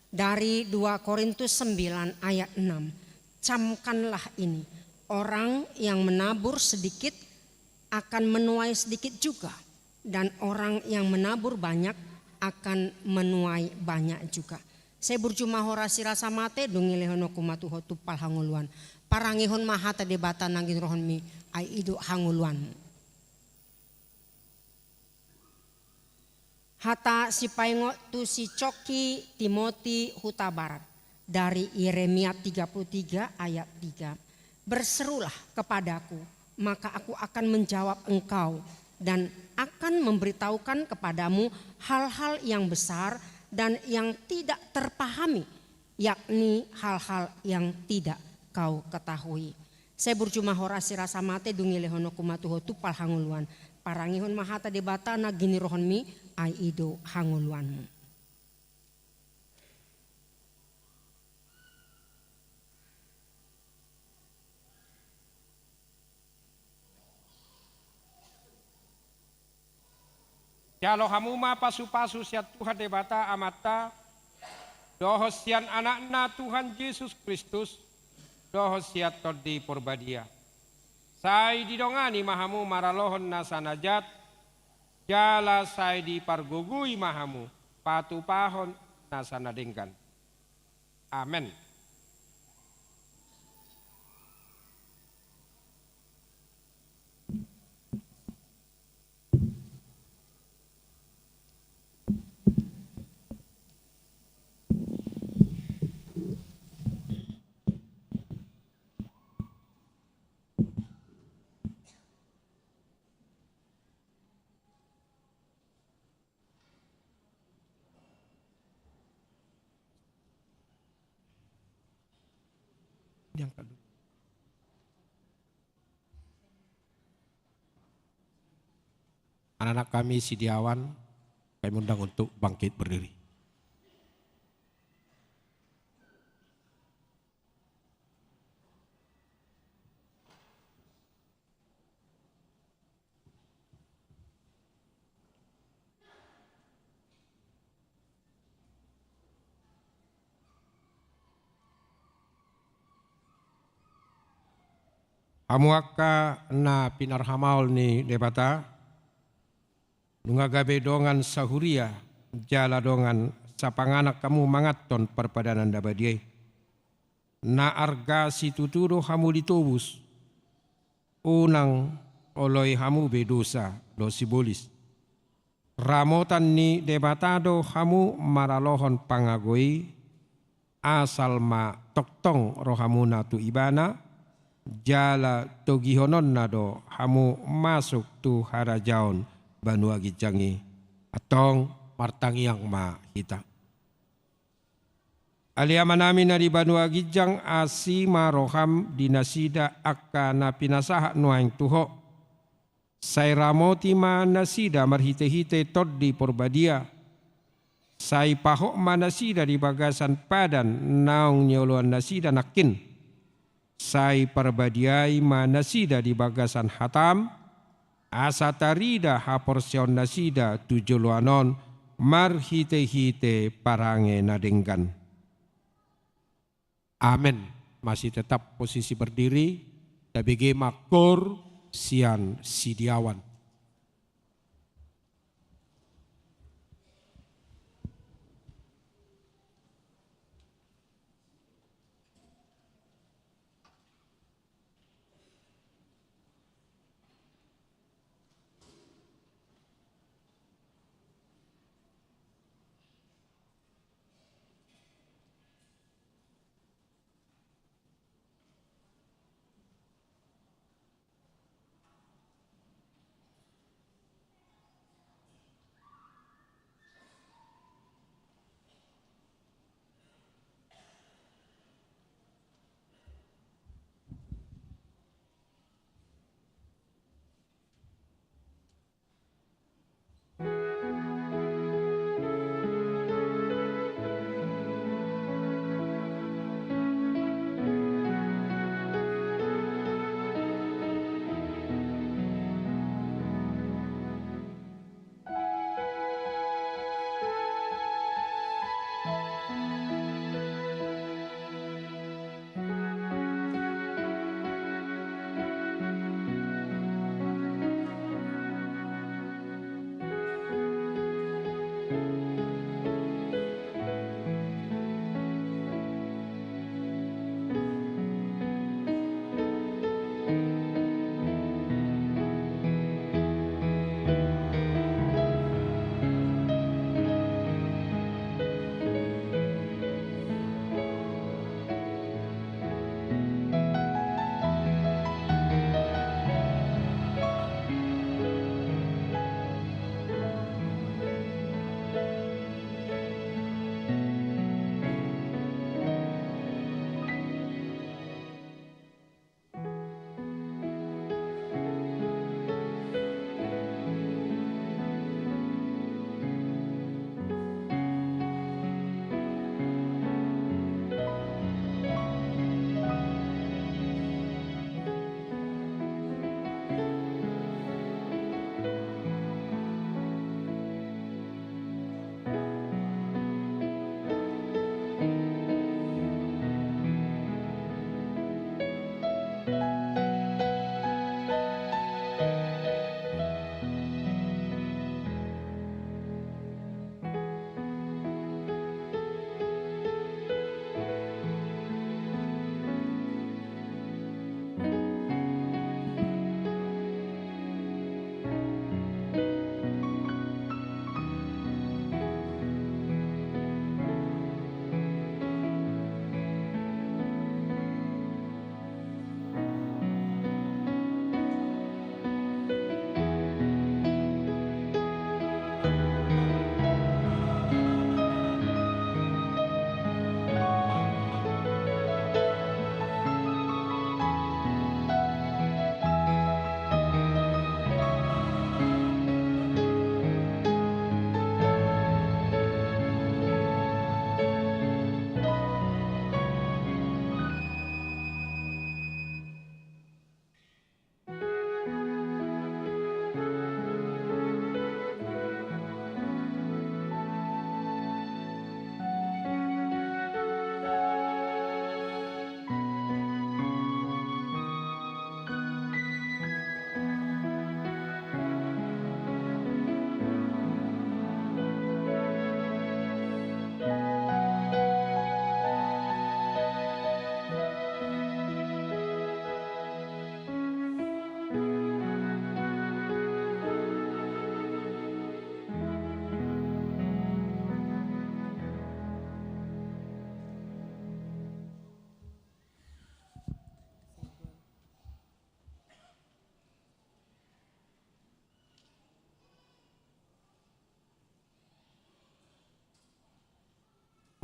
dari dua Korintus sembilan ayat enam. Camkanlah ini, orang yang menabur sedikit akan menuai sedikit juga, dan orang yang menabur banyak akan menuai banyak juga. Sai burju ma ho rasi rasa mate, dung i lehononku ma tu ho tumpal hangoluan. Parangehon ma hata Debata na ginirohonmi, ai i do hangoluanmu. Hata sipaingot tu si Coki Timoti Hutabarat, dari Yeremia tiga puluh tiga ayat tiga. Berserulah kepadaku, maka aku akan menjawab engkau dan akan memberitahukan kepadamu hal-hal yang besar dan yang tidak terpahami, yakni hal-hal yang tidak kau ketahui. Sai burju ma ho rasi rasa mate, dung i lehononku ma tu ho tumpal hangoluan. Parangehon ma hata Debata na ginirohonmi, ai i do hangoluanmu. Jalo hamu ma pasupasu sian Tuhan Debata Amanta, dohot sian Anakna Tuhan Jesus Kristus, dohot sian Tondi Porbadia. Sai didongani ma hamu maralohon nasa na jat, jala sai dipargogoi ma hamu patupahon nasa na denggan. Amen. Diangkat dulu. Anak-anak kami Sidiawan, kami undang untuk bangkit berdiri. Hamu angka na pinarhamaol ni Debata, nunga gabe dongan sahuria jala dongan sapanganan hamu manganhon parpadanan na badia i. Na arga situtu do hamu ditobus, unang oloi hamu be dosa dohot sibolis. Ramotan ni Debata do hamu maralohon pangago i, asal ma tongtong rohamuna tu Ibana, jala togihononna do hamu masuk tu harajaon banua ginjang i. Antong martangiang ma hita. Ale Amanami na di banua ginjang, asi ma roham di nasida angka na pinasahat nuaeng tu Ho. Sai ramoti ma nasida marhitehite Tondi Porbadia. Sai pahot ma nasida di bagasan padan naung nioloan nasida nangkin. Sai parbadiai ma nasida di bagasan hatam, asa tarida haporseaon nasida tu joloan on marhitehite parange na denggan. Amen. Masih tetap posisi berdiri, tabege ma koor sian Sidiawan.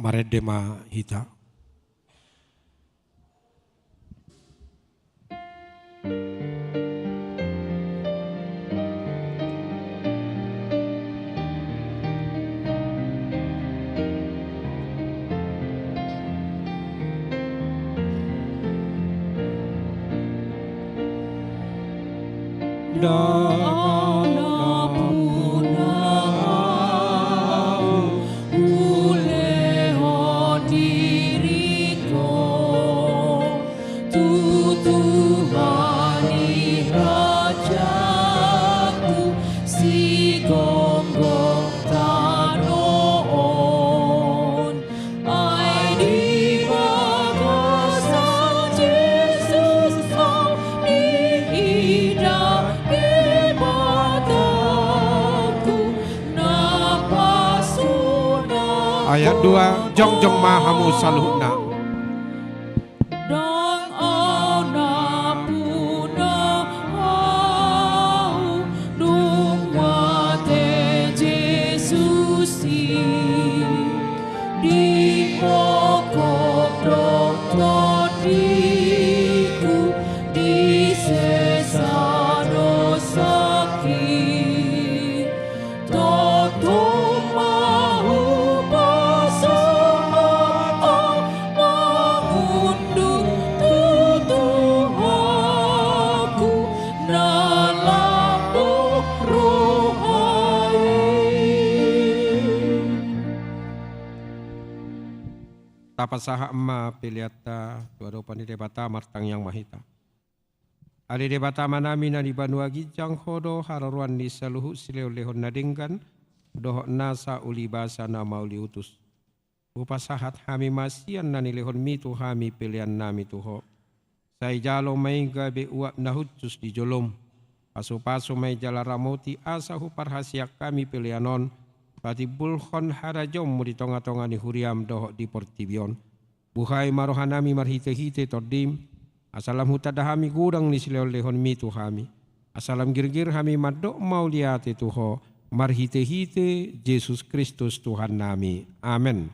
Marende ma hita. Ndang nampuna ahu hulehon diringku tu Tuhan i Rajaku, sigonggom tano on. Ai di bagasan Jesus ahu diida Debataku na pasuna. Ayat dua, jongjong ma hamu saluhutna. Ndang nampuna ahu dung mate Jesus i, dipokhop do tondiku, disesa do sangkit. Tongtong ma hupasahat ahu mangunduk tu Tuhanku na lambok roha i. Tapasahat ma peleanta tu adopan ni Debata, martangiang ma hita. Ale Debata Amanami na di banua ginjang, Ho do haroroan ni saluhut silehonlehon na denggan dohot nasa ulibasa na mauliutus. Hupasahat hami ma sian na nilehonMi tu hami peleannami tu Ho. Sai jalo ma i gabe uap na hushus di joloM. Pasupasu ma i jala ramoti asa huparhaseang hami pelean on patimbulhon harajaonMu di tongatonga ni huriaM dohot di portibi on. Buhai ma rohanami marhitehite TondiM, asa lam hutanda hami godang ni silehonlehonMi tu hami, asa lam girgir hami mandok mauliate tu Ho marhitehite Jesus Kristus Tuhannami. Amen.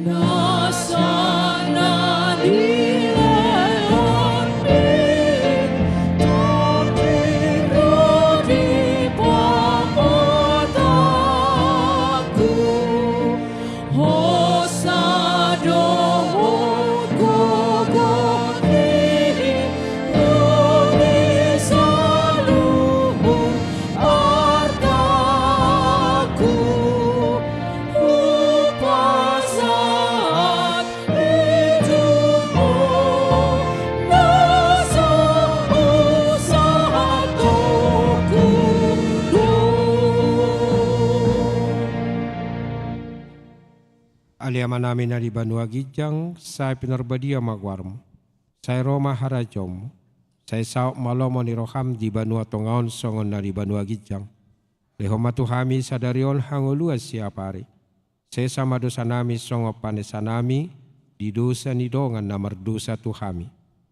Nasa na nilehonMi, Tondi ro di pamatangku. Hosa dohot gogo i, ro di saluhut artaku, hupasahat i tu Ho, nasa husahatonnami do. Ale Amanami na di banua ginjang, sai pinarbadia ma goarMu. Sai ro ma harajaonMu. Sai saut ma lomo ni rohaM di banua tonga on songon na di banua ginjang. Lehon ma tu hami sadari on hangoluan siapari. Sesa ma dosanami songon panesanami di dosa ni dongan na mardosa tu hami.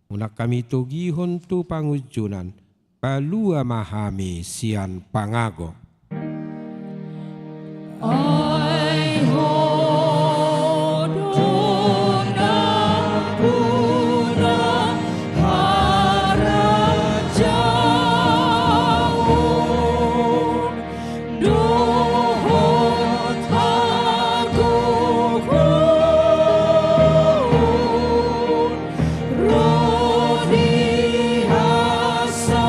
Unang hami togihon tu pangunjunan. Palua ma hami sian pangago. Ai Ho do nampuna harajaon dohot hagogoon, ro di hasangapon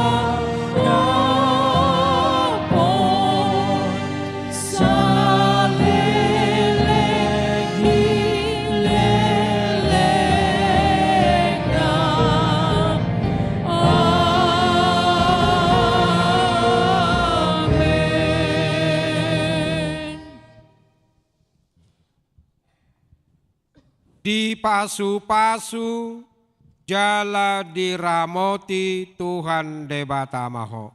saleleng ni lelengna. Amen. Dipasupasu jala diramoti Tuhan Debata ma ho.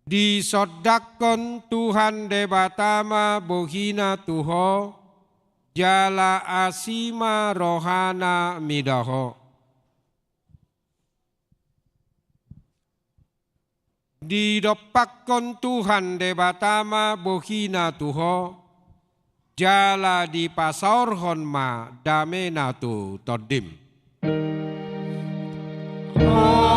Disondangkon Tuhan Debata ma bohina tu ho, jala asi ma rohana mida ho. Didompakkon Tuhan Debata ma bohina tu ho, jala dipasaorhon ma damena tu tondim. Amen. Amen.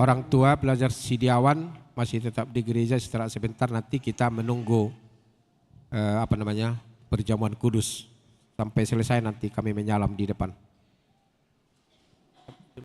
Orang tua pelajar Sidiawan masih tetap di gereja, istirahat sebentar, nanti kita menunggu, eh, apa namanya, perjamuan kudus sampai selesai, nanti kami menyalam di depan.